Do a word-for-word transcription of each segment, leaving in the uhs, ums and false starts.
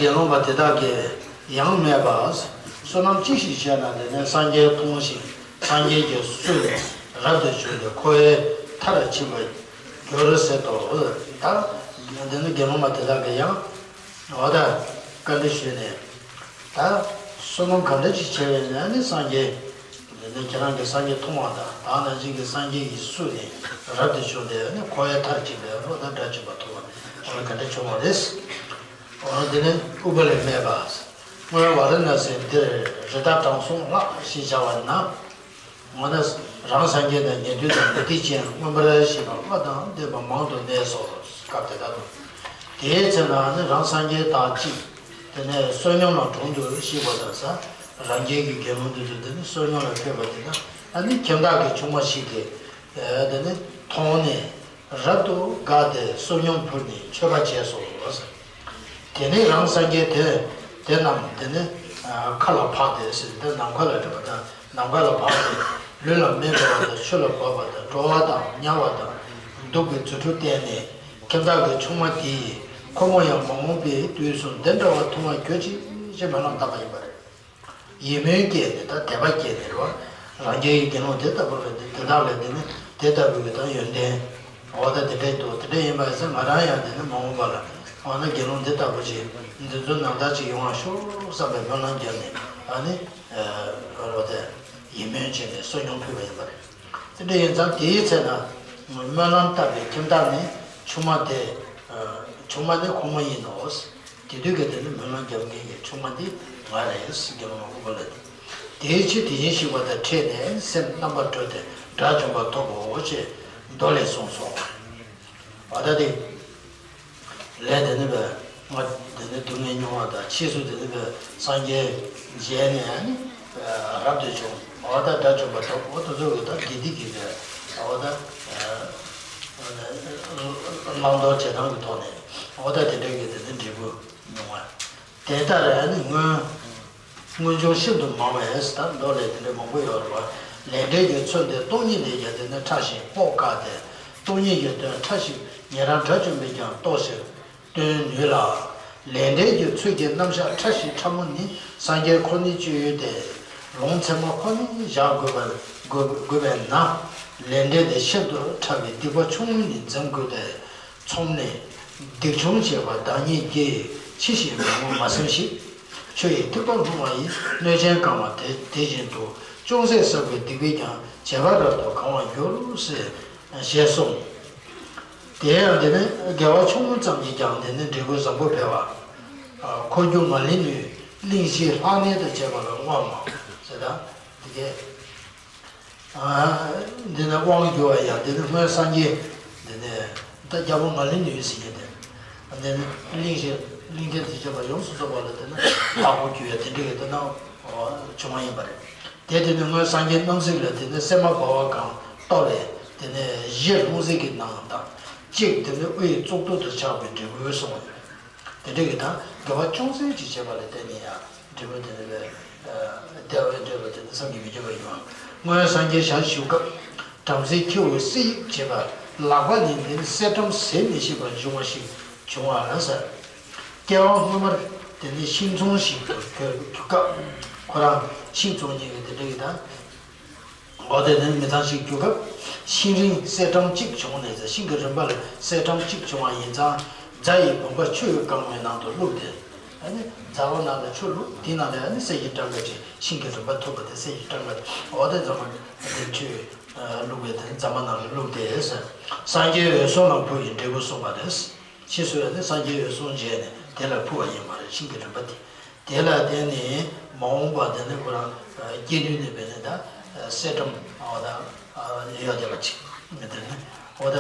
དགེ་སློང་མ་དེ་དག་གིས་ཡང་སྨྲས་པ། བསོད་ནམས་ཅི་ཞིག་བྱས་ན་དེ་ནས་སངས་རྒྱས་མཐོང་ཞིང་སངས་རྒྱས་ཀྱིས་བསུས་ནས་རབ་ཏུ་བྱུང་སྟེ་འཁོར་བའི་མཐར་ཕྱིན་པར་འགྱུར་ཟེར་ཏོ། ད་དེ་ནས་དགེ་སློང་མ་དེ་དག་གིས་ཡང་འོ་ད་བཀའ་འདྲི་ཞུས་ནས། ད་བསོད་ནམས་ག་འདྲ་ཅིག་བྱས་པས་ན་ནི་སངས་རྒྱས། དེ་ནས་ཁྱེད་རང་གིས་སངས་རྒྱས་མཐོང་བ་དང་ད་ནང་བཞིན་གྱི་སངས་རྒྱས་ཀྱིས་བསུས་ནས་རབ་ཏུ་བྱུང་སྟེ་ནི་འཁོར་བའི་མཐར་ཕྱིན་པའི་ལོ་ད་དགྲ་བཅོམ་པ་ཐོབ་པ་འོ་ན་ག་འདྲ་བྱུང་བ་རེད། འོ་ན་དེ་ནས་ཨུཏྤ་ལས་སྨྲས་པ། སྔོན་ཝཱ་ར་ཎ་སིའི་འདིར་རི་དྭགས་དྲང་སྲོང་ལྷ་ཞེས་བྱ་བ་ན། འོ་ན་རང་སངས་རྒྱས་དང་ཉན་ཐོས་དང་མུ་སྟེགས་ཅན་མངོན་པར་ཤེས་པ་ལྔ་དང་ལྡན་པ་མང་དུ་གནས་སོ། སྐབས་དེ་དག་ཏུ། དེའི་ཚེ་ན་ནི་རང་སངས་རྒྱས་དག་ཅིག་དེ་ནས་བསོད་སྙོམས་ལ་གྲོང་དུ་གཤེགས་པ་དང་ས། རང་རྒྱལ་གྱི་དགེ་སློང་འདི་ཚོ་དེ་ནི་བསོད་སྙོམས་ལ་ཕེབས་པ་དེ་ན་ཨ་ནི་ཁྱིམ་བདག་གི་ཆུང་མ་ཞིག་གིས་དེ་ནི་མཐོང་ནས། རབ་ཏུ་དགའ་སྟེ་བསོད་སྙོམས་ཕུལ་ནས་མཆོད་པ་བྱས་སོ། དེ་ནས་རང་སངས་རྒྱས་དེ་དེ་རྣམས་དེ་ནས་མཁའ་ལ་འཕགས་ཏེ་ཟེར་ཏེ་ནམ་མཁའ་ལ་འགྲིམ་པ་དང་ནམ་མཁའ་ལ་འཕགས་ཏེ་ལུས་ལ་མི་འགྲོ་བ་དང་ཆོས་ལ་འབབ་པ་དང་འགྲོ་བ་དང་དམྱལ་བ་དང་གདུག་པའི་རྫུ་འཕྲུལ་བསྟན་ནས་ཁྱིམ་བདག་གི་ཆུང་མ་དེ་ཡིས་ཁོ་མོ་ཡང་མ་འོངས་པའི་དུས་སུ་འདི་འདྲ་བ་མཐོང་བར་གྱུར་ཅིག་ཅེས་སྨོན་ལམ་བཏབ་པ་ཡིན་པ་རེད། ཡིད་སྨོན་སྐྱེས་ནས་ད་དད་པ་སྐྱེས་ནས་རེད་བ། རང་རྒྱལ་གྱི་དགེ་སློང་དེ་ལྟ་བུ་རེད་དེ་དེ་དག་ལས་དེ་ནི་དེ་ལྟ་བུའི་ད་ཡོན་ཏན། འོ་ད་དེ་འདྲའི་འདུག་དེ་འདྲ་ཡིན་པ་ཡིན་ཙང་ང་རང་ཡང་དེ་ནི་མ་འོངས་པ་ལ་འོ་ན་དགེ་སློང་འདི་ལྟ་བུ་ཞིག་འདི་ཚོ་ནང་ལྟར་ཅིག་ཡོང་བ་ཤོག་བསམ་པའི་སྨོན་ལམ་བརྒྱབ་ནས་ཨ་ནི་རོ་དེ་ཡིད་སྨོན་བྱས་ནས་བསོད་སྙོམས་ཕུལ་བ་ཡིན་པ་རེད། དེ་འདྲ་ཡིན་ཙང་དེའི་ཚེ་ན་སྨོན་ལམ་བཏབ་པའི་ཁྱིམ་བདག་ནི་ཆུང་མ་དེ་ཆུང་མ་ནི་ཁོ་མོ་ཡིན་ནོ། དེ་དུས་ཀྱི་དེ་ནི་སྨོན་ལམ་རྒྱབ་མཁན་གྱི་ཆུང་མ་འདི་ང་རེད་ཟེར་གྱི་མ་ཨུཏྤ་ལ་དེ། དེའི་ཕྱིར་དེ་བཞིན་གཤེགས་པ་དང་འཕྲད་ནས་སེམས་རྣམ་པར་གྲོལ་ཏེ་དགྲ་བཅོམ་པ་ཐོབ་བོ་ཞེས་མདོ་ལས་གསུངས་སོ། འོ་ད་དེ་ལས་དེ་ནི་བས་ང་དེ་ནི་སྡུག་བསྔལ་མྱོང་བ་དང་ཕྱིས་སུ་དེ་ནི་བས་སངས་རྒྱས་མཇལ་ནས་ནི་རབ་ཏུ་བྱུང་འོ་ད་དགྲ་བཅོམ་པ་ཐོབ་འོ་དེ་ཚོ་གི་ད་དགེ་སྡིག་གི་བས་འོ་ད། བླང་དོར་བྱེད་སྟངས་ཀྱི་ཐོག་ནས་འོ་ད་དེ་འདྲའི་གི་དེ་ནི་འབྲས་བུ་མྱོང་བ། དེ་ལྟར་ནི་སྔོན་སྔོན་བྱུང་ཤིན་ཏུ་མང་བས་ད་མདོ་ལས་དེ་འདྲའི་མང་པོ་ཡོད་རེད་བ། ལས་འབྲས་ཀྱི་ཚུལ་འདི་སྟོང་ཉིད་ལས་ཀྱང་དེ་ནི་ཕྲ་ཞིང་སྤོབས་དཀའ་སྟེ། སྟོང་ཉིད་ཀྱི་དོན་ཕྲ་ཞིང་ཉན་རང་དགྲ་བཅོམ་པས་ཀྱང་རྟོགས་ཤིང་སྟོན་ནུས་ལ། ལས་འབྲས་ཀྱི་ཚུལ་གྱི་རྣམ་གཞག་ཕྲ་ཞིང་ཕྲ་མོ་ནི་སངས་རྒྱས་ཁོ་ནའི་སྤྱོད་ཡུལ་ཏེ། ལུང་ཚད་མ་ཁོ་ནས་བཞག་དགོས་པར་དགོས་དགོས་པས་ན། ལས་འབྲས་དེ་ཤིན་ཏུ་ཕྲ་བའི་སྡིག་པ་ཆུང་ངུ་ནི་འཛེམ་དགོས་ཏེ། མཚུངས་ནས། སྡིག་ཆུང་བྱེད་པ་བདག་ཉིད་ཀྱིས་ཕྱི་ཞིག་མི་ངོ་མ་སེམས་ཤིག་ཆུ་ཡི་ཐིགས་པ་ལྷུང་བ་ཡིས་སྣོད་ཆེན་གང་བ་དེ་དེ་བཞིན་དུ་ཅུང་ཟད་བསགས་པའི་སྡིག་པས་ཀྱང་བྱེ་བ་རབ་ཏུ་གང་བར་འགྱུར་ཟེར། ཞེས་གསུངས། དེ་ཡང་དེ་ནི་དགེ་བ་ཆུང་ངུ་ཙམ་གྱིས་ཀྱང་དེ་ནི་འབྲས་བུ་བཟང་པོ་འཕེལ་བ། འཁོར་སྒྱུར་མ་ལུས་ནུས་གླིང་བཞི་ལྷག་གནས་དང་བཅས་པ་ལ་དབང་བ་ཟེར་ད། དེ་གས། འདི་ནི་དབང་བསྒྱུར་བ་ཡང་དེ་ནི་སྔོན་སངས་རྒྱས་འདི་ནི་ད་རྒྱལ་པོ་མ་ལུས་ནུས་ཟེར་གྱི་དེ། འདི་ནི་གླིང་བཞི་གླིང་ཕྲན་དང་བཅས་པ་ཡོངས་སུ་རྫོགས་པ་ལ་དེ་ནི་བདག་པོ་བསྒྱུར་བའི་དེ་འདྲ་གི་དེ་ནི་བྱུང་བ་ཡིན་པ་རེད། དེ་དེ་ནི་སྔོན་སངས་རྒྱས་རྣམ་གཟིགས་ལ་དེ་ནི་སད་མ་བ་ག་གང་གཏོར་བས་དེ་ནི་གཞི་ལྷུང་བཟེད་ཀྱི་ནང་དང་གཅིག་དེ་ནི་དབུའི་གཙུག་ཏོར་དུ་ཆགས་པའི་འབྲས་བུ་གསུངས་པ་རེད། དེ་འདྲ་གི་དང་དགེ་བ་ཅུང་ཟད་ཅིག་བྱས་པ་ལ་བརྟེན་ནས་ཡང་འབྲས་བུ་དེ་ནི་བས་བདེ་བའི་འབྲས་བུ་དེ་ནི་བསམ་གྱིས་མི་ཁྱབ་པ་ཡོང་། སྔོན་སངས་རྒྱས་ཞལ་བཞུགས་སྐབས་བྲམ་ཟེའི་ཁྱེའུ་གསེར་དབྱིབས་བྱས་པ་ལག་པ་ནས་དེ་ནི་གསེར་སྦྲམ་ཟད་མི་ཤེས་པ་འབྱུང་བ་ཞིག་བྱུང་བ་ལ་ཟེར། སྐྱེ་བ་སྔོན་མར་དེ་ནི་ཤིང་བཙོང་ཞིག་ཏུ་གྱུར་གྱུར་སྐབས་ཁོ་རང་ཤིང་བཙོང་མཁན་གྱི་དེ་འདྲ་གི་དང་། འོ་དེ་ནི་མི་ཚང་ཞིག་གྱུར་སྐབས་ཤིང་རིང་གསེར་སྦྲམ་གཅིག་བྱུང་ནས་ཟེར་ཤིང་གི་རིམ་པ་ལ་གསེར་སྦྲམ་གཅིག་བྱུང་བ་ཡིན་ཙང་རྫ་ཡི་བུམ་པ་ཆུ་ཡིས་བཀང་བའི་ནང་དུ་བླུགས་ཏེ། ཨ་ནི་རྫ་བ་ནང་ལ་ཆུ་བླུགས་དེའི་ནང་ལ་ཨ་ནི་གསེར་གྱི་སྦྲང་ཀ་ཅིག་ཤིང་གི་རིམ་པ་ཐུབ་པ་དེ་གསེར་གྱི་སྦྲང་ཀ་འོ་དེ་རྫ་མ་དེ་ཆུ་བླུགས་པའི་དེ་རྫ་མ་ནང་ལ་བླུགས་ཏེ་ཟེར། སངས་རྒྱས་འོད་སྲུང་ལ་ཕུལ་བའི་འབྲས་བུ་གསུངས་པ་རེད། ཕྱིས་སུ་ཡང་ནི་སངས་རྒྱས་འོད་སྲུང་མཇལ་ནས་དེ་ལ་ཕུལ་བ་ཡིན་པ་རེད་ཤིང་གི་རིམ་པ་དེ། དེ་ལ་བརྟེན་ནས་མ་འོངས་པ་དེ་ནི་ཁོ་རང་སྐྱེ་དུས་ནས་བས་ནས་ད་གསེར་སྦྲམ་འོ་ད་ཡོད་བསྡད་པ་ཅིག་དེ་ནི་འོ་ད་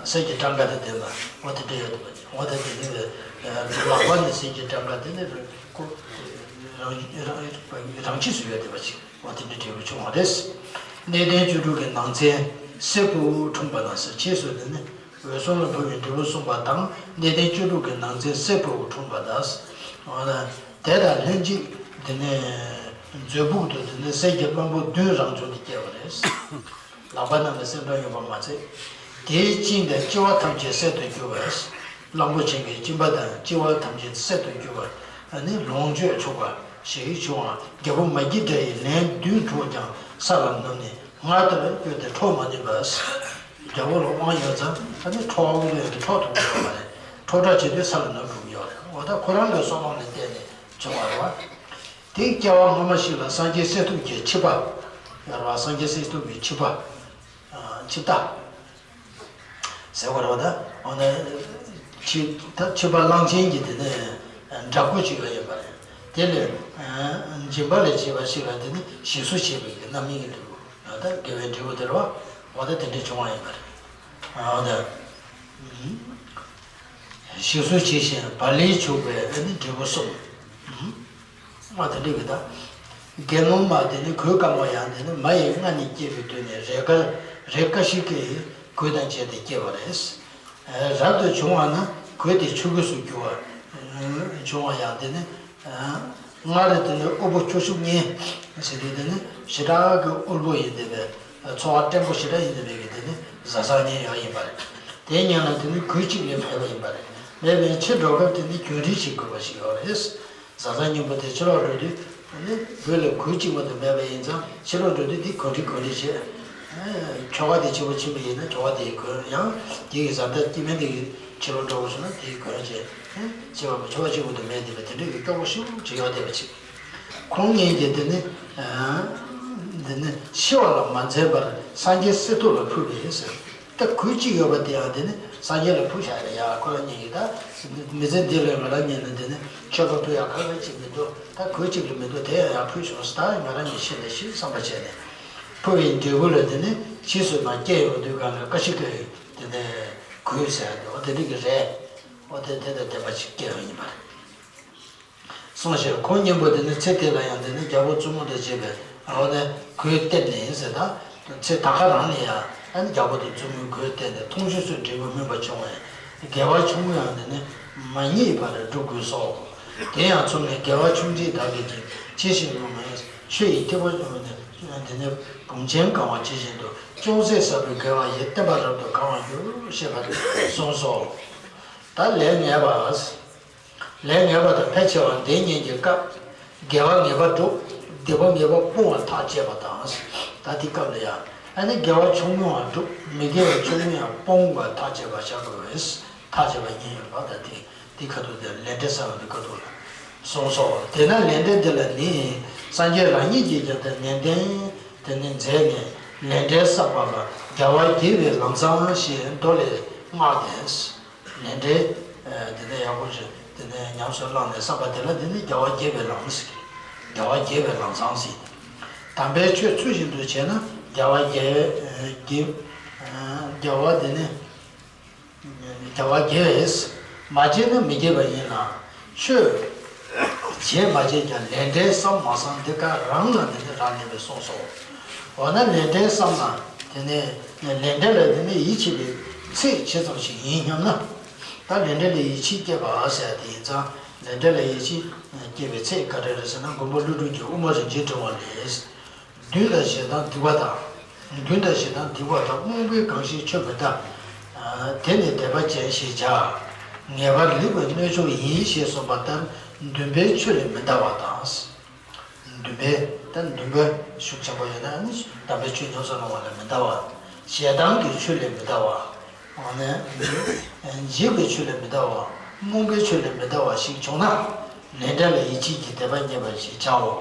གསེར་གྱི་སྦྲང་ཀ་དེ་ལྡན་པ་འོ་དེ་འདྲ་ཡོད་བསྡད་པ་ཅིག་འོ་ད་དེ་ནི་ལག་པ་ནས་གསེར་གྱི་སྦྲང་ཀ་དེ་ནི་ཁོ་རང་རང་རང་ཆས་སུ་ཡོད་བསྡད་པ་ཅིག་འོ་དེ་འདྲ་འབྲས་བུ་བྱུང་བ་རེད། གནས་བརྟན་བཅུ་དྲུག་གི་ནང་ཚན་སྲད་བུ་འཁྲུངས་པ་དང་ཟེར་ཕྱིས་སུ་དེ་ནི། འོད་སྲུང་ལ་ཕུལ་བའི་འབྲས་བུ་གསུངས་པ་དང་གནས་བརྟན་བཅུ་དྲུག་གི་ནང་ཚན་སྲད་བུ་འཁྲུངས་པ་དང་། དེ་དང་ལྷན་ཅིག་དེ་ནས་མཛོད་ཕུག་ཏུ་དེ་ནས་གསེར་གྱི་གླང་པོ་བདུན་རང་བྱུང་དུ་སྐྱེས་པ་རེད། ལག་པ་རྣམས་ལ་གསེར་སྦྲམ་ཡོད་པ་མ་ཚད། དེའི་དབྱིངས་དང་སྤྱི་བ་ཐམས་ཅད་གསེར་དུ་གྱུར་པ། གླང་པོ་ཆེ་གི་སྦྱིན་པ་དང་ལྕི་བ་ཐམས་ཅད་གསེར་དུ་གྱུར་པ་ནི་ལོངས་སྤྱོད་ཆོག་པ་ཞིག་བྱུང་བ། རྒྱལ་པོ་མ་སྐྱེས་དགྲ་ཡིས་ལན་བདུན་འཕྲོག་ཀྱང་ས་ལ་ནུབ་ནས་སྔར་ལྟར་བསྐྱོད་དེ་འཕྲོག་མ་ནུས་པས། རྒྱལ་པོ་ལ་དབང་ཡོད་ཙང་ཨ་ནི་འཕྲོག་འོང་དུས་འཕྲོག་ཐུབ་ཀྱི་ཡོད་མ་རེད། འཕྲོག་དྲག་བྱེད་དུས་ས་ལ་ནུབ་འགྲོ་གི་ཡོད་རེད། འོ་ད་ཁོ་རང་གི་སྲོག་ལམ་ལ་བརྟེན་ནས་བྱུང་བ་རེད་བ། དེའི་སྐྱེ་བ་སྔ་མ་ཞིག་ལ་སངས་རྒྱས་གསེར་ཐུབ་ཀྱི་ཆིབས་པ་ཡོད་རེད་བ། སངས་རྒྱས་གསེར་ཐུབ་ཀྱི་ཆིབས་པ། ཆིབས་རྟ་ཟེར་བ་རེད་བ། ད་འོ་ན་ཆིབས་ད་ཆིབས་པ་གླང་ཆེན་གྱི་དེ་ནས་འདྲ་སྐུ་ཅིག་ཡོད་ཡོད་པ་རེད། དེ་ལས་སྦྱིན་པ་ལས་བྱེད་པ་ཞིག་ལ་དེ་ནི་ཞིག་གསོ་བྱེད་པའི་རྣམ་སྨིན་གྱི་འབྲས་བུ། ད་དགེ་བའི་འབྲས་བུ་དེ་རེད་བ། འོ་ད་དེ་འདྲས་བྱུང་བ་ཡིན་པ་རེད། འོ་ད། ཞིག་གསོ་བྱས་ཤིང་བ་ལས་བྱུག་པའི་ཨ་ནི་འབྲས་བུ་གསུམ། མ་དེ་འདྲ་གི་ད། དགེ་སློང་མ་དེ་ནི་གོས་དཀར་མོ་ཡང་དེ་ནི་མ་ཡི་མངལ་ནས་སྐྱེས་པའི་དུས་ནས་རེས་འགའ་རེས་འགའ་ཞིག་གིས་གོས་དང་བཅས་ཏེ་སྐྱེ་བ་རེད། རབ་ཏུ་བྱུང་བ་ན་གོས་དེ་ཆུ་གོས་སུ་གྱུར་པ་བྱུང་བ་ཡང་དེ་ནི། སྔར་དེ་ནི་དབུལ་པོ་ཁྱོ་ཤུག་གཉེན་ཟེར་དུས་དེ་ནི་ཞེ་དྲག་གི་དབུལ་པོ་ཡིན་བསྡད་པའི་འཚོ་བ་བརྟན་པོ་ཞེ་དྲག་ཡིན་བསྡད་པའི་གི་དེ་ནི་བཟའ་ཚང་གཉེན་ཡོད་ཡིན་པ་རེད། དེའི་གཉེན་ལ་དེ་ནི་གོས་གཅིག་ལས་མེད་པ་ཡིན་པ་རེད། མེད་པའི་ཕྱིར་འགྲོ་སྐབས་དེ་ནི་གྱོན་རིན་ཞིག་དགོས་པ་ཞིག་ཡོད་རེད། བཟའ་ཚང་གཉིས་པོ་དེ་ཕྱི་ལོགས་འགྲོ་དུས་ནི་སྒོ་ལ་གོས་གཅིག་མ་གཏོགས་མེད་པ་ཡིན་ཙང་ཕྱི་ལོགས་འགྲོ་དུས་འདི་གོན་རིན་གོན་རིན་བྱས། ཁྱོ་ག་དེ་ཕྱི་པོ་ཕྱིན་པ་ཡིན་ན་ཁྱོ་ག་དེའི་གོན། ཡང་དེ་གི་བཟའ་ཟླ་སྐྱེ་དམན་དེ་གི་ཕྱི་ལོགས་འགྲོ་དགོས་བྱུང་ན་དེའི་གོན་བྱས། བྱས་པ་ཁྱོ་ག་གཅིག་པོ་དེ་མེད་བསྡད་པ་དེ་འདྲ་གི་སྐྱོ་པོ་ཞེ་པོ་ཅིག་ཡོད་བསྡད་པ་ཅིག་ཁོང་གཉིས་ཀྱིས་དེ་ནི་འདི་ནི་འཆི་བ་ལ་མ་འཛེམས་པར་སངས་རྒྱས་གསེར་ཐུབ་ལ་ཕུལ་བས་ཟེར། ད་གོས་གཅིག་ཡོད་པ་དེ་ཡང་དེ་ནི་སངས་རྒྱས་ལ་ཕུལ་བཞག་རེད་ཡ། ཁོ་རང་གཉིས་ཀྱིས་ད་མི་ཚེ་འདི་ལ་ང་རང་གཉིས་ལ་དེ་ནི་མཆོད་པ་ཕུལ་ཡག་ག་གེ་ཅིག་མི་འདུག་ད་གོས་གཅིག་ལས་མི་འདུག་དེ་ཡང་ཡང་ཕུལ་ཆོག་ད་ང་རང་གཉིས་ཤི་ནས་ཤི་བསམ་པ་བྱས་ནས་ཕུལ་བའི་འབྲས་བུ་ལ་དེ་ནི་ཕྱིས་སུ་མ་སྐྱེ་ཡོང་དུས་གང་ལ་ཀ་ཤི་ཀའི་དེ་ནི་གོས་ཟེར་ཡག་དེ་འདྲ་གི་རེད། འོ་དེ་དེ་དང་ལྡན་པ་ཅིག་སྐྱེ་བ་ཡིན་པ་རེད། གསུངས་ཤིང་ཁོང་གཉེན་པོ་དེ་ནི་ཚེ་དེ་ལ་ཡང་དེ་ནི་རྒྱལ་པོ་བཙུན་མོ་དང་བཅས་པའི་འོ་ནས་གོས་སྟེར་ནས་ཟེར། ད་ཚེ་ད་ག་རང་ལ་ཡང་ཨ་ནི་རྒྱལ་པོ་དང་བཙུན་མོའི་གོས་སྟེར་ནས་མཐོང་ཆོས་སུ་འབྲས་བུ་སྨིན་པ་བྱུང་བས་དགེ་བ་ཆུང་ངུ་ཡང་དེ་ནི་མ་རྙེད་པར་འགྲུབ་དགོས་སོ། དེ་ཡང་མཚུངས་ནས་དགེ་བ་ཆུང་ཆེ་དག་གིས་ཀྱང་ཇི་བཞིན་ལུང་མེད་ཆོས་ཡི་ཐེག་པ་ཆུང་ངུ་ནི་དེ་ནི་བུམ་ཆེན་གང་བ་ཇི་བཞིན་དུ་ཅུང་ཟད་བསགས་པའི་དགེ་བ་ཡིས་བརྟན་པ་རབ་ཏུ་གང་བར་འགྱུར་ཞེས་པ་གསུངས་སོ། ད་ལས་ངན་པ། ལས་ངན་པ་དང་ཕལ་ཆེ་བ་འདི་གཉིས་ཀྱི་སྐབས། དགེ་བ་ངེས་པར་འགྲུབ། སྡིག་པ་ངེས་པར་སྤོང་བར་ཐག་བཅད་པ་དང་། ད་དེ་སྐབས་ལ་ཡང་། ཨ་ནི་དགེ་བ་ཆུང་ངུའང་འགྲུབ། མི་དགེ་བ་ཆུང་ངུ་ཡང་སྤོང་བར་ཐག་བཅད་པར་བྱ་དགོས་པས། ཐག་བཅད་པ་ཉིད་ཡིན་པ་ད་དེ་དེ་ཁ་ཐུག་དེ་ལས་འབྲས་བསགས་པ་དེ་ཁ་ཐུག་ལ་གསུངས་སོ། དེས་ན་ལས་འབྲས་འདི་ལ་ནི། སངས་རྒྱས་རང་ཉིད་ཀྱིས་ཀྱང་དེ་ནན་ཏན་དེ་ནི་མཛད་ནས་ལས་འབྲས་བསགས་པ་ལ་དགེ་བ་རྒྱས་པའི་ལམ་བཟང་ཞེས་མདོ་ལས་བསྔགས་ཏེ། ལས་འབྲས་དེ་ནས་ཡག་པོ་ཞིག་དེ་ནས་ཉམས་སུ་བླངས་ནས་བསགས་པ་དེ་ལ་དེ་ནི་དགེ་བ་རྒྱས་པའི་ལམ་ཟེར། དགེ་བ་རྒྱས་པའི་ལམ་བཟང་ཟེར། དམ་པའི་ཆོས་ཚུལ་བཞིན་དུ་བྱས་ན་དགེ་བ་རྒྱས་རྒྱས་དགེ་བ་དེ་ནི་དགེ་བ་རྒྱས། མ་བྱས་ན་མི་རྒྱས་པ་ཡིན་ལ། ཆོས་བྱས་མ་བྱས་ཀྱང་ལས་འབྲས་བསམ་མ་བསམ་འདི་ག་རང་ལ་དེ་ནི་རག་ལས་པས་གསུངས་སོ། འོ་ན་ལས་འབྲས་བསམ་ན་དེ་ནས་ལས་འབྲས་ལ་དེ་ནི་ཡིད་ཆེས་པའི་ཚད་ཇི་ཙམ་ཞིག་ཡིན་སྙམ་ན། ད་ལས་འབྲས་ལ་ཡིད་ཆེས་སྐྱེས་པ་ཟེར་ཡ་དེ་ཡིན་ཙང་ལས་འབྲས་ལ་ཡིད་ཆེས་སྐྱེས་པའི་ཚད་ག་འདྲ་རེད་ཟེར་ན་མགོན་པོ་ཀླུ་སྒྲུབ་ཀྱིས་དབུ་མ་རིན་ཆེན་ཕྲེང་བ་ལས། མདུན་དང་ཞེ་སྡང་སྡིག་པ་དང་། མདུན་དང་ཞེ་སྡང་སྡིག་པ་དང་རྨོངས་པས་གང་ཞིག་ཆོས་མི་འདའ། དེ་ནི་དད་པ་ཅན་ཞེས་བྱ། ངེས་པར་ལེགས་པའི་སྣོད་མཆོག་ཡིན་ཞེས་གསུངས་པ་ལྟར་འདུན་པས་ཆོས་ལས་མི་འདའ་བ་དང་། འདུན་པས་ད་འདུན་པ་ཤུགས་ཆེན་པོ་ཡོད་ན་ནི་དམ་པའི་ཆོས་ཉམས་སུ་བླང་བ་ལས་མི་འདའ་བ། ཞེ་སྡང་གི་ཆོས་ལས་མི་འདའ་བ། འཇིགས་པའི་ཆོས་ལས་མི་འདའ་བ། རྨོངས་པའི་ཆོས་ལས་མི་འདའ་བ་ཞིག་བྱུང་ན། ལས་འབྲས་ལ་ཡིད་ཆེས་ཀྱི་དད་པ་རྙེད་པ་ཞེས་བྱའོ།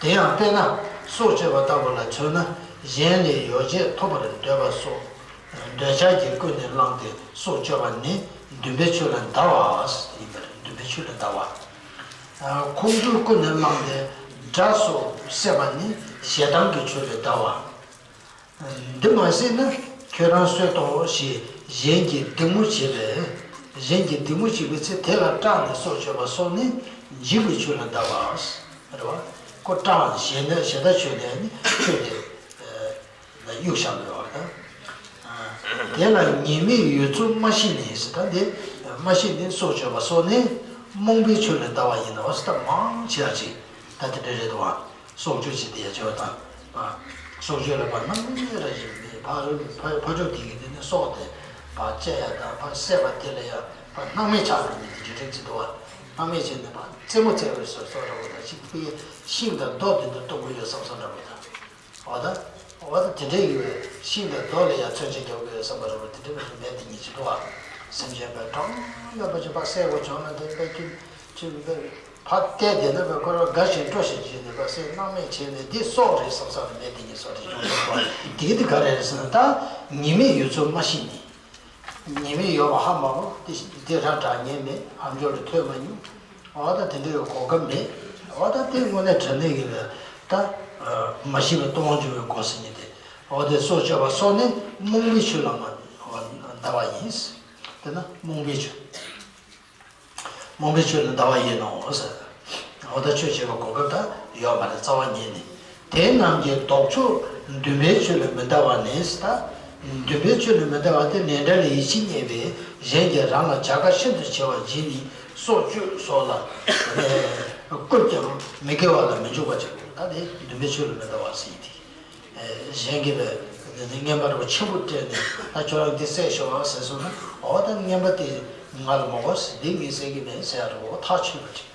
དེ་ཡང་དཔེར་ན་སྲོག་གཅོད་པ་ལྟ་བུ་ལ་མཚོན་ན་གཞན་ལས་ཡོ་བྱད་ཐོབ་པར་འདོད་པ་སོགས་འདོད་ཆགས་ཀྱིས་ཀུན་ནས་བསླངས་ཏེ་སྲོག་གཅོད་པ་ནི་འདུན་པའི་ཆོས་ལས་འདའ་བ་ཡིན་པར་འདུན་པའི་ཆོས་ལས་འདའ་བ། ཁོང་ཁྲོས་ཀུན་ནས་བསླངས་ཏེ་དགྲ་སོགས་བསད་པ་ནི་ཞེ་སྡང་གི་ཆོས་ལས་འདའ་བ། འདི་མ་བསད་ན་ཁྱོད་རང་གསོད་དོ་ཞེས་གཞན་གྱི་སྡིགས་མོ་བྱེད་པས། གཞན་གྱི་སྡིགས་མོ་བྱེད་པའི་ཚེ་དེ་ལ་སྐྲག་ནས་སྲོག་གཅོད་པ་སོགས་ནི་འཇིགས་པའི་ཆོས་ལ་འདའ་བ། རེད་བ། ཁོ་སྐྲག་ཞེ་ནས་ཞེ་སྡང་ཆོས་ནས་ནི་ཆོས་དེ་ལ་གཡུག་བཞག་དགོས་བ་དང་། དེ་ལ་ཉེས་དམིགས་ཡོད་ཚུལ་མ་ཤེས་ནས་ཟེར་ད་འདི་མ་ཤེས་ནས་སྲོག་གཅོད་པ་སོགས་ནི་རྨོངས་པའི་ཆོས་ལ་འདའ་བ་ཡིན་ནོ་ཟེར་ད་མང་ཆེ་བ་ཅིག་ད་དེ་འདྲ་རེད་དོ། སྲོག་གཅོད་བྱེད་དེ་ཡ་བྱེད་པ་དང་། སྲོག་གཅོད་ལ་བར་སྣང་མེད་ར་ཞིག་མེད་ཕ་རོལ་ཕ་ཕ་ཕྱོགས་དེ་གི་དེ་ནི་སྲོག་དེ་ ཕར་བཅད་ཡ་དང་ཕར་བསད་པ་དེ་ལ་ཡང་ཕར་སྣང་མེད་ཆགས་འགྲོ་མཁན་དེ་འདྲ་རིགས་ཅིག་འདུག་བ། སྣང་མེད་བྱས་ནས་ཕར་རྩེད་མོ་རྩེ་བའི་བཟོ་བཟོ་འདྲ་པོ་དང་། གཅིག་པུའི་ཤིང་དང་རྡོ་དེ་ཚོ་གཏུབ་ཀྱི་ཡོད་བསམ་བསམ་འདྲ་པོ་དང་། འོ་ད། འོ་ད་དེ་འདྲའི་ཡོད་པའི་ཤིང་དང་རྡོ་ལ་ཡང་མཚོན་ཆ་རྒྱག་གི་ཡོད་བསམ་པ་འདྲ་པོ་དེ་འདྲ་མེད་དེ་ཉིད་ཅིག་འདུག་བ། སེམས་ཅན་པའི་གྲངས་ཡོད་པ་ཅིག་ཕར་བསད་དགོས་བྱུང་ན་དེ་དཔེ་ཁྱོད་ཁྱོད་དཔེ་ཕར་བལྟས་བསྡད་ན་བས་ཁོ་རང་དགའ་ཞིང་སྤྲོ་ཞིང་བྱས་ནས་ཕར་བསད། སྣང་མེད་བྱས་ནས་འདི་སྲོག་རེད་བསམ་བསམ་ནས་མེད་དེ་ཉིད་སྲོག་དེ་བྱུང་འདུག་བ། དེ་གི་དེ་ག་རེ་རེད་ཟེར་ན། ད་ཉེས་དམིགས་ཡོད་ཚུལ་མ་ཤེས་ནས། ཉེས་དམིགས་ཡོད་པ་ཧ་མ་གོ། དེ་དེ་ར་དྲག་ཉེས་མེད། ཧམ་སྦྱོར་ལ་ཐོས་མ་མྱོང་། འོ་ད་དེ་འདྲའི་གོ་སྐབས་མེད། འོ་ད་དེ་དངོས་གནས་དྲང་གནས་ཀྱི་ལ་ད་མ་ཤེས་པའི་ལྟུང་བ་འབྱུང་བའི་སྒོ་ཟེར་མཁན་དེ། འོ་དེ་སྲོག་གཅོད་པ་སོགས་ནི་རྨོངས་པའི་ཆོས་ལ་མ་འདའ་བ་ཡིན། དེ་ན་རྨོངས་པའི་ཆོས། རྨོངས་པའི་ཆོས་ལ་འདའ་བ་ཡིན་ནོ་ཟེར། འོ་ད་ཆོས་བྱེད་པ་གོ་སྐབས་ད་ཡོད་མ་རེད། རྩ་བ་ཉིད་ནས། དེ་རྣམས་ཀྱི་ལྡོག་ཕྱོགས་འདུན་པའི་ཆོས་ལ་མི་འདའ་བ་ནི་ཟེར། ད་འདུན་པའི་ཆོས་ལ་མི་འདའ་བ་དེ་ལས་འབྲས་ལ་ཡིད་ཆེས་རྙེད་པས་གཞན་གྱིས་རང་ལ་བྱ་དགའ་ཤིན་ཏུ་ཆེ་བ་བགྱིས་ནས་སྲོག་གཅོད་སོགས་ལ་བཀོལ་ཀྱང་མི་དགེ་བ་ལ་མི་འཇུག་པ་ཅིག། ད་དེ་འདུན་པའི་ཆོས་ལ་མི་འདའ་བ་ཟེར་ཡིན་དེ། གཞན་གྱིས་བས་དེ་ནི་རྔན་པ་འདྲ་པོ་ཆེན་པོ་སྤྲད་ནས། ད་ཁྱོད་རང་འདི་བསད་ཤོག་ཟེར་སོང་ན། འོ་ད་རྔན་པ་དེ་ང་ལ་མ་དགོས། འདི་ངས་བསད་ཀྱི་མིན་ཟེར་ཡ་འདྲ་པོ་ཐག་ཆོད་པ་ཅིག།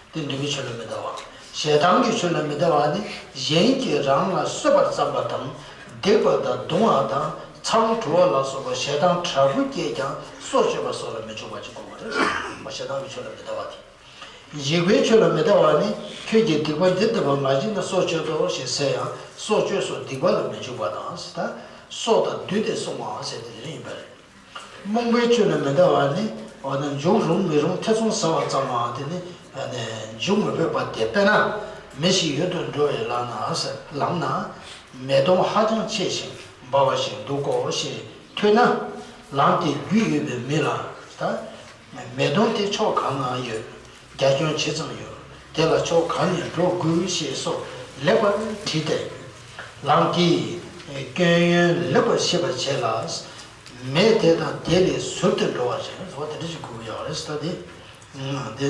དེ་འདུན་པའི་ཆོས་ལ་མི་འདའ་བ། ཞེ་སྡང་གི་ཆོས་ལ་མི་འདའ་བ་ནི། གཞན་གྱིས་རང་ལ་གསོད་པར་བརྩམས་པ་དང་། བསྡིགས་པ་དང་། བརྡུང་བ་དང་། མཚང་འདྲུ་བ་ལ་སོགས་པ་ཞེ་སྡང་དྲག་པོ་སྐྱེས་ཀྱང་སྲོག་གཅོད་པ་སོགས་ལ་མི་འཇུག་པ་ཅིག་དགོས་པ་རེད། ཞེ་སྡང་གི་ཆོས་ལ་མི་འདའ་བ་དེ། འཇིགས་པའི་ཆོས་ལ་མི་འདའ་བ་ནི། ཁྱོད་ཀྱིས་སྡིག་པ་འདི་འདི་པ་མ་བགྱིས་ན་སྲོག་གཅོད་དོ་ཞེས་ཟེར་ཡང་སྲོག་གཅོད་སོགས་སྡིག་པ་ལ་མི་འཇུག་པ་དང་། ད་སྲོག་དང་བསྡུས་ཏེ་གསུངས་པ་ཟེར་དེ་རེ་ཡིན་པ་རེད། རྨོངས་པའི་ཆོས་ལ་མི་འདའ་བ་ནི། འོ་ན་འཇུག་རུང་མི་རུང་ཐེ་ཚོམ་ཟ་བ་ཙམ་མ་དེ་ནི་འཇུག་མི་ཕོད་པ་སྟེ། དཔེར་ན་མི་ཞིག་ཡུལ་དུ་འགྲོ་བའི་ལམ་ན། ལམ་ན་མེ་དོང་ཧ་ཅང་ཆེ་ཞིང་འབར་བ་ཞིག་འདུག་གོ་ཞེས་ཐོས་ན། ལམ་དེའི་རྒྱུས་ཡོད་པའི་མི་ལ། ད་མེ་དོང་དེ་ཕྱོགས་གང་ན་ཡོད། རྒྱ་ཁྱོན་ཇི་ཙམ་ཡོད། དེ་ལ་ཕྱོགས་གང་ནས་འགྲོ་དགོས་ཞེས་སོགས་ལེགས་པར་དྲིས་ཏེ། ལམ་དེའི་སྐྱོན་ཡོན་ལེགས་པར་ཤེས་པར་བྱས་ལ། མེ་དེ་དང་དེ་ལས་ཟུར་དུ་འགྲོ་བ་ཞིག་འོ་དེ་འདྲ་ཞིག་དགོས་ཀྱི་ཡོད་རེད་ཟེར། ད་དེ་དེ་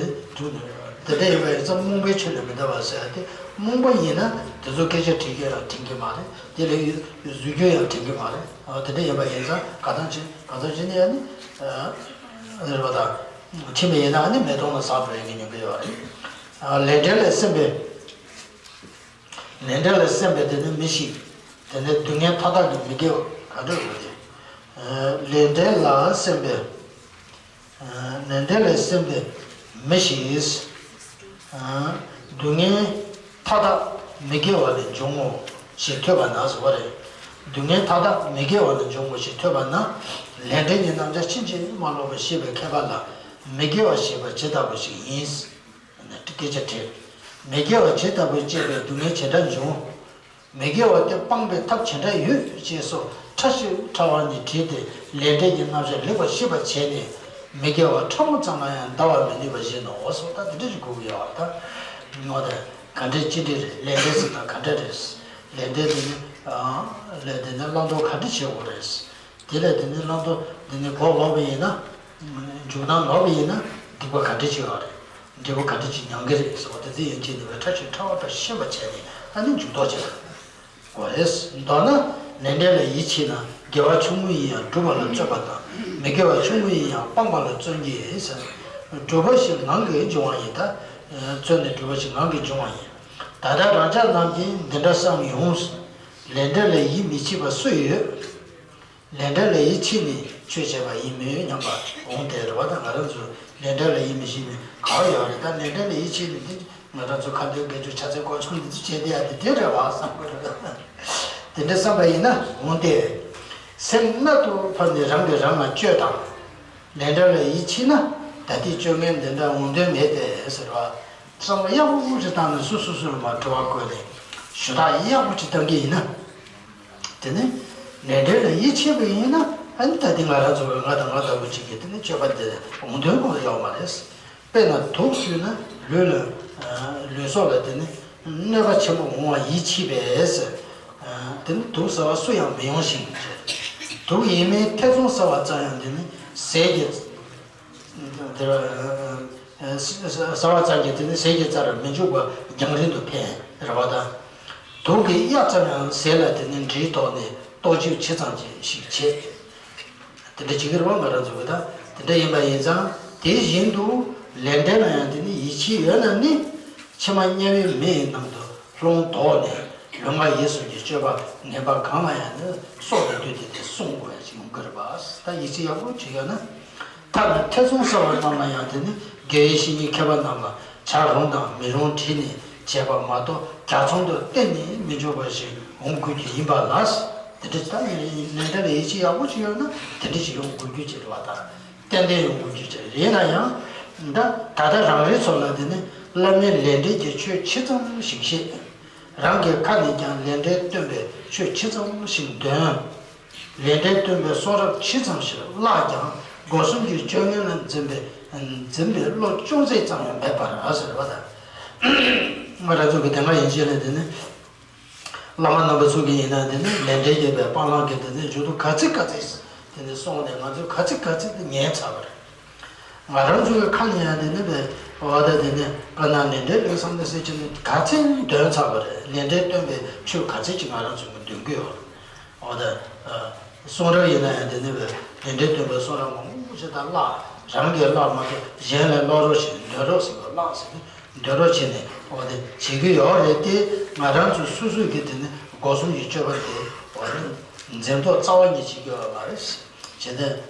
དེ་འདྲ་ཡིན་པ་ཡིན་ཙང་རྨོངས་པའི་ཆོས་ལ་མི་འདའ་བ་ཟེར་ཏེ། རྨོངས་པ་ཡིན་ན་དེ་ཚོ་སྐད་ཆ་དྲི་རྒྱུ་ཡང་དྲན་གྱི་མ་རེད། དེ་ལས་བཟོ་རྒྱུ་ཡང་དྲན་གྱི་མ་རེད། འོ་དེ་འདྲ་ཡིན་པ་ཡིན་ཙང་ག་ཚང་ཅི་ག་ཚང་ཅི་ནས་ཡང་ནི་རེད་པ། ད་ཕྱི་མ་ཡིན་ན་ནི་མེ་དོང་ལ་ཟགས་འགྲོ་ཡ་གི་ཉེན་ཁ་ཡོད་རེད། ལས་འབྲས་ལ་སེམས་པའི། ལས་འབྲས་ལ་སེམས་པའི་དེ་ནི་མི་ཞིག། དེ་ནི་སྡུག་བསྔལ་མཐའ་དག་གི་མི་དགེ་བ་ག་འདྲ་ཡོད་དེ། ལས་འབྲས་ལ་སེམས་པའི། ལས་འབྲས་ལ་སེམས་པའི་མི་ཞིག། སྡུག་བསྔལ་མཐའ་དག་མི་དགེ་བ་ལས་འབྱུང་ངོ་ཞེས་ཐོས་པ་ན་ཟེར་བ་རེད། སྡུག་བསྔལ་མཐའ་དག་མི་དགེ་བ་ལས་འབྱུང་ངོ་ཞེས་ཐོས་པ་ན། ལས་འབྲས་ཀྱི་རྣམ་གཞག་ཕྱིན་ཅི་མ་ལོག་པར་ཤེས་པའི་མཁས་པ་ལ་མི་དགེ་བ་ཞེས་པ་ཇི་ལྟ་བུ་ཞིག་ཡིན། སྐད་ཆ་དྲིས། མི་དགེ་བ་ཇི་ལྟ་བུ་སྤྱད་པས་སྡུག་བསྔལ་ཇི་འདྲ་འབྱུང་། མི་དགེ་བ་དེ་སྤང་བའི་ཐབས་ཇི་འདྲ་ཡོད་ཅེས་སོགས་ཕྲ་ཞིང་ཕྲ་བ་ནས་དྲིས་ཏེ་ལས་འབྲས་ཀྱི་རྣམ་གཞག་ལེགས་པར་ཤེས་པར་བྱས་ནས་མི་དགེ་བ་ཕྲ་མོ་ཙམ་ལ་ཡང་འདའ་བར་མི་ནུས་པ་བཞིན་ནོ། འོ་སོགས་ད་དེ་འདྲ་ཞིག་དགོས་ཀྱི་ཡོད་པ། ད་ངོ་དེ་ག་འདྲས་ཅི་འདྲས་རེད། ལས་འབྲས་ཟེར་ད་ག་འདྲ་རེད། ལས་འབྲས་དེ་ནི་ལས་དེ་ནི་བླང་དོར་ག་འདྲ་བྱེད་དགོས་རེད། དེ་ལས་དེ་ནི་བླང་དོར་དེ་ནི་གོ་ལོག་པ་ཡིན་ན། འཇུག་སྟངས་ལོག་པ་ཡིན་ན་སྡིག་པ་ག་འདྲ་ཅིག་ཡོད་རེད། འབྲས་བུ་ག་འདྲ་ཅིག་མྱང་གི་རེད་ཟེར་བ་དེ་ཚོ་ཡན་ཆད་ནི་བས་ཕྲ་ཞིང་ཕྲ་བ་ལྟར་ཤེས་པར་བྱས་ནས་ཨ་ནི་འཇུག་ལྡོག་བྱེད་དགོས་རེད། མདོར་ན་ལས་འབྲས་ལ་ཡིད་ཆེས་ན་དགེ་བ་ཆུང་ངུ་ཡིན་ཡང་སྒྲུབ་པ་ལ་བརྩོན་པ་དང་མི་དགེ་བ་ཆུང་ངུ་ཡིན་ཡང་སྤང་བ་ལ་བརྩོན་གྱི་ཟེར། སྒྲུབ་པ་ཞིག་ངང་གིས་འབྱུང་བ་ཡིན། ད་བརྩོན་ནས་སྒྲུབ་པ་ཞིག་ངང་གིས་འབྱུང་བ་ཡིན། ད་ལྟ་རང་ཅག་རྣམས་ཀྱིས་འདི་འདྲ་བསམ་ཡོང་། ལས་འབྲས་ལ་ཡིད་མི་ཆེས་པ་སུ་ཡོད། ལས་འབྲས་ལ་ཡིད་ཆེས་ནས་ཆོས་བྱས་པ་ཡིན་མོད་སྙམ་པ་འོང་སྟེ་རེད་པ། ད་ང་རང་ཚོ་ལས་འབྲས་ལ་ཡིད་མི་ཆེས་མི་ག་བ་ཡོད་རེད། ད་ལས་འབྲས་ལ་ཡིད་ཆེས་ནས་འདི་ང་རང་ཚོ་ཁ་འདོན་དགེ་སྦྱོར་ཕྱག་འཚལ་སྐོར་ཆུང་འདི་ཚོ་བྱས་བསྡད་ཡ་དེ་དེ་རེད་བ་བསམ་གི་རེད། དེ་འདྲ་བསམ་པ་ཡིན་ན་འོང་སྟེ། སེམས་རྣལ་དུ་ཕབ་ནས་རང་གིས་རང་ལ་བཅོས་དང་། ལས་འབྲས་ལ་ཡིད་ཆེས་ན་ད་ལྟའི་སྤྱོད་ངན་འདི་འདྲ་འོང་དོན་མེད་དེ་ཟེར་བ། བསམ་བློ་ཡག་པོ་ཅིག་བཏང་ནས་སོ་སོ་སོ་ལ་མར་དྲི་བ་བཀོད་ནས་ཞུ་དག་ཡག་པོ་ཅིག་བཏང་གི་ཡིན་ན། དེ་ནི་ལས་འབྲས་ལ་ཡིད་ཆེས་པ་ཡིན་ན་ཨ་ནི་ད་ལྟའི་ང་རང་ཚོ་གི་ང་དང་ང་ལྟ་བུ་ཅིག་གིས་དེ་ནི་སྤྱོད་པ་འདི་འོང་དོན་གང་ཡོད་མ་རེད། དཔེར་ན་དུག་བཙུགས་ན་ལུས་ལ་ལུས་སྲོག་ལ་དེ་ནི་གནོད་པ་ཆེན་པོ་འོང་བ་ཡིད་ཆེས་པས། དེ་ནི་དུག་ཟ་བ་སུ་ཡང་མི་ཡོང་ཞིང་། དུག་ཡིན་མིན་ཐེ་ཚོམ་ཟ་བ་ཙམ་ཡང་དེ་ནི་ཟས་ཀྱི་དེ་ཟ་བ་ཙམ་གྱིས་དེ་ནི་ཟས་ཀྱི་རྩ་ལ་མི་འཇུག་པར་རྒྱང་རིང་དུ་འཕེན་རེད་པ། ད་དུག་གི་གཡའ་ཙམ་ཡང་ཟས་ལ་དེ་ནི་འདྲིས་ཐོག་ནས་ལྟོ་ལྕིབས་ཇི་ཙམ་ཞིག་བྱེད། དེ་འདྲ་བྱེད་ཀྱི་རེད་བ། ང་རང་ཚོ་གི་ད་དེ་འདྲ་ཡིན་པ་ཡིན་ཙང་། དེ་བཞིན་དུ་ལས་འབྲས་ལ་ཡང་དེ་ནི་ཡིད་ཆེས་ཡོད་ན་ནི། ཕྱི་མ་དམྱལ་བའི་མེ་ཡི་ནང་དུ་ལྷུང་དོགས་ནས། ལུས་ངག་ཡིད་གསུམ་གྱི་སྤྱོད་པ་ངན་པ་གང་ལ་ཡང་ནི་སྲོག་དང་བསྡོས་ཏེ་དེ་བསྲུང་དགོས་ཡ་ཞིག་ཡོང་གི་རེད་པ། ད་ཡིད་ཆེས་ཡག་པོ་བྱེད་ཡོད་ན། ཐ་ན་ཐེ་ཚོམ་ཟ་བ་རྣམས་ལ་ཡང་དེ་ནི་དགེ་བའི་བཤེས་གཉེན་མཁས་པ་རྣམས་ལ་བྱ་རུང་དང་མི་རུང་དྲིས་ནས་བྱས་པ་མ་གཏོགས། རྒྱ་མཚོ་འདི་གཏན་ནས་མི་འཇོག་པ་ཞིག་འོང་དགོས་ཀྱི་ཡིན་པ་ལ། དེ་འདྲ་ད་ལས་འབྲས་ལ་ཡིད་ཆེས་ཡག་པོ་བྱེད་ཡོད་ན་དེ་འདྲ་ཞིག་ཡོང་དགོས་རྒྱུ་ཅིག་རེད་བ། ད་ཏན་ཏན་ཡོང་དགོས་རྒྱུ་ཅིག་རེད། ཡིན་ན་ཡང་ད་ད་ལྟ་རང་རེ་ཚོ་ལ་དེ་ནི་བླ་མས་ལས་འབྲས་ཀྱི་ཆོས་ཇི་ཙམ་ཞིག་བཤད། རང་གི་ཁ་ནས་ཀྱང་ལས་འབྲས་སྟོན་པའི་ཆོས་ཇི་ཙམ་ཞིག་འདོན། ལས་འབྲས་སྟོན་པའི་གསུང་རབ་ཇི་ཙམ་ཞིག་བཀླགས་ཀྱང་། སྒོ་གསུམ་གྱི་སྤྱོད་ངན་ལ་འཛིན་པའི་འཛིན་པའི་བློ་ཅུང་ཟད་ཙམ་ཡང་མེད་པར་ཟེར་བ་དང་། ང་རང་ཚོ་གི་དེ་སྔ་ཡན་ཆད་ལ་དེ་ནི་བླ་མ་རྣམ་པ་ཚོ་གི་ཡིན་ན་དེ་ནི་ལས་འབྲས་རྒྱས་པའི་སྤང་བླང་གི་དེ་ནི་མཇུག་ཏུ་ག་ཚོད་ག་ཚོད་དེ་ནི་སོང་ནས། ང་ཚོས་ག་ཚོད་ག་ཚོད་དེ་ཉན་ཚར་བ་རེད། ང་རང་ཚོའི་ཁ་ནས་ཡང་དེ་ནི་བས་འོ་ད་དེ་ནི་དཔེར་ན་ལས་འབྲས་ལེགས་བསམ་ནི་ཟེར་གྱི་ནི་ག་ཚོད་འདོན་ཚར་བ་རེད། ལས་འབྲས་སྟོན་པའི་ཆོས་ག་ཚོད་ཅིག་ང་རང་ཚོ་གི་འདོན་གྱི་ཡོད་རེད། འོ་ད་གསུང་རབ་ཡིན་ན་ཡང་དེ་ནི་བས་ལས་འབྲས་སྟོན་པའི་གསུང་རབ་མང་པོ་ཞིག་ད་བཀླགས། རང་གིས་བཀླགས་མ་གཏོགས་གཞན་ལ་ཀློག་རོགས་བྱེད། འདོན་རོགས་ཟེར་བ། བཀླགས་ཟེར་ནས་འདོན་རོགས་བྱེད་ནས་འོ་དེ་བྱེད་ཀྱི་ཡོད་རེད་དེ། ང་རང་ཚོ་སོ་སོ་གི་དེ་ནི་སྒོ་གསུམ་གྱི་སྤྱོད་པ་དེ་འོ་རེད། འཛེམ་དོགས་རྩ་བ་ཉིད་བྱེད་ཀྱི་ཡོད་མ་རེད། བྱས་ནས་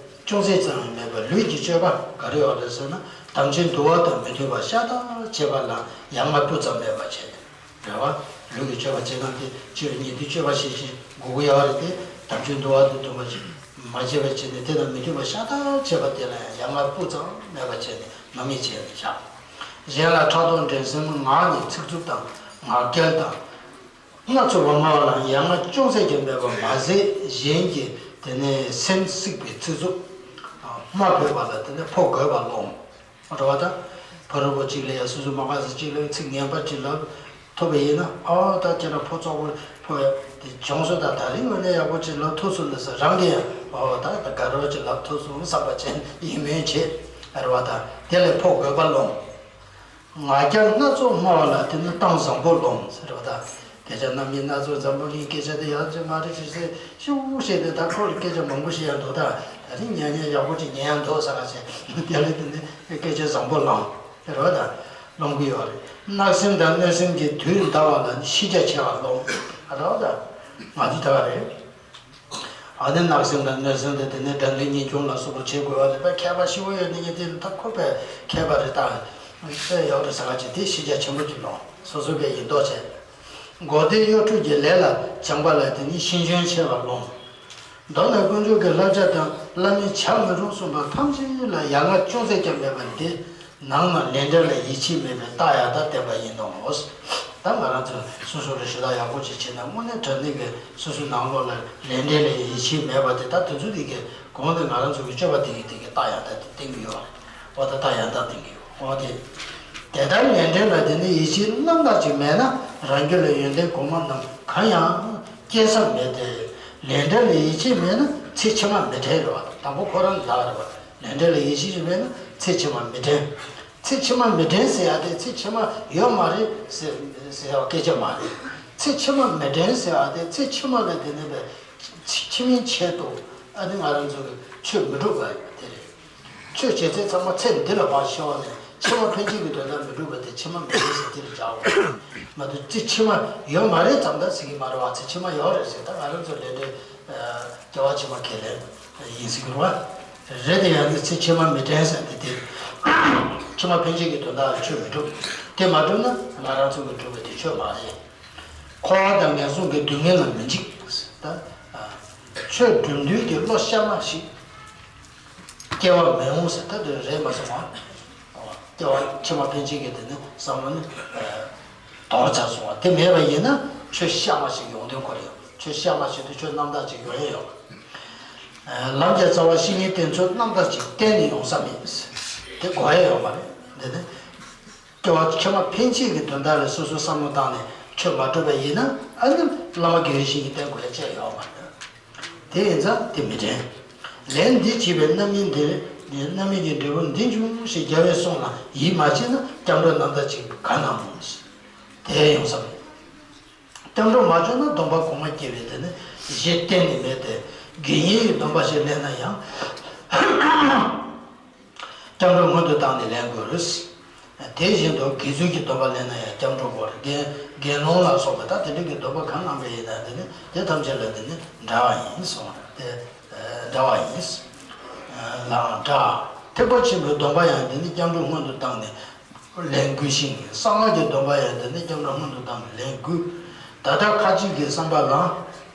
ཅུང་ཟད་ཙམ་ཡང་མེད་པར་ལུས་ཀྱི་སྤྱོད་པ་ག་རེ་ཡོད་རེད་ཟེར་ན། དམ་ཆོས་འདུལ་བ་དང་མི་མཐུན་པ་ཤ་སྟག་བྱེད་པ་ལ་ཡ་ང་སྤུ་ཙམ་མེད་པ་བྱས། རེད་བ། ལུས་ཀྱི་སྤྱོད་པ་བྱེད་སྟངས་དེ་ཕྱི་རུ་ཉེ་དུའི་སྤྱོད་པ་ཞིག་ཞིག་དགོས་ཀྱི་ཡོད་རེད་དེ། དམ་ཆོས་འདུལ་བ་དང་མཐུན་པ་ཞིག་མ་བྱས་པ་བྱས་ནས་དེ་དང་མི་མཐུན་པ་ཤ་སྟག་བྱེད་པ་དེ་ལ་ཡ་ང་སྤུ་ཙམ་མེད་པ་བྱས་ནས་སྣང་མེད་བྱས་ནས་བཞག། གཞན་ལ་ཕྲག་དོག་འགྲན་སེམས་ངག་ནས་ཚིག་རྩུབ་དང་ངག་འཁྱལ་དང་། སྣ་ཚོགས་པ་སྨྲ་བ་ལ་ཡ་ང་ཅུང་ཟད་ཀྱང་མེད་པ་མ་ཟད། གཞན་གྱི་དེ་ནས་སེམས་བསྲེགས་པའི་ཚིག་རྩུབ། སྨྲ་བོས་པ་ལ་དེ་ནས་ཕོ་རྒོད་པ་སློང་། རེད་བ་ད། ཕ་རོལ་པོ་གཅིག་ལ་ཡ་སོ་སོ་མ་དགའ་ས་གཅིག་ལ་ཚིག་ངན་པ་གཅིག་ལབ་ཐུབ་པ་ཡིན་ན། ཨོ་ད་ཁྱེད་རང་ཕོ་བཙོག་པོ་ཕོ་ཡ་དེ་བྱུང་སོང་། ད་ད་རིང་ངོས་ནས་ཡག་པོ་གཅིག་ལབ་ཐུབ་སོང་ཟེར། རང་གིས་ཡང་ཨོ་ད་ད་དགའ་རབ་གཅིག་ལབ་ཐུབ་སོང་བསམ་པ་བྱས་ཡིད་སྨོན་བྱེད། རེད་བ་ད། དེ་ལས་ཕོ་རྒོད་པ་སློང་། ངག་འཁྱལ་སྣ་ཚོགས་སྨྲ་བ་ལ་དེ་ནི་གཏམ་བཟང་པོ་སློང་ཟེར་བ་དང་། སྐད་ཆ་རྣམ་གཉིས་སྣ་ཚོགས་བཟང་པོ་གླེང་། སྐད་ཆ་དེ་ཡག་ཅིག་མ་རེད་ཅེས་ཟེར་ཤུགས་བཤད་དེ། ད་ཁོ་ལ་སྐད་ཆ་མང་པོ་བཤད་ཡ་འདུག་ད་ད་རིང་ཉན་ཉན་ཡག་པོ་ཅིག་ཉན་ཡ་འདུག་ཟེར་ག་བྱས། དེ་ལ་དེ་ནི་སྐད་ཆ་བཟང་པོ་སློང་ཟེར་བ་དང་། སློང་གི་ཡོད་རེད། བརྣབ་སེམས་དང་གནོད་སེམས་ཀྱིས་དུས་འདའ་བ་ལ་ནི་ཤེས་རྒྱ་ཆེ་བ་སློང་ཟེར་བ་དང་། ང་ཚོ་ད་ག་རེད། ཨ་ནི་བརྣབ་སེམས་དང་གནོད་སེམས་དེ་དེ་ནས་དགྲ་འདོད་གཉེན་སྐྱོང་ལ་སོགས་པ་བྱེད་དགོས་པ་རེད་པ། མཁས་པ་ཞེ་པོ་ཡོད་ནི་ཉིད་དེ་ད་ཁོ་པས་མཁས་པ་རེད། ད་དཔེ་ཡག་རེད་ཟེར་ག་བྱས་དེ་ཤེས་རྒྱ་ཆེན་པོ་ཅིག་སློང་། སོ་སོ་པས་ཡིན་མདོག་བྱས། མགོ་བདེ་གཡོ་འཁྲུལ་གྱི་ལས་ལ་སྦྱངས་པ་ལ་དེ་ནི་ཤེས་འཇོན་ཆེ་བ་སློང་། མདོར་ན་དཀོན་མཆོག་གི་བསླབ་བྱ་དང་བླ་མའི་བྱ་མི་རུང་གསུངས་པ་ཐམས་ཅད་ལ་ཡ་ང་ཅུང་ཟད་ཀྱང་མེད་པ་འདི། ནང་ན་ལས་འབྲས་ལ་ཡིད་ཆེས་མེད་པའི་རྟགས་ཡང་དག་བསྟན་པ་ཡིན་ནོ། ད་ང་རང་ཚོ་སོ་སོ་ལ་ཞུ་དག་ཡག་པོ་ཅིག་བྱས་ན། དངོས་གནས་དྲང་གནས་ཀྱི་སོ་སོའི་ནང་ལོགས་ལ་ལས་འབྲས་ལ་ཡིད་ཆེས་མེད་པ་དེ། ད་དེ་ཚོ་དེ་གའི་གོང་དུ་ང་རང་ཚོ་གི་སྤྱོད་པ་དེ་གའི་དེ་གའི་རྟགས་ཡང་དག་དེ་བསྟན་གྱི་ཡོད་རེད། འོ་ད་རྟགས་ཡང་དག་བསྟན་གྱི་ཡོད། འོ་དེ་དེ་ལྟར་ལས་འབྲས་ལ་དེ་ནི་ཡིད་ཆེས་རྣམ་དག་ཅིག་མེད་ན། རང་རྒྱུད་ལ་ཡོན་ཏན་གོང་མ་རྣམས་གང་ཡང་སྐྱེ་ས་མེད་དེ། ལས་འབྲས་ལ་ཡིད་ཆེས་མེད་ན་ཚེ་ཕྱི་མ་མི་དྲན་རེད་བ། དང་པོ་ཁོ་རང་ལག་རེད་བ། ལས་འབྲས་ལ་ཡིད་ཆེས་ཅིག་མེད་ན་ཚེ་ཕྱི་མ་མི་དྲན། ཚེ་ཕྱི་མ་མི་དྲན་ཟེར་ཡ་དེ་ཚེ་ཕྱི་མ་ཡོད་མ་རེད་ཟེར་ཟེར་ཡ་སྐད་ཆ་མ་རེད། ཚེ་ཕྱི་མ་མི་དྲན་ཟེར་ཡ་དེ་ཚེ་ཕྱི་མ་ལ་དེ་ནས་པའི་ཕྱི་མའི་ཆེད་དུ་ཨ་ནི་ང་རང་ཚོ་གི་ཆོས་མི་སྒྲུབ་པ་དེ་རེད། ཆོས་བྱེད་ཚད་ཚང་མ་ཚེ་འདི་ལ་ཕར་ཤོར་ནས་ཕྱི་མ་ཕན་ཆད་ཀྱི་དོན་དག་མི་སྒྲུབ་པ་དེ་ཕྱི་མ་མི་དྲན་ཟེར་དེ་ལ་སྦྱར་བ་མ་གཏོགས། ཚེ་ཕྱི་མ་ཡོད་མ་རེད་ཙམ་ད་ཟེར་གྱི་མ་རེད་བ། ཚེ་ཕྱི་མ་ཡོད་རེད་ཟེར། ད་ང་རང་ཚོ་ལས་འབྲས་སྐྱེ་བ་ཕྱི་མ་ཁས་ལེན་ཡིན་ཟེར་གྱི་རེད་བ། རེད་དེ་ཡང་ནི་ཚེ་ཕྱི་མ་མི་དྲན་ཟེར་དེ་དེ། ཕྱི་མ་ཕན་ཆད་ཀྱི་དོན་དག་ལ་ཆོས་མི་སྒྲུབ། དེ་མ་སྒྲུབ་ན་ང་རང་ཚོ་གི་སྒྲུབ་པ་དེ་ཆོས་མ་རེད། འཁོར་བ་དང་ངན་སོང་གི་སྡུག་བསྔལ་ལ་མི་འཇིགས། ད་ཆོས་སྒྲུབ་འདོད་ཀྱི་བློ་གཤའ་མ་ཞིག་སྐྱེ་བ་མི་འོང་ཟེར། ད་དེ་རེད་མ་སོང་བ། སྐྱེ་བ་ཕྱི་མ་ཕན་ཆད་ཀྱི་དེ་ནི་བསམ་བློ་ནི་དོར་ཚར་སོང་བ་དེ་མེད་པ་ཡིན་ན་ཆོས་གཤའ་མ་ཞིག་ཡོང་དོན་ཁོ་རེད། ཆོས་གཤའ་མ་ཞིག་དེ་ཆོས་རྣམ་དག་ཅིག་ཡོང་ཡ་ཡོད། ལམ་གྱི་རྩ་བ་བཤེས་གཉེན་བསྟེན་ཚུལ་རྣམ་དག་ཅིག་གཏན་ནས་ཡོང་ས་མེད། དེ་དགོས་ཡ་ཡོད་མ་རེད། འདི་ནི་སྐྱེ་བ་ཕྱི་མ་ཕན་ཆད་ཀྱི་དོན་དག་ལ་སོ་སོ་བསམ་བློ་བཏང་ནས་ཆོས་མ་སྒྲུབ་པ་ཡིན་ན། ཨ་ནི་བླ་མ་དགེ་བའི་བཤེས་གཉེན་བསྟེན་དགོས་ཡ་ཅི་ཡང་ཡོད་མ་རེད། དེ་ཡིན་ཙང་དེ་མི་དྲན། ལན་འདི་བྱས་པའི་རྣམ་སྨིན་འདིར། རྣམ་སྨིན་གྱི་འབྲས་བུ་འདི་འབྱུང་ཞེས་རྒྱལ་བས་གསུངས་ལ་ཡིད་མ་ཆེས་ན། སྐྱབས་འགྲོ་རྣམ་དག་ཅིག་ག་ན་མོ་ཟེར། དེ་ཡོང་ས་མེད། སྐྱབས་འགྲོ་མ་བྱུང་ན་སྡོམ་པ་གོང་མ་སྐྱེ་བའི་དེ་ནི་གཞི་གཏན་ནས་མེད་དེ། དགེ་བསྙེན་ཡི་སྡོམ་པ་ཞིག་ལེན་ན་ཡང་ སྐྱབས་འགྲོ་སྔོན་དུ་བཏང་ནས་ལེན་དགོས། དེ་བཞིན་དུ་དགེ་ཚུལ་གྱི་སྡོམ་པ་ལེན་ན་ཡང་སྐྱབས་འགྲོ་དགོས། དགེ་དགེ་སློང་ལ་སོགས་པ་ད་དེ་འདྲ་གི་སྡོམ་པ་གང་བླངས་པ་ཡིན་ན་དེ་ནི་དེ་ཐམས་ཅད་ལ་དེ་ནི་འདྲ་བ་ཡིན་གསུངས། དེ་འདྲ་བ་ཡིན། ལའང་འདྲ། ཐེག་པ་ཆེན་པོའི་སྡོམ་པ་ཡང་དེ་ནི་སྐྱབས་འགྲོ་སྔོན་དུ་བཏང་ནས་ལེན་དགོས་ཤིང་། གསང་སྔགས་ཀྱི་སྡོམ་པ་ཡང་དེ་ནི་སྐྱབས་འགྲོ་སྔོན་དུ་བཏང་ནས་ལེན་དགོས། ད་ལྟ་ཁ་ཅིག་གི་བསམ་པ་ལ།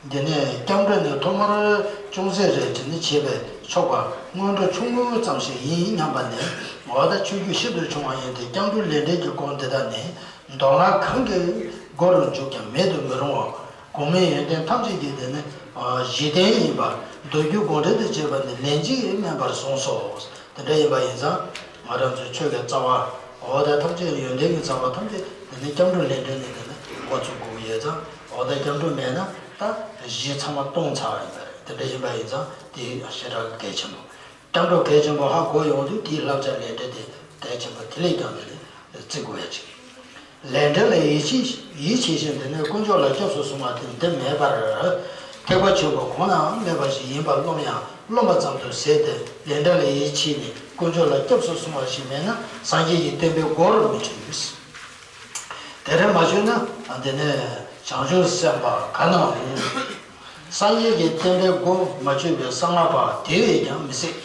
འདི་ནས་སྐྱབས་འགྲོ་ནི་ཐོག་མར་ཅུང་ཟད་རེ་དྲན་ནས་བྱས་པས་ཆོག་པ་སྔོན་འགྲོ་ཆུང་ངུ་ཙམ་ཞིག་ཡིན་སྙམ་པ་ནས། འོ་ད་ཆོས་བརྒྱུད་ཤིན་ཏུ་ཆུང་བ་ཡིན་ཏེ། སྐྱབས་འགྲོ་ལས་འབྲས་ཀྱི་སྐོར་འདི་དག་ནི་མདོ་སྔགས་གང་གི་སྒོ་རུ་འཇུག་ཀྱང་མེད་དུ་མི་རུང་བ། གོང་མའི་ཡོན་ཏན་ཐམས་ཅད་ཀྱི་དེ་ནི་གཞི་རྟེན་ཡིན་པ། མདོ་རྒྱུད་དགོངས་འགྲེལ་དུ་བྱས་པ་ནི་ལན་གཅིག་དམན་པར་གསུངས་སོ། དེ་འདྲ་ཡིན་པ་ཡིན་ཙང་། ང་རང་ཚོའི་ཆོས་ཀྱི་རྩ་བ། འོ་ད་ཐམས་ཅད་ཡོན་ཏན་གྱི་རྩ་བ་ཐམས་ཅད་དེ་ནི་སྐྱབས་འགྲོ་ལས་འབྲས་ནི་དེ་ནི་འགོ་ཚུགས་དགོས་ཀྱི་ཡོད་ཙང་། འོ་ད་སྐྱབས་འགྲོ་མེད་ན་ད་གཞི་ཚང་མ་སྟོང་ཚར་བ་ཡིན་པ་རེད། དེ་འདྲ་ཡིན་པ་ཡིན་ཙང་དེ་ཞེ་དྲག་གལ་ཆེན་པོ། སྐྱབས་འགྲོ་གལ་ཆེན་པོ་ཧ་གོ་ཡོང་དུས་དེའི་བསླབ་བྱ་ལས་འབྲས་དེ་གལ་ཆེན་པོ་དེ་ལས་ཀྱང་དེ་ནི་བརྩི་དགོས་ཡ་ཅིག་ལས་འབྲས་ལ་ཡིད་ཆེས་ཡིད་ཆེས་ཤིང་། དེ་ནས་དཀོན་མཆོག་ལ་སྐྱབས་སུ་སོང་བ་དེ་འདི་མེད་པར། ཐེག་པ་ཆེན་པོ་གོང་ནའང་མེད་པ་ཞིག་ཡིན་པར་རློམ་ཡང་རློམ་པ་ཙམ་དུ་ཟད་དེ། ལས་འབྲས་ལ་ཡིད་ཆེས་ནས་དཀོན་མཆོག་ལ་སྐྱབས་སུ་སོང་བ་ཞིག་མེད་ན་སངས་རྒྱས་ཀྱི་བསྟན་པའི་སྒོ་རུ་མི་ཆུད། དེ་རེ་མ་ཆུད་ན་དེ་ནས་བྱང་ཆུབ་སེམས་དཔའ་ག་ན་འོང་། སངས་རྒྱས་ཀྱི་བསྟན་པའི་སྒོ་མ་ཆུད་པའི་གསང་སྔགས་པ་དེ་བས་ཀྱང་མི་སྲིད།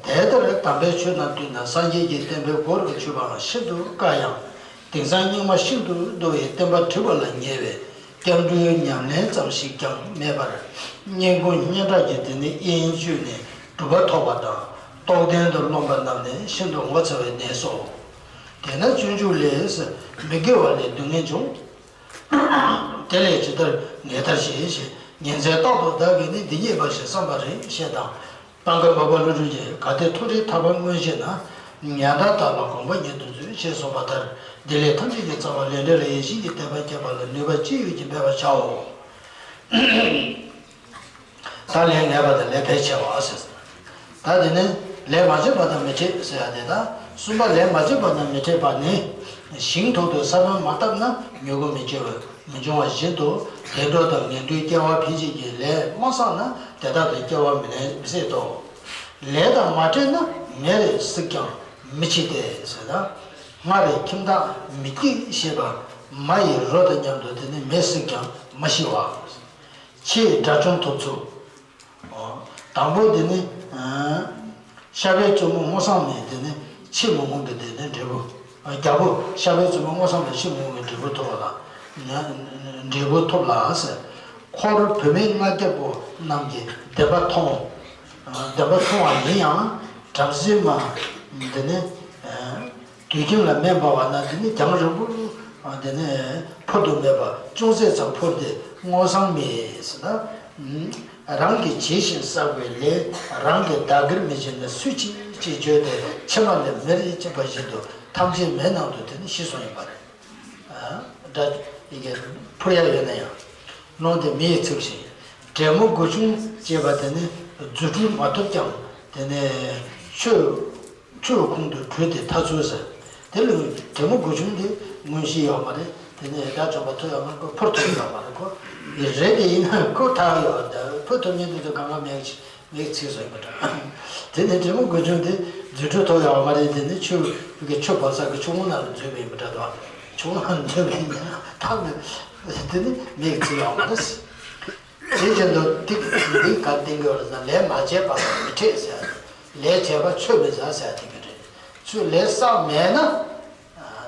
དེ་ལྟར་དམ་པའི་ཆོས་དང་བསྟུན་ན་སངས་རྒྱས་ཀྱི་བསྟན་པའི་སྒོ་རུ་ཆུད་པའང་ཤིན་ཏུ་དཀའ་ཡང་། དེང་སང་རྙིང་མ་ཤིན་ཏུ་བསྡུ་བའི་བསྟན་པ་བསྒྲིགས་པ་ལ་ཉེ་བས། སྐྱབས་འགྲོའི་ཉམས་ལེན་ཙམ་ཞིག་ཀྱང་མེད་པར། སྙན་ཁུང་སྙན་གྲགས་ཀྱི་དེ་ནི་དབྱེན་བཅོས་ནས་གྲུབ་པ་ཐོབ་པ་དང་རྟོགས་ལྡན་དུ་རློམ་པ་རྣམས་ནི་ཤིན་ཏུ་ངོ་ཚ་བའི་གནས་སོ། དེས་ན་སྤྱོད་འཇུག་ལས། མི་དགེ་བ་ལས་སྡུག་བསྔལ་འབྱུང་། དེ་ལས་ཇི་ལྟར་ངེས་ཐབས་ཤེས་ཞེས། ཉིན་མཚན་རྟག་ཏུ་བདག་གིས་ནི། འདི་ཉིད་འབའ་ཞིག་བསམ་པ་རེ་ཞེས་དང་། སྤང་ཀ་མ་པ་ཀླུ་སྒྲུབ་ཀྱིས། གལ་ཏེ་མཐོ་རིས་ཐར་པ་མངོན་ཤེས་ན། ཉན་དང་བདག་ལ་དགོངས་པ་ཉིད་དུ་མཛོད། ཞེས་གསུངས་པ་ལྟར་འདི་ལས་ཐམས་ཅད་ཀྱི་རྩ་བ་ལས་འབྲས་ལ་ཡིད་ཆེས་ཀྱི་དད་པ་བསྐྱེད་པ་ལ་ནུས་པ་ཅི་ཡོད་ཀྱིས་འབད་པར་བྱའོ། ད་ལས་ངན་པ་དང་ལས་ཕལ་ཆེ་བ་ཟེར། ད་དེ་ནི་ལས་མ་བྱས་པ་དང་མི་འཕྲད་ཟེར་ཡ་དེ་དང་། གསུམ་པ་ལས་མ་བྱས་པ་དང་མི་འཕྲད་པ་ནི། ཞིང་ཐོག་ཏུ་ས་བོན་མ་བཏབ་ན་མྱུ་གུ་མི་སྐྱེ་བ་མི་འབྱུང་བ་བཞིན་དུ། བདེ་འགྲོ་དང་ངན་འགྲོའི་སྐྱེ་བ་ཕལ་ཆེར་གྱི་ལས་མ་བསགས་ན་དེ་དག་ཏུ་སྐྱེ་བ་མི་ལེན་མི་སྲིད་དོ། ལས་དང་མ་བྲལ་ན་མེ་རེ་གཟིགས་ཀྱང་མི་འཆི་སྟེ་ཟེར་ན། སྔར་ཁྱིམ་བདག་མི་སྐྱིད་ཞེས་པ་མ་ཡི་རོ་དང་མཉམ་དུ་དེ་ནི་མེས་གཟིགས་ཀྱང་མ་ཤི་བ། ཕྱིའི་དགྲ་བཅོམ་ཐོབ་ཚུལ། དང་པོ་དེ་ནི། ཤ་བའི་བཙུན་མོ་སྔོ་བསངས་མའི་དེ་ནི་ཕྱི་མི་ངོམས་པའི་དེ་ནི་འབྲས་བུ། རྒྱལ་པོ་ཤ་བའི་བཙུན་མོ་སྔོ་བསངས་མའི་ཕྱི་མི་ངོམས་པའི་འབྲས་བུ་ཐོབ་པ་ལ། འབྲས་བུ་ཐོབ་ལ་ཟེར། འཁོར་བུད་མེད་ལྔ་བརྒྱ་པོ་རྣམས་ཀྱིས་བདེན་པ་མཐོང་། བདེན་པ་མཐོང་བ་ཡིན་ཡང་བྲམ་ཟེ་མ་དེ་ནི། དུད་ཁྱིམ་ལ་མེ་འབར་བ་ན་དེ་ནི་རྒྱང་རིང་པོ་དེ་ནི་འཕུར་དུ་མེད་པར་ཅུང་ཟད་ཙམ་འཕུར་ཏེ་སྔོ་བསངས་མའི་ཟེར་ན། རང་གིས་བྱས་ཤིང་བསགས་པའི་ལས་རང་གིས་བདག་གིར་མི་བྱེད་ན་སུས་བྱེད་ཅེས་བརྗོད་དེ་ཕྱི་མ་ལས་མེར་བཅད་པ་བཞིན་དུ་ཐམས་ཅད་མེ་ནང་དུ་དེ་ནི་ཤི་སོང་ཡིན་པ་རེད། སྒྲ་ཡི་གེ་འཕུར་ཡ་ཡོད་ན་ཡང་། རླུང་དེ་མེ་ཡིས་ཚིག་ཤིང་། འདྲེ་མོ་དགུ་ཆུང་ཅེས་པ་དེ་ནི་རྫུ་འཕྲུལ་མ་ཐོབ་ཀྱང་དེ་ནི་ཆོས། ཆུའི་ཁོང་དུ་བྲུས་ཏེ་ཐར་ཚུལ་ཟེར། དེ་ལ་འདྲེ་མོ་དགུ་ཆུང་དེ་མངོན་ཤེས་ཡོད་མ་རེད། དེ་ནས་དགྲ་བཅོམ་པ་ཐུབ་ཡོད་མ་རེད། ཁོ་འཕུར་ཐུབ་ཡོད་མ་རེད། ཁོ་ཡི་རེད་དེ་ཡིན་ན་ཁོ་ཐར་ཡོད་དེ་འཕུར་ཐུབ་མཁན་དེ་ཚོ་གང་ག་མེད་མེད་ཚིག་བཟོས་པ་འདྲ། དེ་ནས་འདྲེ་མོ་དགུ་ཆུང་དེ་རྫུ་འཕྲུལ་ཐོབ་ཡོད་མ་རེད། དེ་ནས་ཆུ་གི་ཆུ་བབས་ས་གི་ཆུ་ཁུང་ནང་ལ་འཛུལ་བ་ཡིན་པ་འདྲ་འདུག་ཆུ་ཁུང་ནང་འཛུལ་བ་ཡིན་ན་ཐར་མེད། དེ་ནི་མེད་ཚིག་ཡོད་མ་རེད། དེ་བཞིན་དུ་ཏིག་འདི་ག་བསྟན་དགོས་ལ་ན་ལས་མ་བྱས་པ་དང་མི་འཕྲད་ཟེར། ལས་བྱས་པ་ཆོས་མི་ཟ་ཟེར་དེ་ག་རེད། ཆོས་ལས་བསགས་མེད་ན།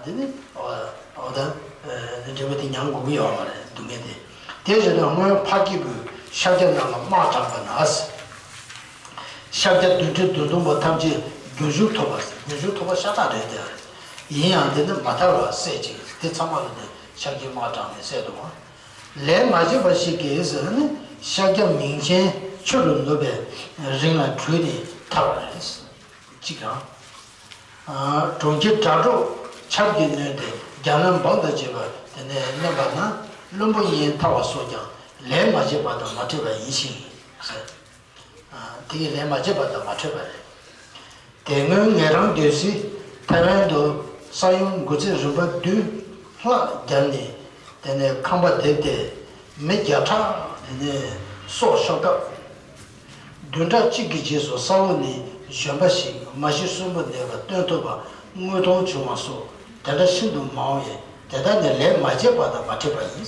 དེ་ནི་འོ་ད་འབྲས་བུ་དེ་མྱང་དགོས་ཀྱི་ཡོད་མ་རེད། སྡུག་བསྔལ་དེ། དེ་བཞིན་དུ་སྔོན་འཕགས་སྐྱེས་བུས་ཤཱཀྱ་རྣམས་ལ་དམག་དྲངས་པ་ན། ཤཱཀྱ་བདུན་ཁྲི་བདུན་སྟོང་པོ་ཐམས་ཅད་རྒྱུན་ཞུགས་ཐོབ་པ། རྒྱུན་ཞུགས་ཐོབ་པ་ཤ་སྟག་རེད་དེ། ཡིན་ཡང་དེ་ནི་མ་ཐར་བ་བསད་ཅིང་དེ་ཚང་མ་ལ་ནི་ཤཱཀྱའི་དམག་དྲངས་ནས་བསད་དོ། ལས་མ་བྱས་པ་ཞིག་གིས་ཟེར་ནི་ཤཱཀྱ་མིང་ཆེན་ཆུ་རུ་ནུབ་པའི་རིང་ལ་བྲོས་ནས་ཐར་བ་རེད། གཅིག་དང་། གྲོང་ཁྱེར་སྒྲ་སྒྲོགས་ཆར་གྱིས་ནོན་ཏེ་རྒྱ་ལམ་འབངས་དང་བཅས་པ་དེ་ནས་མནན་པ་ན་བླུན་པོ་གཉིས་ཐར་བ་སོགས་ཀྱང་ལས་མ་བྱས་པ་དང་མ་འཕྲད་པ་ཡིན་ཞིང་ཟེར། དེ་ཡི་ལས་མ་བྱས་པ་དང་མ་འཕྲད་པ་རེད། དེ་སྔོན་ངེད་རང་སྡོད་སའི་ཐའེ་ཝན་དུ་ས་ཡོམ་འགོ་ཚད་རིམ་པ་བདུན་ལྷག་བརྒྱབ་ནས་དེ་ནས་ཁང་པ་རྡིབ་སྟེ་མི་བརྒྱ་ཕྲག་དེ་ནས་སྲོག་ཤོར་སྐབས། བདུན་ཕྲག་གཅིག་གི་རྗེས་སུ་ས་འོག་ནས་གཞོན་པ་ཞིག་མ་གཞི་གསོན་པོ་གནས་པ་སྟོན་ཐུབ་པ་དངོས་མཐོང་བྱུང་བ་སོགས་དེ་འདྲ་ཤིན་ཏུ་མང་བས། དེ་དག་ནི་ལས་མ་བྱས་པ་དང་མ་འཕྲད་པ་ཡིན།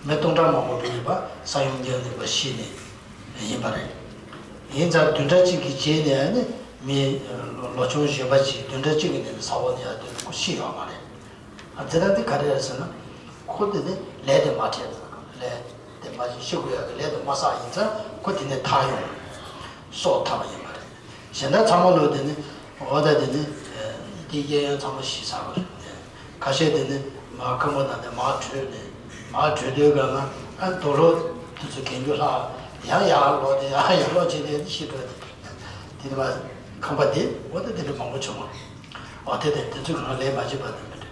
མི་སྟོང་ཕྲག་མང་པོ་བོད་པ་ས་ཡོམ་བརྒྱབ་ནས་པ་ཤི་ནས་ཡིན་པ་རེད། ཡིན་ཙང་བདུན་ཕྲག་གཅིག་གི་རྗེས་ནས་ནི་མི་ལོ་ཆུང་གཞོན་པ་ཅིག་བདུན་ཕྲག་གཅིག་གི་ནང་ནས་ས་འོག་ནས་ཡར་ཐོན་ནས་ཁོ་ཤི་ཡོད་མ་རེད། ཨ་དེ་ལྟ་དེ་ག་རེ་རེད་ཟེར་ན། ཁོ་དེ་ནི་ལས་དེ་མ་འཕྲད་ཙང་ལས་དེ་མ་བྱས་ཤི་དགོས་ཡག་གི་ལས་དེ་མ་བསགས་ཡིན་ཙང་ཁོ་དེ་ནས་ཐར་ཡོང་། སྲོག་ཐར་བ་ཡིན་པ་རེད། གཞན་དག་ཚང་མ་ལོ་དེ་ནི་འོ་ད་དེ་ནི་དེའི་གཡས་གཡོན་ཚང་མ་ཤི་ཚར་བ་རེད། ཁ་ཤས་དེ་ནི་མར་ཁང་པ་ནང་ནས་མར་བྲོས་ནས་མར་བྲོས་དུས་སྒང་ལ་ཨ་དུག་ལོག་དེ་ཚོ་གྱོན་རྒྱུ་ལྷག་ཡང་ཡར་ལོག་དེ་ཡང་ཡར་ལོག་བྱས་ནས་ཤི་འགྲོ་དེ་དེ་ནི་མར་ཁང་པ་དེ་འོ་ད་དེ་འདྲ་མང་པོ་བྱུང་བ། འོ་དེ་དེ་དེ་ཚོའི་སྒང་ལས་མ་བྱས་པ་དེ་མི་འདྲ།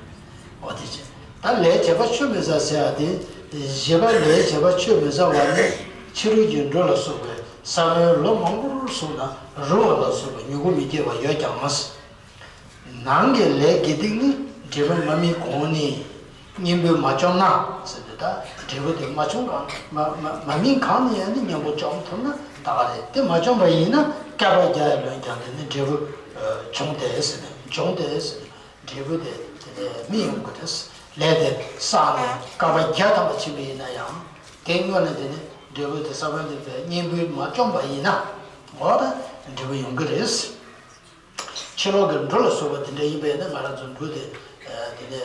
འོ་དེ་བྱས། ད་ལས་བྱས་པ་ཆུད་མི་ཟ་ཟེར་བ་དེ། བྱས་པ་ལས་བྱས་པ་ཆུད་མི་ཟ་བ་ནི་ཕྱི་རོལ་གྱི་འབྲུ་ལ་སོགས་པའི་ས་བོན་ལོ་མང་པོར་སོང་ན་རུལ་བ་ལ་སོགས་པའི་མྱུ་གུ་མི་སྐྱེ་བ་ཡོད་ཀྱང་། ནང་གི་ལས་དགེ་སྡིག་ནི་འབྲས་བུ་མ་སྨིན་གོང་ནས་གཉེན་པོས་མ་བཅོམ་ན་ཟེར་ཏེ། ད་འབྲས་བུ་དེ་མ་བཅོམ་གང་མ་མ་མ་སྨིན་གང་ནས་ཡང་ནི་གཉེན་པོ་བཅོམ་ཐུབ་ན་ད་ག་རེད། དེ་མ་བཅོམ་པ་ཡིན་ན་བསྐལ་པ་བརྒྱ་ཡི་ལོན་ཀྱང་དེ་ནི་འབྲས་བུ་བྱུང་སྟེ་ཟེར་ནས་འབྱུང་སྟེ་ཟེར་ནས། འབྲས་བུ་དེ་དེ་ནས་སྨིན་ཡོང་གི་རེད། ལས་དེ་བསགས་ནས་བསྐལ་པ་བརྒྱ་ཐམ་པ་ཕྱིན་པ་ཡིན་ན་ཡང་། དེ་སྔོན་ལ་དེ་ནས་འབྲས་བུ་དེ་ས་བོན་དེ་བས་གཉེན་པོས་མ་བཅོམ་པ་ཡིན་ན། འོ་ད་འབྲས་བུ་ཡོང་གི་རེད། ཕྱི་ལོགས་ཀྱི་འབྲུ་ལ་སོགས་པ་དེ་འདྲ་ཡིན་པས་ན་ང་རང་ཚོ་འབྲུ་དེ་དེ་ནས་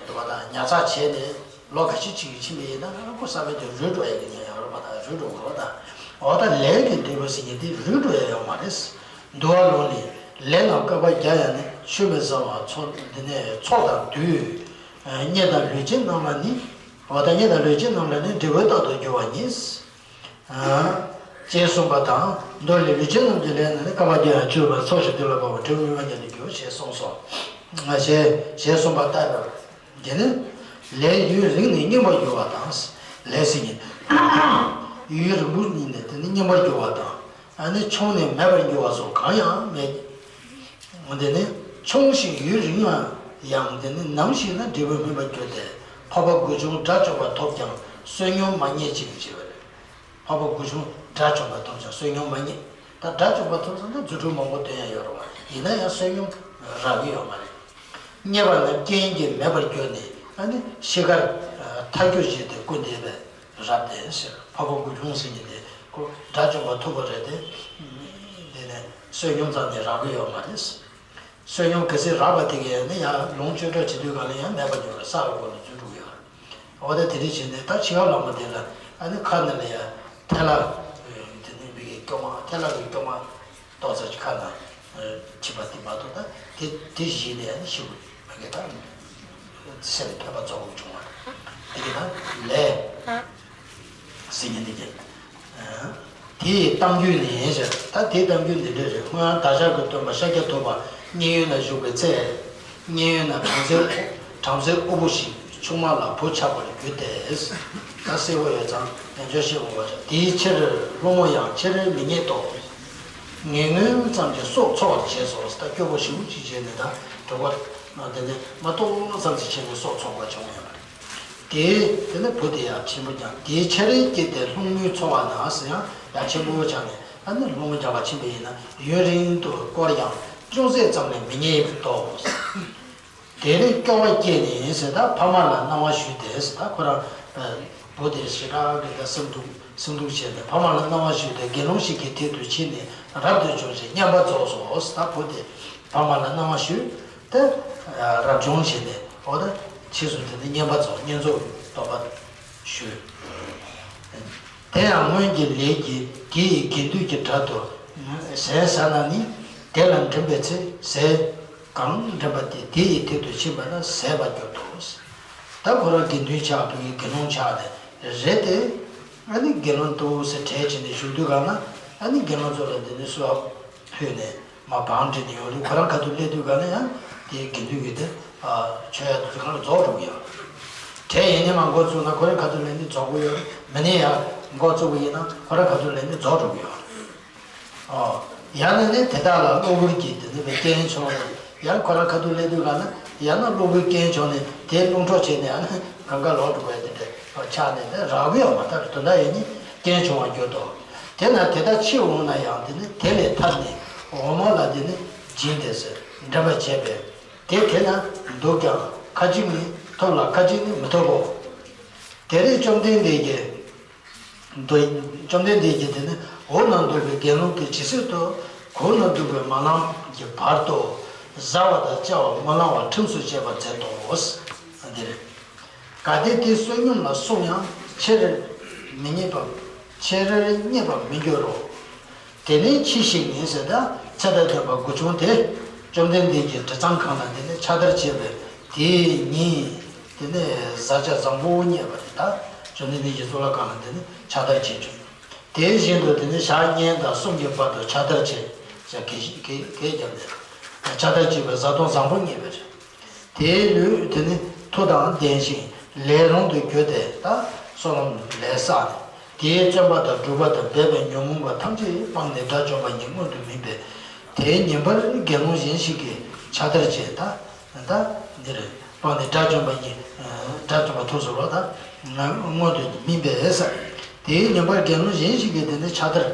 རེད་པ་དང་ཉར་ཚགས་བྱས་ནས། ལོ་ཁ་ཤས་ཅིག་གི་ཕྱིན་པ་ཡིན་ན་ཁོ་ས་བོན་དེ་རུལ་འགྲོ་ཡ་གི་ཉེན་ཡང་རུལ་བ་དང་རུལ་འགྲོ་དགོས་པ་དང་། འོ་ད་ལས་ཀྱི་འབྲས་བུ་ཟེར་མཁན་དེ་རུལ་འགྲོ་ཡ་ཡོད་མ་རེད། འདུལ་བ་ལུང་ནས་ལས་རྣམས་བསྐལ་པ་བརྒྱ་ཡང་ནི་ཆུད་མི་ཟ་བ་མཚོ་འདི་ནས་མཚོ་དང་རྡུལ། རྙེད་དང་ལུས་ཅན་རྣམས་ལ་ནི། འོ་ད་རྙེད་དང་ལུས་ཅན་རྣམས་ལ་ནི་འབྲས་བུ་རྟག་ཏུ་འགྱུར་བ་ཉིད། ཅེས་གསུངས་པ་དང་། མདོ་ལས་ལུས་ཅན་རྣམས་ཀྱི་ལས་རྣམས་ནི་བསྐལ་པ་བརྒྱ་ཡང་ཆུད་པ་མཚོ་ཞིག་རྡུལ་ལ་བབ་པ་འབྲས་བུ་སྨིན་པ་ཉིད་དུ་འགྱུར་ཞེས་གསུངས་སོ། ཞེས་ཞེས་གསུངས་པ་ལྟར། དེ་ནི་ལས་ཡུན་རིང་ནས་རྙིང་པར་འགྱུར་བ་དང་། ལས་ཟེར་མཁན་ཡུན་རིང་པོ་ཉིད་ནས་དེ་ནི་རྙིང་པར་འགྱུར་བ་དང་། ཨ་ནི་ཆུང་ནས་མེད་པར་འགྱུར་བ་སོགས་གང་ཡང་མེད། དེ་ནི་ཆུང་ཞིང་ཡུན་རིང་བ་ཡང་དེ་ནི་ནམ་ཞིག་ན་འབྲས་བུ་སྨིན་པར་འགྱུར་ཏེ། འཕགས་པ་དགུ་བྱུང་དགྲ་བཅོམ་པ་ཐོབ་ཀྱང་བསོད་སྙོམས་མ་རྙེད་ཅིང་ཞེས་པ་རེད། འཕགས་པ་དགུ་བྱུང་དགྲ་བཅོམ་པ་ཐོབ་ཀྱང་བསོད་སྙོམས་མ་རྙེད། ད་དགྲ་བཅོམ་པ་ཐོབ་ཙང་ད་རྫུ་འཕྲུལ་མང་པོ་སྟོན་ཡ་ཡོད་རེད་བ། ཡིན་ན་ཡང་བསོད་སྙོམས་རག་གི་ཡོད་མ་རེད། རྙེད་པ་ལ་རྐྱེན་གྱིས་མེད་པར་གྱུར་ནས་ཨ་ནི་ཤི་ཁར་ཐར་རྒྱུ་བྱས་ཏེ་སྐུ་འདས་པས་རབ་བསྟན་ཟེར། འཕགས་པ་དགུ་བྱུང་ཟེར་མཁན་དེ་ཁོ་དགྲ་བཅོམ་པ་ཐོབ་པ་རེད་དེ། དེ་ནས་བསོད་སྙོམས་ཙམ་ནས་རག་གི་ཡོད་མ་རེད། བསོད་སྙོམས་གལ་སྲིད་རག་པ་དེ་གས་ནི་ཡང་ལོངས་སྤྱོད་གྲོགས་བྱེད་དུས་གང་ལ་ཡང་མེད་པ་འགྱུར་བའི་ས་ལ་གོ་ལ་འཛུལ་འགྲོ་གི་ཡོད་རེད། འོ་ད་དེ་འདྲ་བྱས་ནས་ད་འཆི་ཁ་ལོ་མ་དེ་ལ་ཨ་ནི་ཁ་ནང་ལ་ཡ་ཐལ་བ། དེ་ནི་མི་གི་སྐྱོ་མ་ཐལ་བ་གི་སྐྱོ་མ་ཏོག་ཙམ་ཅིག་ཁ་ནང་འཁྲིད་པ་དེ་མ་གཏོགས་ད་དེ་དེ་བཞིན་ནས་ཨ་ནི་ཤི་བ་མ་གི་ད་སེམས་ཕལ་པ་རྫོགས་པ་བྱུང་བ་དེ་གི་ད་ལས་ཟེར་མཁན་དེ་གི། དེའི་གཏམ་རྒྱུད་ནི་ཟེར། ད་དེའི་གཏམ་རྒྱུད་འདི་འདྲ་རེད། སྔོན་བདག་ཅག་གི་སྟོན་པ་ཤཱཀྱ་ཐུབ་པ་མཉན་ཡོད་ན་བཞུགས་པའི་ཚེ། མཉན་ཡོད་ན་བྲམ་ཟེ་བྲམ་ཟེ་དབུལ་པོ་ཞིག་ཆུང་མ་ལ་བུ་ཆགས་པར་གྱུར་ཏེ། ད་གསལ་པོ་ཡོད་ཙང་ཡང་བསྐྱར་བཤད་དགོས་པ་རེད། དེའི་ཕྱིར་སློང་མོ་ཡང་ཆེར་མི་རྙེད་དོ། ངན་ངོན་ཙམ་གྱིས་སྲོག་འཚོ་བར་བྱས་སོ། ད་སྐྱོ་པོ་ཞེ་པོ་ཅིག་བྱས་ནས་ད་གྲོད་ཁོག་དེ་ནས་མ་ཏོག་ཙམ་ཅིག་བྱས་ནས་སྲོག་འཚོ་དགོས་བྱུང་ཡོད་པ་རེད། དེ་དེ་ནས་བུ་དེ་ཡང་ཆེན་པོ་ཀྱང་དེའི་ཕྱིར་སྐྱེས་ཏེ་སློང་མོའི་འཚོ་བ་ན་ཟེར། ཡང་ཡང་ཆེན་པོ་ཆགས་ནས་ཨ་ནི་སློང་མོ་རྒྱག་པ་ཕྱིན་པ་ཡིན་ན་ཡུན་རིང་དུ་བསྐོར་ཡང་ཅུང་ཟད་ཙམ་ལས་མི་རྙེད་དོ། དེ་ནས་སྐྱོ་བ་སྐྱེས་ནས་ཟེར། ད་ཕ་མ་ལ་གནང་བ་ཞུས་ཏེ་ཟེར། ད་ཁོ་རང་བུ་དེ་ཞེ་དྲག་གི་ད་སེམས་སྡུག་སེམས་སྡུག་བྱས་ནས་ཕ་མ་ལ་གནང་བ་ཞུས་ཏེ་དགེ་སློང་ཞིག་གི་ཐད་དུ་ཕྱིན་ནས་རབ་ཏུ་བྱུང་ཞིང་བསྙེན་པར་རྫོགས་སོ་ཟེར། ད་བུ་དེ་ཕ་མ་ལ་གནང་བ་ཞུས་ཏེ་རབ་བྱུང་བྱས་ནས། འོ་ད་ཕྱིས་སུ་དེ་ནི་བསྙེན་པར་རྫོགས། བསྙེན་རྫོགས་སྡོམ་པ་ཞུས། དེ་ཡང་སྔོན་གྱི་ལས་ཀྱིས་དེ་ཡི་དགེ་འདུན་གྱི་གྲལ་དུ་ཟས་ཟ་ན་ནི། དེ་ལ་འགྲིམ་པའི་ཚེ་ཟས་གང་འདྲེན་པ་དེ་དེ་ཡི་ཐད་དུ་ཕྱིན་པ་ན་ཟད་པར་འགྱུར་ཏོ། ད་ཁོ་རང་དགེ་འདུན་ཆགས་པའི་དགེ་སློང་ཆགས་ནས་རེད་དེ། ཨ་ནི་དགེ་སློང་དུ་ཟེར་གྲལ་ཕྱིན་ནས་བཞུགས་དུས་གང་ན་ཨ་ནི་དགེ་སློང་ཚོ་ལ་འདི་ནི་གསོལ་བ་ཕུལ་ནས། མ་བང་བསྒྲིགས་ནས་ཡོང་དུས་ཁོ་རང་ཁ་ཐུག་སླེབས་དུས་ག་ལ་ཡང་དེའི་དགེ་འདུན་གྱི་དེ་མཆོད་ཡ་དེ་ཚོ་གང་ལ་རྫོགས་འགྲོ་གི་ཡོད། གྲལ་ཡིན་ནས་མ་འགོ་བཙུགས་ན་ཁོ་རང་ཁ་ཐུག་སླེབས་ནས་རྫོགས་གི་ཡོད། མིན་ནས་ཡང་འགོ་བཙུགས་པ་ཡིན་ན་ཁོ་རང་ཁ་ཐུག་སླེབས་ནས་རྫོགས་འགྲོ་གི་ཡོད། ཨོ། ཡང་ན་ནི་དེ་དག་ལ་གློ་བུར་གྱི་དེ་ནི་རྐྱེན་བྱུང་ནས་ཡང་ཁོ་རང་ཁ་ཐུག་སླེབས་དུས་ག་ལ་ཡང་ན་གློ་བུར་རྐྱེན་བྱུང་ནས་དེ་རླུང་འཕྲོག་བྱས་ནས་ཡང་ན་གང་ག་ལོག་འགྲོ་བའི་དེ་འདྲ་ཆགས་ནས་རག་གི་ཡོད་མ་ཐག་དོན་དག་ཡིན་ནི། རྐྱེན་བྱུང་བར་གྱུར་ཏོ། དེས་ན་དེ་ལྟར་ཕྱིར་འོང་ན་ཡང་དེ་ནི་དེ་ལས་ཐར་ནས་འོག་མ་ལ་དེ་ནི་སྦྱིན་ཏེ་ཟེར་འདྲེན་པར་བྱེད་པས། དེ་དེ་ན་འདུག་ཀྱང་ཁ་ཅིག་ནི་ཐོབ་ལ་ཁ་ཅིག་ནི་མི་ཐོབ་བོ། དེ་རིང་བཅོམ་ལྡན་འདས་ཀྱིས་འདུག་བཅོམ་ལྡན་འདས་ཀྱིས་དེ་ནི་འོག་ན་འདུག་པའི་དགེ་སློང་དེ་ཇི་སྲིད་དུ་གོང་ན་འདུག་པའི་མ་ལངས་ཀྱི་བར་དུ་བཟའ་བ་དང་བཅའ་བ་སྨོན་ལམ་བ་ཁྲིམས་སུ་བཅད་པར་མཛད་དོ། འདིར། གལ་ཏེ་དེ་བསོད་སྙོམས་ལ་སོང་ཡང་ཕྱིར་མི་རྙེད་པ། ཕྱིར་རྙེད་པར་མི་འགྱུར་རོ། དེ་ནས་ཕྱིས་ཤིག་ནས་ཟེར་ད་ཚེ་དང་ལྡན་པ་དགུ་ཆུང་དེ་བཅོམ་ལྡན་འདས་ཀྱི་དྲི་གཙང་ཁང་ལ་དེ་ནས་ཕྱག་དར་བྱས་པའི་དེའི་ཉིན་དེ་ནས་བཟའ་བཅའ་བཟང་པོ་རྙེད་པ་དེ་དག་བཅོམ་ལྡན་འདས་ཀྱི་གཙུག་ལག་ཁང་ལ་དེ་ནས་ཕྱག་དར་བྱས་བྱུང་། དེ་བཞིན་དུ་དེ་ནས་ཞག་གཉིས་དང་གསུམ་གྱི་བར་དུ་ཕྱག་དར་བྱས་ཟེར་གལ་གལ་གལ་བརྒྱབ་ནས་ཕྱག་དར་བྱས་པའི་བཟའ་བཏུང་བཟང་པོ་རྙེད་པ་རེད། དེའི་ལུས་དེ་ནི་མཐུ་དང་ལྡན་ཞིང་ལས་རུང་དུ་གྱུར་ཏེ་ད་བསོད་ནམས་ལས་བསགས་ནས་དེའི་བརྩོན་པ་དང་སྒྲུབ་པ་དང་འབད་པའི་ཉོན་མོངས་པ་ཐམས་ཅད་སྤངས་ནས་དགྲ་བཅོམ་པ་ཉིད་མངོན་དུ་སྨིན་པས། དེའི་ཉིན་པར་དགེ་སློང་གཞན་ཞིག་གིས་ཕྱག་དར་བྱས་ད་ད་འདིར་སྤངས་ནས་དགྲ་བཅོམ་པ་ཉིད་དགྲ་བཅོམ་པ་ཐུགས་སུ་ལོ་ད་མངོན་དུ་སྨིན་པས་ཟེར། དེའི་ཉིན་པར་དགེ་སློང་གཞན་ཞིག་གིས་དེ་ནི་ཕྱག་དར།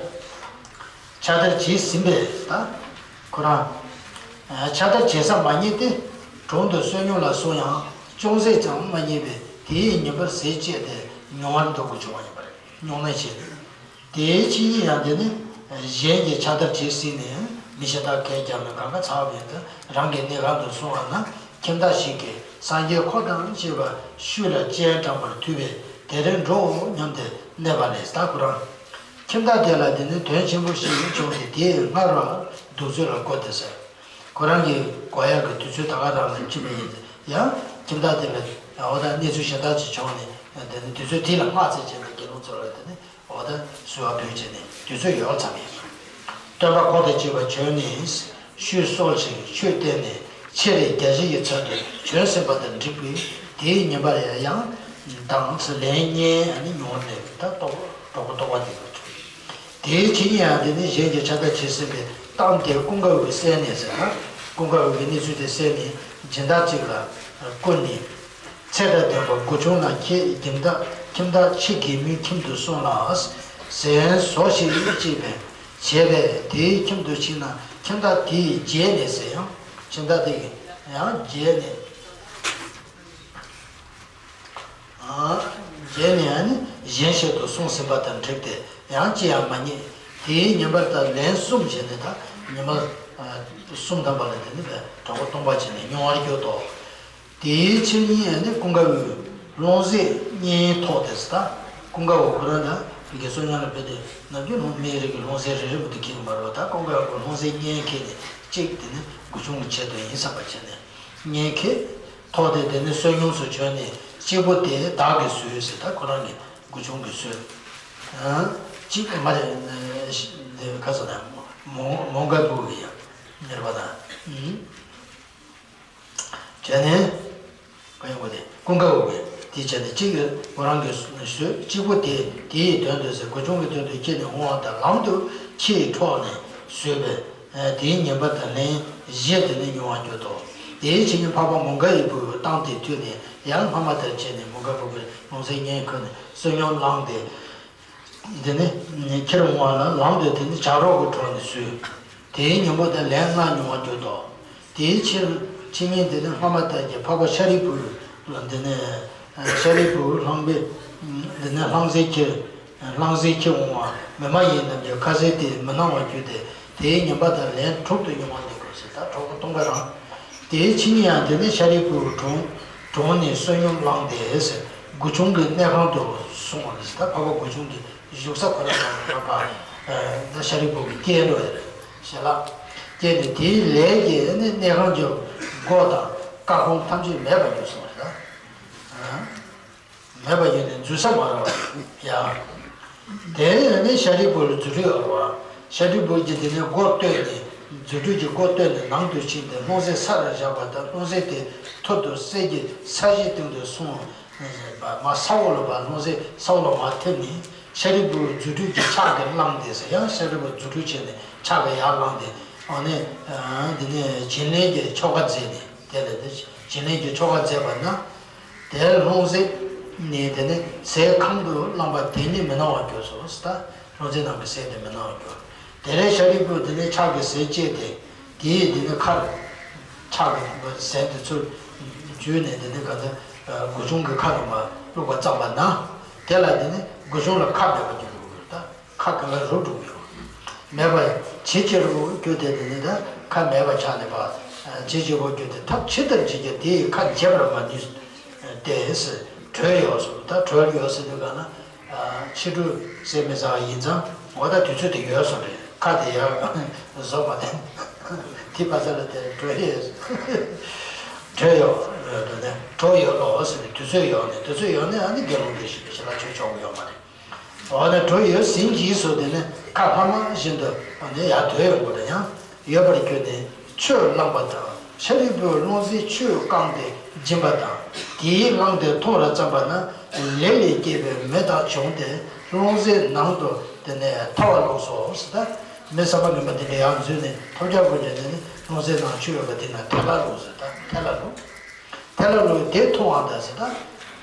ཕྱག་དར་བྱས་ཟིན་པས་ད། ཁོ་རང་། ཕྱག་དར་བྱེད་ས་མ་རྙེད་དེ། གྲོང་དུ་བསོད་སྙོམས་ལ་སོང་ཡང་ཅུང་ཟད་ཙམ་མ་རྙེད་པས་དེའི་ཉིན་པར་ཟས་བཅད་དེ་མྱོང་བར་འདོད་དགོས་བྱུང་བ་ཡིན་པ་རེད། མྱོང་ན་ཆེ། དེའི་ཕྱི་ཉིན་ཡང་དེ་ནི། གཞན་གྱིས་ཕྱག་དར་བྱས་ཟིན་ནས་མི་ཞིག་དག་གས་ཀྱང་ནི་གང་ག་ཚ་བ་ཡིན་ཏེ་རང་གི་གནས་ཁང་དུ་སོང་བ་ན་ཁྱིམ་བདག་ཞིག་གིས་སངས་རྒྱས་འཁོར་དང་བཅས་པ་ཤུལ་ལ་སྤྱན་དྲངས་པར་ཐུལ་བས་དེ་རིང་འགྲོའོ་སྙམ་སྟེ་གནས་པ་ལས་ད་ཁོ་རང་། ཁྱིམ་བདག་དེ་ལ་དེ་ནི་དོན་ཆེན་པོ་ཞིག་བྱུང་སྟེ་དེས་སྔར་བ་གདུགས་ཚོད་ལ་བསྐོར་ཏེ་ཟེར། ཁོ་རང་གིས་གོ་ཡག་གི་དུས་ཚོད་ད་ག་རང་ལ་ཕྱིན་པ་ཡིན་ཏེ་ཡང་ཁྱིམ་བདག་དེ་ལ་འོ་ད་གནས་ཚུལ་གཞན་དག་ཅིག་བྱུང་ནས་དེ་ནི་དུས་ཚོད་དེ་ལ་མངགས་ཚེ་བྱས་ནས་དགེ་སློང་ཚོ་ལ་དེ་ནི་འོ་ད་གསོལ་བ་ཕུལ་བྱས་ནས་དུས་ཚོད་ཡོལ་ཚར་ཡིན། སྟོན་པ་འཁོར་དང་བཅས་པ་བྱོན་ནས། ཤུལ་གསོལ་ཞིང་ཆོས་བསྟན་ནས་ཕྱིར་རྒྱལ་བྱེད་ཀྱི་ཚལ་དུ་བྱོན་ཟིན་པ་དང་འགྲིག་པས་དེའི་ཉིན་པར་ཡང་དང་ལན་གཉིས་ནི་མྱོང་ནས་ད་རྟོགས་གྲོགས་པོ་རྟོགས་པ་དེ་ལ་བྱུང་། དེའི་ཕྱི་ཉིན་ཡང་དེ་ནི་གཞན་གྱིས་ཕྱག་དར་བྱས་ཟིན་པའི་གཏམ་དེ་ཀུན་དགའ་བོས་གསན་ནས་ཟེར་ན་ཀུན་དགའ་བོས་ཀྱི་གནས་ཚུལ་དེ་གསན་ནས་སྦྱིན་བདག་ཅིག་ལ་བསྐུར་ནས། ཚེ་དང་ལྡན་པ་དགུ་ཆུང་ལ་ཁྱེད་ཁྱིམ་བདག་ཁྱིམ་བདག་ཁྱེད་རྒན་མོའི་ཁྱིམ་དུ་སོང་ལ། ཟན་ཟོ་ཞིག་ཅེས་པས། བྱས་པས་དེའི་ཁྱིམ་དུ་ཕྱིན་ན་ཁྱིམ་བདག་དེས་བརྗེད་ནས་ཟེར་ཡང་ཁྱིམ་བདག་དེ་ཡང་བརྗེད་ནས། བརྗེད་ནས་ནི་གཞན་ཞིག་ཏུ་སོང་ཟིན་པ་དང་འགྲིག་སྟེ་ཡང་ཅི་ཡང་མ་རྙེད། དེའི་ཉིན་པར་ད་ལན་གསུམ་བྱས་ནས་ད་ཉི་མ་གསུམ་ཐམ་པ་ལ་དེ་ནི་གྲོགས་པོ་སྟོང་པ་བྱས་ནས་མྱོང་བར་གྱུར་ཏོ། དེའི་ཕྱིར་ཉིན་ནི་ཀུན་དགའ་བོས་ལྷུང་བཟེད་གཉེན་ཐོགས་ཏེ་ཟེར་ད། ཀུན་དགའ་བོ་ཁོ་རང་ད་དགེ་བསོད་ཉམས་ལ་དཔེ་དེ་ནམ་རྒྱུན་ལྷུང་མི་རིགས་ཀྱི་ལྷུང་བཟེད་རེ་རེ་མུ་མཐུད་འཁྱེར་གྱི་མ་རེད་པ། ད་ཀུན་དགའ་བོ་ལྷུང་བཟེད་གཉེན་འཁྱེར་ནས་གཅིག་དེ་ནི་དགུ་ཆུང་གི་ཆེད་དུ་ཡིན་བསམ་པ་བྱས་ནས་གཉེན་འཁྱེར་ཐོགས་ཏེ་དེ་ནི་བསོད་སྙོམས་སུ་བྱོན་ནས་གཅིག་པོ་དེ་བདག་གིས་ཟོས་ཟེར་ད་ཁོ་རང་གི་དགུ་ཆུང་གིས་ཟོས། གཅིག་མ་རེད། ག་ཟེར་ན་མོ་མོ་འགའ་བུ་གི་ཡང་མེར་བ་དང་། བྱས་ནས། ག་ཡོང་གོ་དེ་ཀུན་དགའ་བོ་གིས་དེ་བྱས་ནས་གཅིག་ཁོ་རང་གིས་ཟོས། གཅིག་པོ་དེ་དེའི་དོན་དུ་ཟེར་དགུ་ཆུང་གི་དོན་དུ་ཁྱེར་ནས་འོང་བ་དང་ལམ་དུ་ཁྱེའི་འཕྲོག་ནས་ཟོས་པས། དེའི་ཉིན་པ་དང་ལན་བཞི་དེ་ནི་མྱོང་བར་གྱུར་ཏོ། དེའི་ཕྱི་ཉིན་འཕགས་པ་མོའུ་འགལ་གྱི་བུས་གཏམ་དེ་ཐོས་ནས་ཡང་སྔ་མ་ལྟར་བྱས་ནས་མོའུ་འགལ་བུ་གིས་ལྷུང་བཟེད་གཉེན་ཁུར་ནས་བསོད་སྙོམས་བླངས་ཏེ། དེ་ནས་ཁྱེར་འོང་བ་ལ་ལམ་དུ་དེ་ནི་བྱ་རོག་གི་གྲོགས་ནས་ཟོས། དེའི་ཉིན་པོ་དེ་ལན་ལྔ་མྱོང་བར་གྱུར་ཏོ། དེའི་ཕྱིར་ཕྱི་ཉིན་དེ་ནི་སྔ་མ་ལྟར་གྱི་འཕགས་པ་ཤཱ་རིའི་བུ་ལ་འདི་ནས་ཤཱ་རིའི་བུ་ལྷང་པས་འདི་ནས་ལྷང་བཟེད་ཁྱེར། ལྷང་བཟེད་ཁྱེར་འོང་བ་མི་མ་ཡིན་རྣམས་ཀྱིས་ཁ་ཟས་དེ་མི་གནང་བར་གྱུར་ཏེ་དེའི་ཉིན་པ་དང་ལན་དྲུག་ཏུ་མྱོང་བ་འདི་དགོས་ཟེར་ད་གྲོགས་པོ་སྟོང་པ་རང་། དེའི་ཕྱི་ཉིན་ཡང་དེ་ནི་ཤཱ་རིའི་བུ་གྲོང་གྲོང་ནས་བསོད་སྙོམས་བླངས་ཏེ་ཟེར་དགུ་ཆུང་གི་གནས་ཁང་དུ་སོང་བ་ཟེར་ད་འཕགས་པ་དགུ་ཆུང་གི་བཞུགས་ས་ཁོ་ན་ལ་ལ་པ། ད་ཤཱ་རིའི་བུ་གི་སྐྱེས་འགྲོ་ཡ་རེད་ཞེས་ལ། སྐྱེས་ནས་དེའི་ལས་ཀྱིས་ནི་གནས་ཁང་གི་སྒོ་དང་བཀའ་ཁང་ཐམས་ཅད་མེད་པར་གྱུར་སོང་བ་རེད། མེད་པ་ཡིན་ནས་འཛུལ་ས་མ་རག་པ་ཡང་། དེ་ནས་ཤཱ་རིའི་བུ་ལ་རྫུ་འཕྲུལ་ཡོད་པ། ཤཱ་རིའི་བུ་གིས་དེ་ནས་སྒོ་བཏོན་ནས་རྫུ་འཕྲུལ་གྱི་སྒོ་བཏོན་ནས་ནང་དུ་ཕྱིན་ཏེ་ལྷུང་བཟེད་ས་ལ་བཞག་པ་དང་ལྷུང་བཟེད་དེ་ཐུར་དུ་གསེར་གྱི་ས་གཞིའི་སྟེང་དུ་སོང་། མ་ས་འོག་ལ་བ་ལྷུང་བཟེད་ས་འོག་ལ་མ་ཐེབས་ནས་ཤཱ་རིའི་བུ་རྫུ་འཕྲུལ་གྱི་ཕྱག་གིས་བླངས་ཏེ་ཟེར་ཡང་ཤཱ་རིའི་བུ་རྫུ་འཕྲུལ་བྱས་ནས་ཕྱག་གིས་ཡར་བླངས་ཏེ་ཨ་ནི་དེ་ནས་བྱིན་ལེན་གྱི་ཆོ་ག་མཛད་ནས་དེ་ལས་དེ་བྱིན་ལེན་གྱི་ཆོ་ག་མཛད་པ་ན། དེར་ལྷུང་བཟེད་ ནས་དེ་ནས་ཟས་ཁང་དུ་བླངས་པ་དེ་ནི་མི་སྣང་བར་གྱུར་སོ། ད་སློབ་ཚན་ནང་གི་ཟས་དེ་མི་སྣང་བར་གྱུར། དེ་ནས་ཤཱ་རིའི་བུས་དེ་ནས་ཕྱག་གིས་ཟས་བཅད་དེ། དེས་དེ་ནས་ཁ་ཕྱག་གིས་ཟས་དེ་ཚུར་འཇུས་ནས་དེ་ནས་ག་ཚོད་དགུ་ཆུང་གི་ཁ་ནང་མར་བླུགས་པ་བརྩམས་པ་ན། དེ་ལ་དེ་ནས་དགུ་ཆུང་ལ་ཁ་མེད་པར་གྱུར་ཡོད་ད། ཁ་གང་ལ་རུབ་འགྲོ་གི་ཡོད། མེད་པ་ཇེ་ཆེ་རུ་གྱུར་ཏེ་དེ་ནས་ད་ཁ་མེད་པ་ཆགས་ནས་པ། ཇེ་ཆེ་བོ་གྱུར་ཏེ་ཐབས་ཇི་ལྟར་བྱས་ཀྱང་དེའི་ཁ་འབྱེད་པར་མ་ནུས་ཏེ། གྲོལ་ཡོད་སོ། ད་གྲོལ་ཡོད་ཟེར་དུས་ག་ན། ཕྱི་དྲོ་ཟས་མི་ཟ་བ་ཡིན་ཙང་འོ་ད་དུས་ཚོད་དེ་ཡོལ་སོང་རེད། ཁ་དེ་ཡར་བཟོ་བ་དེ་དེ་པ་ཚ་ལ་དེ་གྲོལ་ཡོད། གྲོལ་ཡོད་གྲོལ་ཡོད་ལོ་ཟེར་ནས་དུས་ཚོད་ཡོལ་ནས་དུས་ཚོད་ཡོལ་ནས་ཨ་ནི་དགེ་སློང་དེ་ཞིག་ཞིག་ལ་ཆོས་ཆོག་གི་ཡོད་མ་རེད། འོ་ན་གྲོལ་ཡོད་ཟིན་གྱིས་སོ། དེ་ནི་ཁ་ལྷག་མ་བཞིན་དུ་འོ་ནི་ཡར་དོད་ཡོང་གི་རེད། ཡང་ཡོད་པར་གྱུར་ནས་ཆུ་བླངས་པ་དང་། ཤཱ་རིའི་བུས་རླུང་ཟས་ཆུས་བཀང་སྟེ་སྦྱིན་པ་དང་། དེས་བླངས་ཏེ་འཐུང་བར་བརྩམས་པ་ན། ལས་ལས་སྐྱེས་པའི་མེ་དག་བྱུང་སྟེ་རླུང་ཟས་ནང་དུ་དེ་ནས་ཐལ་བར་བླུགས་སོ། ཟེར་ད་མེ་ས་ཕ་ངན་པ་དེ་འདྲ་ཡར་འཛུལ་ནས་ཐོལ་རྒྱག་སྒོ་ནས་དེ་ནི་རླུང་ཟས་ནང་ཆུ་ཡོད་པ་དེ་ན་ཐལ་བར་བླུགས་ཟེར། ད་ཐལ་བར་བླུགས། ཐལ་བར་བླུགས་དེ་འཐུང་བ་དང་ཟེར། ད་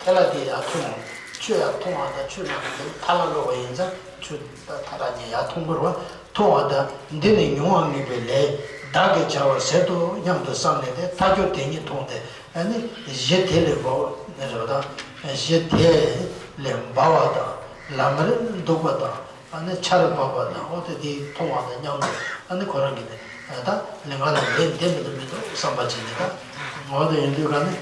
ཐལ་བ་དེ་ཡར་འཐུང་། ཆུ་ཡར་འཐུང་བ་དང་ཆུ་ནང་དུ་ཐལ་བར་བླུགས་པ་ཡིན་ཙང་ཆུ་ད་ཐལ་བ་ཉིད་ཡར་འཐུང་དགོས་རེད་པ། འཐུང་བ་དང་འདི་ནི་མྱོང་བར་ངེས་པའི་ལས་བདག་གིས་བྱ་བར་ཟད་དོ་སྙམ་དུ་བསམས་ནས་ཏེ་ཐལ་འགྱུར་དེ་ཉིད་འཐུངས་ཏེ། ཨ་ནི་གཞི་དེ་ལས་འབབ་ནི་རེད་པ། ད་གཞི་དེ་ལས་འབབ་པ་དང་ལམ་རིམ་འདུག་པ་དང་། ཨ་ནི་ཆར་བབས་པ་དང་འོ་དེ་དེ་མཐོང་བ་དང་མཉམ་དུ་ཨ་ནི་ཁོ་རང་གིས་ནི་ད་ལིང་ག་ལ་ལས་འདི་མི་འདུག་མི་འདུག་བསམ་པ་བྱས་ནས་ད་འོ་དེ་ཡིན་དུས་ག་ནི་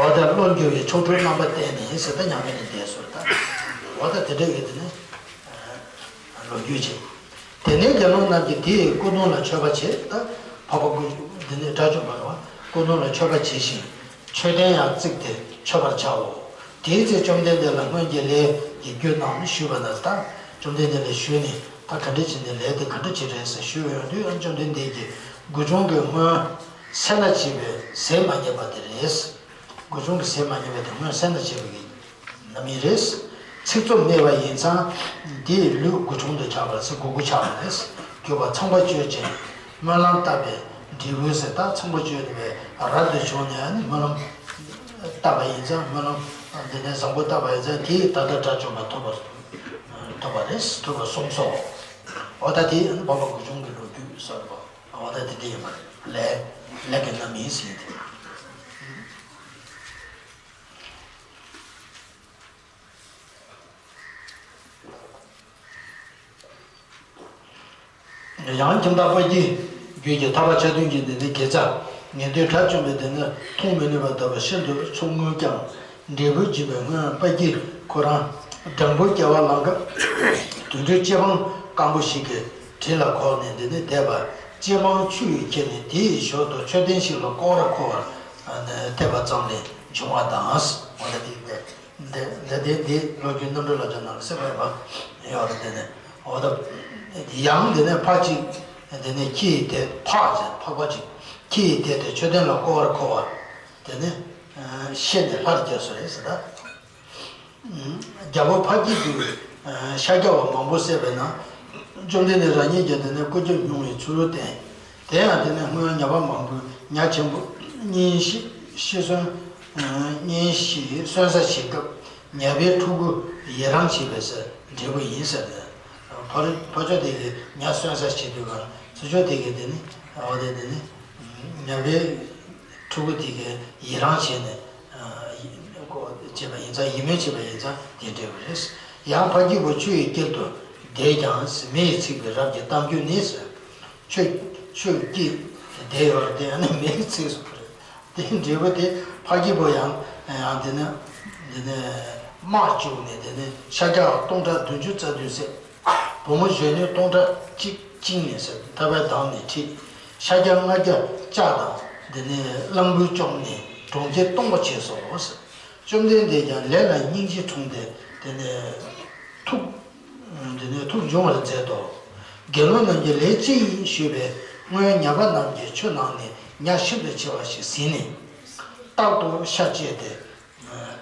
འོ་ད་བློ་འགྱུར་བའི་ཆོ་འཕྲུལ་རྣམ་པ་བསྟན་ནས་ཟེར། ད་མྱ་ངན་ལས་འདས་སོ། ད་འོ་ད་དེ་འདྲ་ཡོད་དེ་ནི་ལོ་རྒྱུས་བྱས། དེ་ནས་དགེ་སློང་རྣམས་ཀྱིས་དེའི་སྐུ་གདུང་ལ་མཆོད་པ་བྱས། ད་འཕགས་པ་སྐུ་འདི་ནི་དགྲ་བཅོམ་པ་རེད་པ། སྐུ་གདུང་ལ་མཆོད་པ་བྱས་ཤིང་། མཆོད་རྟེན་ཡང་བརྩིགས་ཏེ་མཆོད་པར་བྱའོ། དེའི་ཚེ་བཅོམ་ལྡན་འདས་ལ་སྔོན་གྱི་ལས་ཀྱི་རྒྱུ་རྣམས་ཞུས་པ་ན། ད་བཅོམ་ལྡན་འདས་ལ་ཞུས་ནས་ད་ག་འདྲ་བྱས་ནས་ལས་དེ་ག་འདྲ་བྱས་རེད་ཟེར་ཞུས་ཡོང་དུས། ཨ་བཅོམ་ལྡན་འདས་ཀྱིས་དགུ་ཆུང་གི་སྔོན་སེར་སྣ་བྱེད་པའི་ཟས་མ་རྙེད་པ་དེ་རེད། དགུ་ཆུང་གི་ཟས་མ་རྙེད་པ་དེ་སྔོན་སེར་སྣ་བྱེད་པའི་རྣམ་སྨིན་རེད། ཚིག་རྩུབ་སྨྲས་པ་ཡིན་ཙང་དེས་ལུས་དགུ་ཆུང་དུ་ཆགས་པ་ཚེ་དགུ་དགུ་ཆགས་པ་རེད། གྱུར་པ་ཚངས་པ་སྤྱོད་ཅིང་སྨོན་ལམ་བཏབ་པའི་འབྲས་བུ་ཟེར། ད་ཚངས་པ་སྤྱོད་པའི་རབ་ཏུ་བྱུང་ནས་ནི་སྨོན་ལམ་བཏབ་པ་ཡིན་ཙང་སྨོན་ལམ་འདི་ནས་བཟང་པོ་བཏབ་པ་ཡིན་ཙང་དེས་ད་ལྟ་དགྲ་བཅོམ་པ་ཐོབ་པ་ཐོབ་པ་རེད། ཐོབ་པ་གསུངས་སོ། འོ་ད་དེ་འཕགས་པ་དགུ་ཆུང་གི་ལོ་རྒྱུས་ཟེར་བ། འོ་ད་དེ་འདྲ་ཡིན་པ་རེད། ལས་ལས་ཀྱི་རྣམ་སྨིན་ཟེར་དེ། ཡང་ཁྱིམ་བདག་དཔལ་སྐྱེས་རྒྱུད་ཀྱི་ཐར་པ་ཆ་མཐུན་གྱི་འདི་ནི་དགེ་རྩ་ངེས་དོན་དགྲ་བཅོམ་པའི་འདི་ནི་མཐོང་མི་ནུས་པ་ལྟ་བུ་ཤིན་ཏུ་ཚོར་ངུས་ཀྱང་། འབྲས་བུ་འབྱིན་པའི་སྔོན་དཔལ་སྐྱེས་ཁོ་རང་སྦྲང་བུ་སྐྱེ་བ་ལང་སྐབས་དུད་འགྲོའི་ལྕེ་སྤང་སྐམ་པོ་ཞིག་གི་དྲི་ལ་གོགས་ནས་འདི་ནི་བསྡད་པ། ལྕེ་སྤང་ཆུ་ཡིས་ཁྱེར་ནས་དེའི་ཞོར་དུ་མཆོད་རྟེན་ཞིག་ལ་བསྐོར་བར་འཁོར་བར་ཐེབས་པ་ཙམ་ལས་བྱུང་བ་དང་། འོ་ད་དེ་འདི་འདི་འདི་འདི་ལོ་རྒྱུས་རྣམ་འགྲེལ་ལ་སྦྱར་ན་ལ་སེ་བ་ཡ་བ་ཡོད་རེད། དེ་ནས་འོ་ད་ཡང་དེ་ནས་ཕར་ཅིག་དེ་ནས་ཁྱི་ཡི་དེ་ཕག་ཅིག་ཕག་པ་ཅིག་ཁྱི་ཡི་དེ་དེ་མཆོད་རྟེན་ལ་བསྐོར་བར་འཁོར་བ་དེ་ནས་ཤེས་ནས་ལྷར་བཅས་སོ་རེད་ཟེར། ད་རྒྱལ་པོ་ཕག་སྐྱེས་ཀྱིས་ཤཱཀྱ་བ་མང་པོ་བསད་པས་ན། བཅོམ་ལྡན་འདས་རང་ཉིད་ཀྱང་དེ་ནས་སྐུ་ཁྱབ་སྙུང་བའི་ཚུལ་བསྟན། དེ་ཡང་དེ་ནས་སྔོན་ཉ་པ་མང་པོས་ཉ་ཆེན་པོ་གཉིས་ཤི་ཤི་གསོན་གཉིས་ཤི་གསོན་ས་བྱེད་སྐབས་ཉ་པའི་ཕྲུ་གུ་ཡི་རང་བྱེད་པའི་ས་འབྲས་བུ་ཡིན་ཟེར་ནས། ཕ་རི་ཕ་ཆོས་དེ་གི་ཉ་གསོན་ས་བྱེད་དུས་ག་ཚུར་ཕྱོགས་དེ་གི་དེ་ནི་འོ་དེ་དེ་ནི་ཉ་པའི་ཕྲུ་གུ་དེ་གི་ཡི་རང་བྱས་ནས་བྱས་པ་ཡིན་ཙང་ཡིད་སྨོན་བྱས་པ་ཡིན་ཙང་དེ་འབྲས་བུ་རེད། ཡང་ཕ་སྐྱེས་པོ་ཆུ་ཡི་དཀྱིལ་དུ་བསྡད་ཀྱང་མེ་ཡིས་ཚིག་པའི་རབ་ཀྱི་གཏམ་རྒྱུད་ནི་ཟེར། ཆུ་ཆུ་དཀྱིལ་བསྡད་ཡོད་རེད། དེ་ཡང་ནི་མེ་ཡིས་ཚིག་སོང་རེད། དེ་འབྲས་བུ་དེ་ཕ་སྐྱེས་པོ་ཡང་ཡང་དེ་ནི་དེ་ནི་དམག་བཅུག་ནས་དེ་ནི་ཤཱཀྱ་སྟོང་ཕྲག་བདུན་ཅུ་རྩ་བདུན་བསད། བུ་མོ་གཞོན་ནུ་སྟོང་ཕྲག་གཅིག་བཅིངས་ནས་ཟེར། ཐར་པའི་མདངས་ནས་ཁྲིད། ཤཱཀྱ་ལྔ་བརྒྱ་ལྕགས་དང་དེ་ནས་གླང་པོས་བཅོམ་ནས་གྲོང་ཁྱེར་སྟོངས་པ་བྱས་སོ་ཟེར། བཅོམ་ལྡན་འདས་ཀྱང་ལས་ལ་སྙིང་རྗེ་འཁྲུངས་ཏེ་དེ་ནས་ཐུགས་དེ་ནས་ཐུགས་འབྱུང་བར་མཛད་དོ། དགེ་སློང་རྣམས་ཀྱིས་ལས་ཅི་ཡིན་ཞུས་པས། སྔོན་ཉ་པ་རྣམས་ཀྱིས་ཆུ་ནང་ནས་ཉ་ཤིན་ཏུ་ཆེ་བ་ཞིག་ཟིན་ནས་རྟག་ཏུ་ཤ་བཅད་དེ།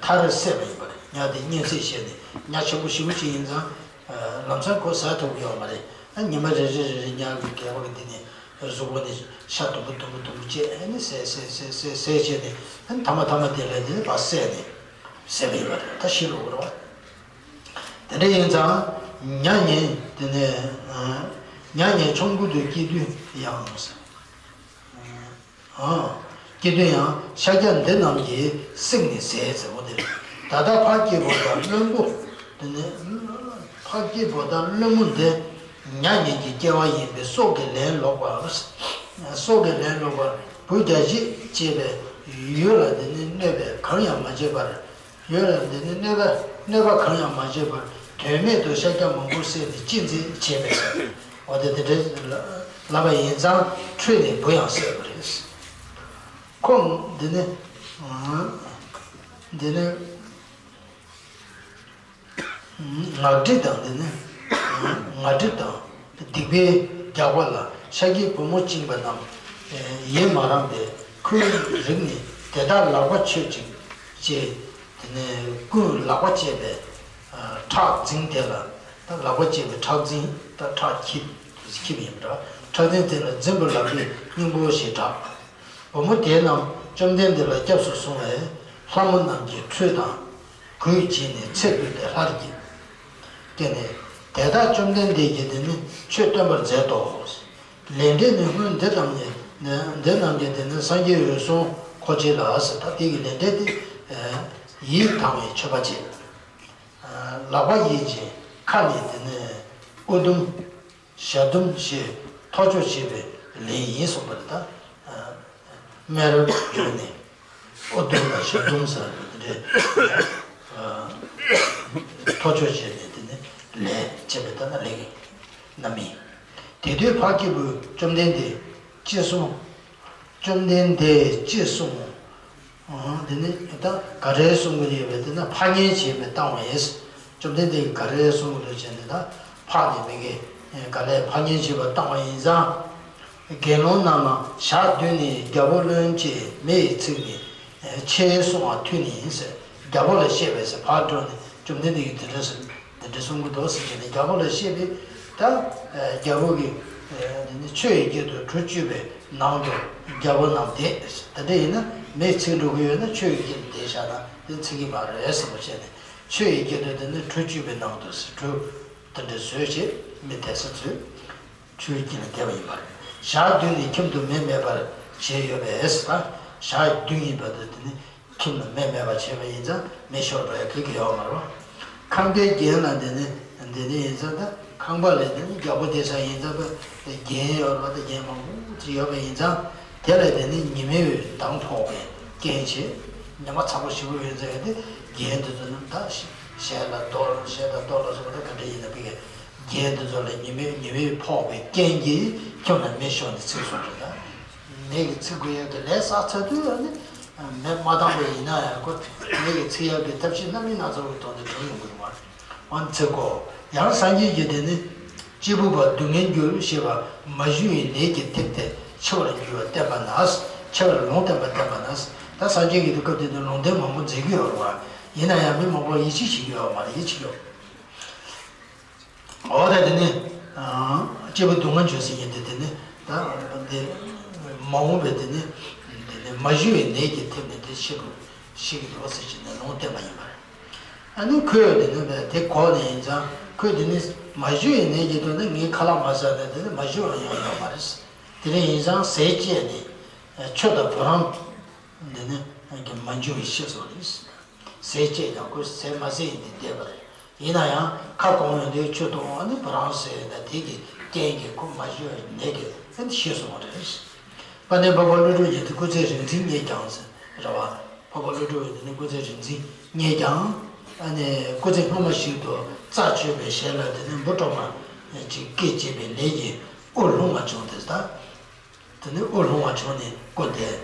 མཐར་བསད་པ་ཡིན་པ་རེད། ཉ་དེ་གཉན་བསད་བྱས་ནས་ཉ་ཆེན་པོ་ཞེ་པོ་ཅིག་ཡིན་ཙང་། ལམ་སང་ཁོ་ཟ་ཐུབ་ཀྱི་ཡོད་མ་རེད། ཨ་ཉི་མ་རེ་རེ་རེ་རེ་ཉ་གི་སྒལ་པ་གི་དེ་ནས་གཟུགས་པོ་ནས་ཤ་དུམ་བུ་དུམ་བུ་དུམ་བུ་བཅད། ཨ་ནི་བསད་བསད་བསད་བསད་བསད་བྱས་ནས། ཨ་ནི་ཐ་མ་ཐ་མ་དེ་ལ་དེ་ནས་ཕར་བསད་ནས། ཟེར་བ་ཡིན་པ་རེད། ད་ཤི་རོ་རོ། དེ་འདྲ་ཡིན་ཙང་། མྱ་ངན་དེ་ནས་མྱ་ངན་ཆོམ་རྐུན་དུ་སྐྱེ་དུས་ཡང་། སྐྱེ་དུས་ཡང་ཤཱཀྱ་འདི་རྣམས་ཀྱིས་བསྲེགས་ནས་ཟས་ཟེར་བ་དེ་རེད། ད་ལྟ་ཕ་སྐྱེས་པོ་དང་བློན་པོ། དེ་ནས་ཕ་སྐྱེས་པོ་དང་བློན་པོ་འདི་མྱ་ངན་གྱི་སྐྱེ་བ་ཡིན་པས་སྲོག་གི་ལན་ལོག་པ། སྲོག་གི་ལན་ལོག་པར་བུ་བརྒྱ་བྱིན་སྐྱེས་པའི་ཡུལ་ལ་དེ་ནི་གནོད་པས་གང་ཡང་མ་བྱས་པར། ཡུལ་ལ་དེ་ནི་གནོད་པ་གནོད་པ་གང་ཡང་མ་བྱས་པར་དོན་མེད་དུ་ཤཱཀྱ་མང་པོ་བསད་དེ་གཅེས་འཛིན་བྱས་པས་ཟེར། འོ་དེ་དེ་འདྲའི་ལབ་པ་ཡིན་ཙང་ཁྲོས་ནས་བུ་ཡང་བསད་པ་རེད། ཁོང་འདི་ནི་འདི་ནི། ངག་སྒྲིབ་དང་འདི་ནི། ངག་སྒྲིབ་དང་སྡིག་པའི་རྒྱགས་པ་ལ་ཤཱཀྱའི་བུ་མོ་བཅིངས་པ་རྣམས་ཡེ་མ་རངས་པས། ཁོའི་རིགས་ནི་དེ་དག་ལག་པ་ཆོད་ཅིག་ཅེས། དེ་ནས་ཀུན་ལག་པ་བཅད་པའི་ཁྲག་འཛིན་དེ་ལ། ད་ལག་པ་བཅད་པའི་ཁྲག་འཛིན། ད་ཁྲག་འཁྱིལ་འཁྱིལ་ཡིན་པ་འདྲ། ཁྲག་འཛིན་དེ་ལ་འཛིན་པ་ལག་པའི་སྙིང་པོ་ཞེས་གྲགས། བུ་མོ་དེ་རྣམས་བཅོམ་ལྡན་འདས་ལ་སྐྱབས་སུ་སོང་བས་ལྷ་མོ་རྣམས་ཀྱིས་ཁྲུས་དང་། གོས་བྱས་ནས་ཚེ་འཕོས་ཏེ་སླར་སྐྱེས། སྐྱེས་ནས། དེ་དག་བཅོམ་ལྡན་འདས་ཀྱིས་དེ་ནི་ཆོས་སྟོན་པར་མཛད་དོ། ལས་འབྲས་ནི་སྔོན་འདི་རྣམས་ནི། འདི་རྣམས་ཀྱིས་དེ་ནི་སངས་རྒྱས་འོད་སྲུང་འཁོར་བཅས་ལ་ཟེར། ད་དེ་གི་ལས་འབྲས་དེ་ཡིད་དང་བའི་མཆོད་པ་བྱས། ལག་པ་གཡས་ཀྱིས་ཁ་ནས་དེ་ནི་དབུ་དུམ། ཞལ་དུམ་ཞེས་ཐོ་ཅོ་བྱེད་པའི་ལན་ཡིན་གསུངས་པ་རེད་ད། སྨད་ར་བརྗོད་ནས་དབུ་དུམ་དང་ཞལ་དུམ་ཟེར་བ་དེ་འདྲའི་ཐོ་ཅོ་བྱས་ནས་དེ་ནི་ལན་བྱེད་པའི་ལྟ་ན་ལེགས་རྣམ་སྨིན། དེ་དུས་འཕགས་སྐྱེས་བུས་བཅོམ་ལྡན་འདས་ཅི་གསུངས། བཅོམ་ལྡན་འདས་ཅི་གསུངས། འོ་དེ་ནི་ད་ག་རེ་གསུང་གི་ཡོད་པས་དེ་ན་ཕར་ཉན་བྱས་པས་བཏང་བ་ཡིན། བཅོམ་ལྡན་འདས་ཀྱིས་ག་རེ་གསུང་གི་འདུག་ཟེར་ནས་ད་ཕར་ནས་མི་དགེ་ག་ལས་ཕར་ཉན་བྱས་པ་བཏང་བ་ཡིན་ཙང་། དགེ་སློང་རྣམས་ལ་ཞག་བདུན་ནས་རྒྱལ་པོ་བློན་ཅེས་མི་ཡིས་ཚིག་ནས་ཆེས་གསུང་བ་ཐོས་ནི་ཡིན་ཟེར། རྒྱལ་པོ་ལ་བཤད་པས་ཟེར་ཕར་འགྲོ་ནས་བཅོམ་ལྡན་འདས་ཀྱིས་དེ་འདྲ་ཟེར་དེ་འདྲ་གསུང་གི་འདུག་ཟེར་བྱས་ནས་རྒྱལ་པོ་ལ་བཤད་པས་ད་རྒྱལ་པོ་གིས་ཆོས་ཀྱི་དཀྱིལ་དུ་གྲུ་བཅུ་པའི། ནང་དུ་རྒྱལ་པོ་རྣམས་བསྡད། ད་ལྟ་ཡིན་ན་མི་ཚིག་འགྲོ་གི་ཡོད་ན་ཆོས་ཀྱི་དཀྱིལ་དུ་བསྡད་བཞག་ན་དེ་ཚིག་གི་མ་རེད་ཟེར་བ་བྱས་ནས་ཆོས་ཀྱི་དཀྱིལ་དུ་དེ་ནི་གྲུ་བཅུ་པའི་ནང་དུ་གྲུ་དེ་འདྲ་བཟོས་བྱས་མི་བསྡད་ས་ཚོས་ཆོས་ཀྱི་དཀྱིལ་ལ་བསྡད་པ་ཡིན་པ་རེད། ཞག་བདུན་ནས་ཁྱིམ་དུ་མི་མེད་པར་བྱས་ཡོད་པས་ད་ཞག་བདུན་ཡིན་པ་དེ་དེ་ནི། ཁྱིམ་ལ་མི་མེད་པ་བྱས་པ་ཡིན་ཙང་མི་ཤོར་བའི་གེགས་ཡོད་མ་རེད། ཁང་པའི་རྒྱན་ལ་འདི་ནི་འདི་ནི་ཡིན་ཙང་ད་ཁང་པ་ལ་འདི་ནི་རྒྱལ་པོ་བསྡད་ས་ཡིན་ཙང་ད་རྒྱན་ཡོད་རེད་པ། ད་རྒྱན་མང་པོ་ཅིག་ཡོད་པ་ཡིན་ཙང་དེ་ལ་འདི་ནི་ཉི་མའི་འོད་མདངས་ཕོག་པའི་རྐྱེན་བྱས། ཉི་མ་ཚ་པོ་ཞེ་པོ་ཡོད་ཙང་ཡང་དེ་རྒྱན་དེ་ཚོ་རྣམས་ད་ཞལ་ལ་རྡོ་ཞལ་དང་རྡོ་ལ་སོགས་པ་ད་ག་འདྲ་ཡིན་ན་ཕ་གི་རྒྱན་དེ་ཚོ་ལ་ཉི་མའི་ཉི་མའི་ཕོག་པའི་རྐྱེན་གྱིས་ཁྱིམ་ལ་མེ་ཤོར་ནས་ཚིག་སོང་རེད་ད། མེ་གི་ཚིག་དགོས་ཡག་གི་ལས་བསགས་ཚར་དུས་ཨ་ནི་མེ་མ་བཏང་བ་ཡིན་ན་ཡང་ཁོ་མེ་གི་ཚིག་ཡག་གི་ཐབས་ཤེས་སྣ་མིན་སྣ་ཚོགས་ཀྱི་ཐོག་ནས་བྱུང་ཡོང་གི་ཡོད་མ་རེད། འོན་ཚེ་གོ། ཡང་སངས་རྒྱས་ཀྱིས་དེ་ནི་གཅེར་བུ་པ་སྡུག་བསྔལ་འགྱུར་ཞེས་པ་མ་ཞུ་བའི་ལས་ཀྱིས་ཐེབས་ཏེ་འཆི་བར་འགྱུར་བ་བསྟན་པ་ན། འཆི་བར་ལུང་བསྟན་པ་བསྟན་པ་ན། ད་སངས་རྒྱས་ཀྱིས་དུས་སྐབས་དེ་དུས་ལུང་བསྟན་མང་པོ་མཛད་ཀྱི་ཡོད་རེད་བ། ཡིན་ན་ཡང་མི་མང་པོ་ཡིད་ཆེས་བྱེད་ཀྱི་ཡོད་མ་རེད། ཡིད་ཆེས་ཡོད། འོ་ད་དེ་ནི། སྐྱེས་བུ་སྡུག་བསྔལ་འགྱུར་ཟེར་མཁན་དེ་དེ་ནི། ད་དེ། མ་འོངས་པའི་དེ་ནི། དེ་ནི་མ་ཞུ་བའི་ནད་ཀྱིས་ཐེབས་ནས་དེ་ཤི་བ་ཤི་གི་འདུག་ཟེར་གྱི་ནས་ལུང་བསྟན་པ་ཡིན་པ་རེད། ཨ་ནི་ཁོས་དེ་ནི་དེ་གོ་ནས་ཡིན་ཙང་ཁོས་དེ་ནི་མ་ཞུ་བའི་ནད་ཀྱིས་དོན་ནི་ངའི་ཁ་ལག་མ་ཟ་ནས་དེ་ནི་མ་ཞུ་བ་ཡང་ཡོད་མ་རེད། དེ་རིང་ཡིན་ཙང་ཟས་བཅད་ནས། ཆོས་དང་བུ་རམ། འདི་ནི་མ་འབྱུང་བའི་ཤེས་སོ་རེད། ཟས་བཅད་ཀྱང་ཁོས་ཟས་མ་ཟས་ཡིན་དུས་བསྡད་པ་རེད། ཡིན་ན་ཡང་ཁ་སྐོམ་ཡོང་དུས་ཆུ་འཐུང་བ་ནི་བུ་རམ་ཟས་ཡིན་ན་དེ་གི་རྐྱེན་གྱིས་ཁོ་མ་ཞུ་བའི་ནད་ཀྱིས་ཨ་ནི་ཤི་སོང་བ་རེད། དཔལ་ལྡན་འཕགས་པ་ཀླུ་སྒྲུབ་ཀྱིས་དེ་སྐུ་ཚེ་རིག་འཛིན་བརྙེས་ཀྱང་ཟེར་རེད་བ། འཕགས་པ་ཀླུ་སྒྲུབ་ཀྱིས་དེ་ནི་སྐུ་ཚེ་རིག་འཛིན་བརྙེས་ཀྱང་། ཨ་ནི་སྐུ་ཚེ་སྔ་མ་ཞིག་ཏུ་རྩད་གཅོད་པའི་ཞལ་ལ་དེ་ནི་འབུ་གྲོག་མ་ཅིག་སྐད་བྱས་པའི་ལས་ཀྱིས་དབུགས་ལྷུང་བ་བྱུང་སྟེ་ད། དེ་ནས་དབུགས་ལྷུང་བ་བྱུང་ནས་སྐུ་འདས།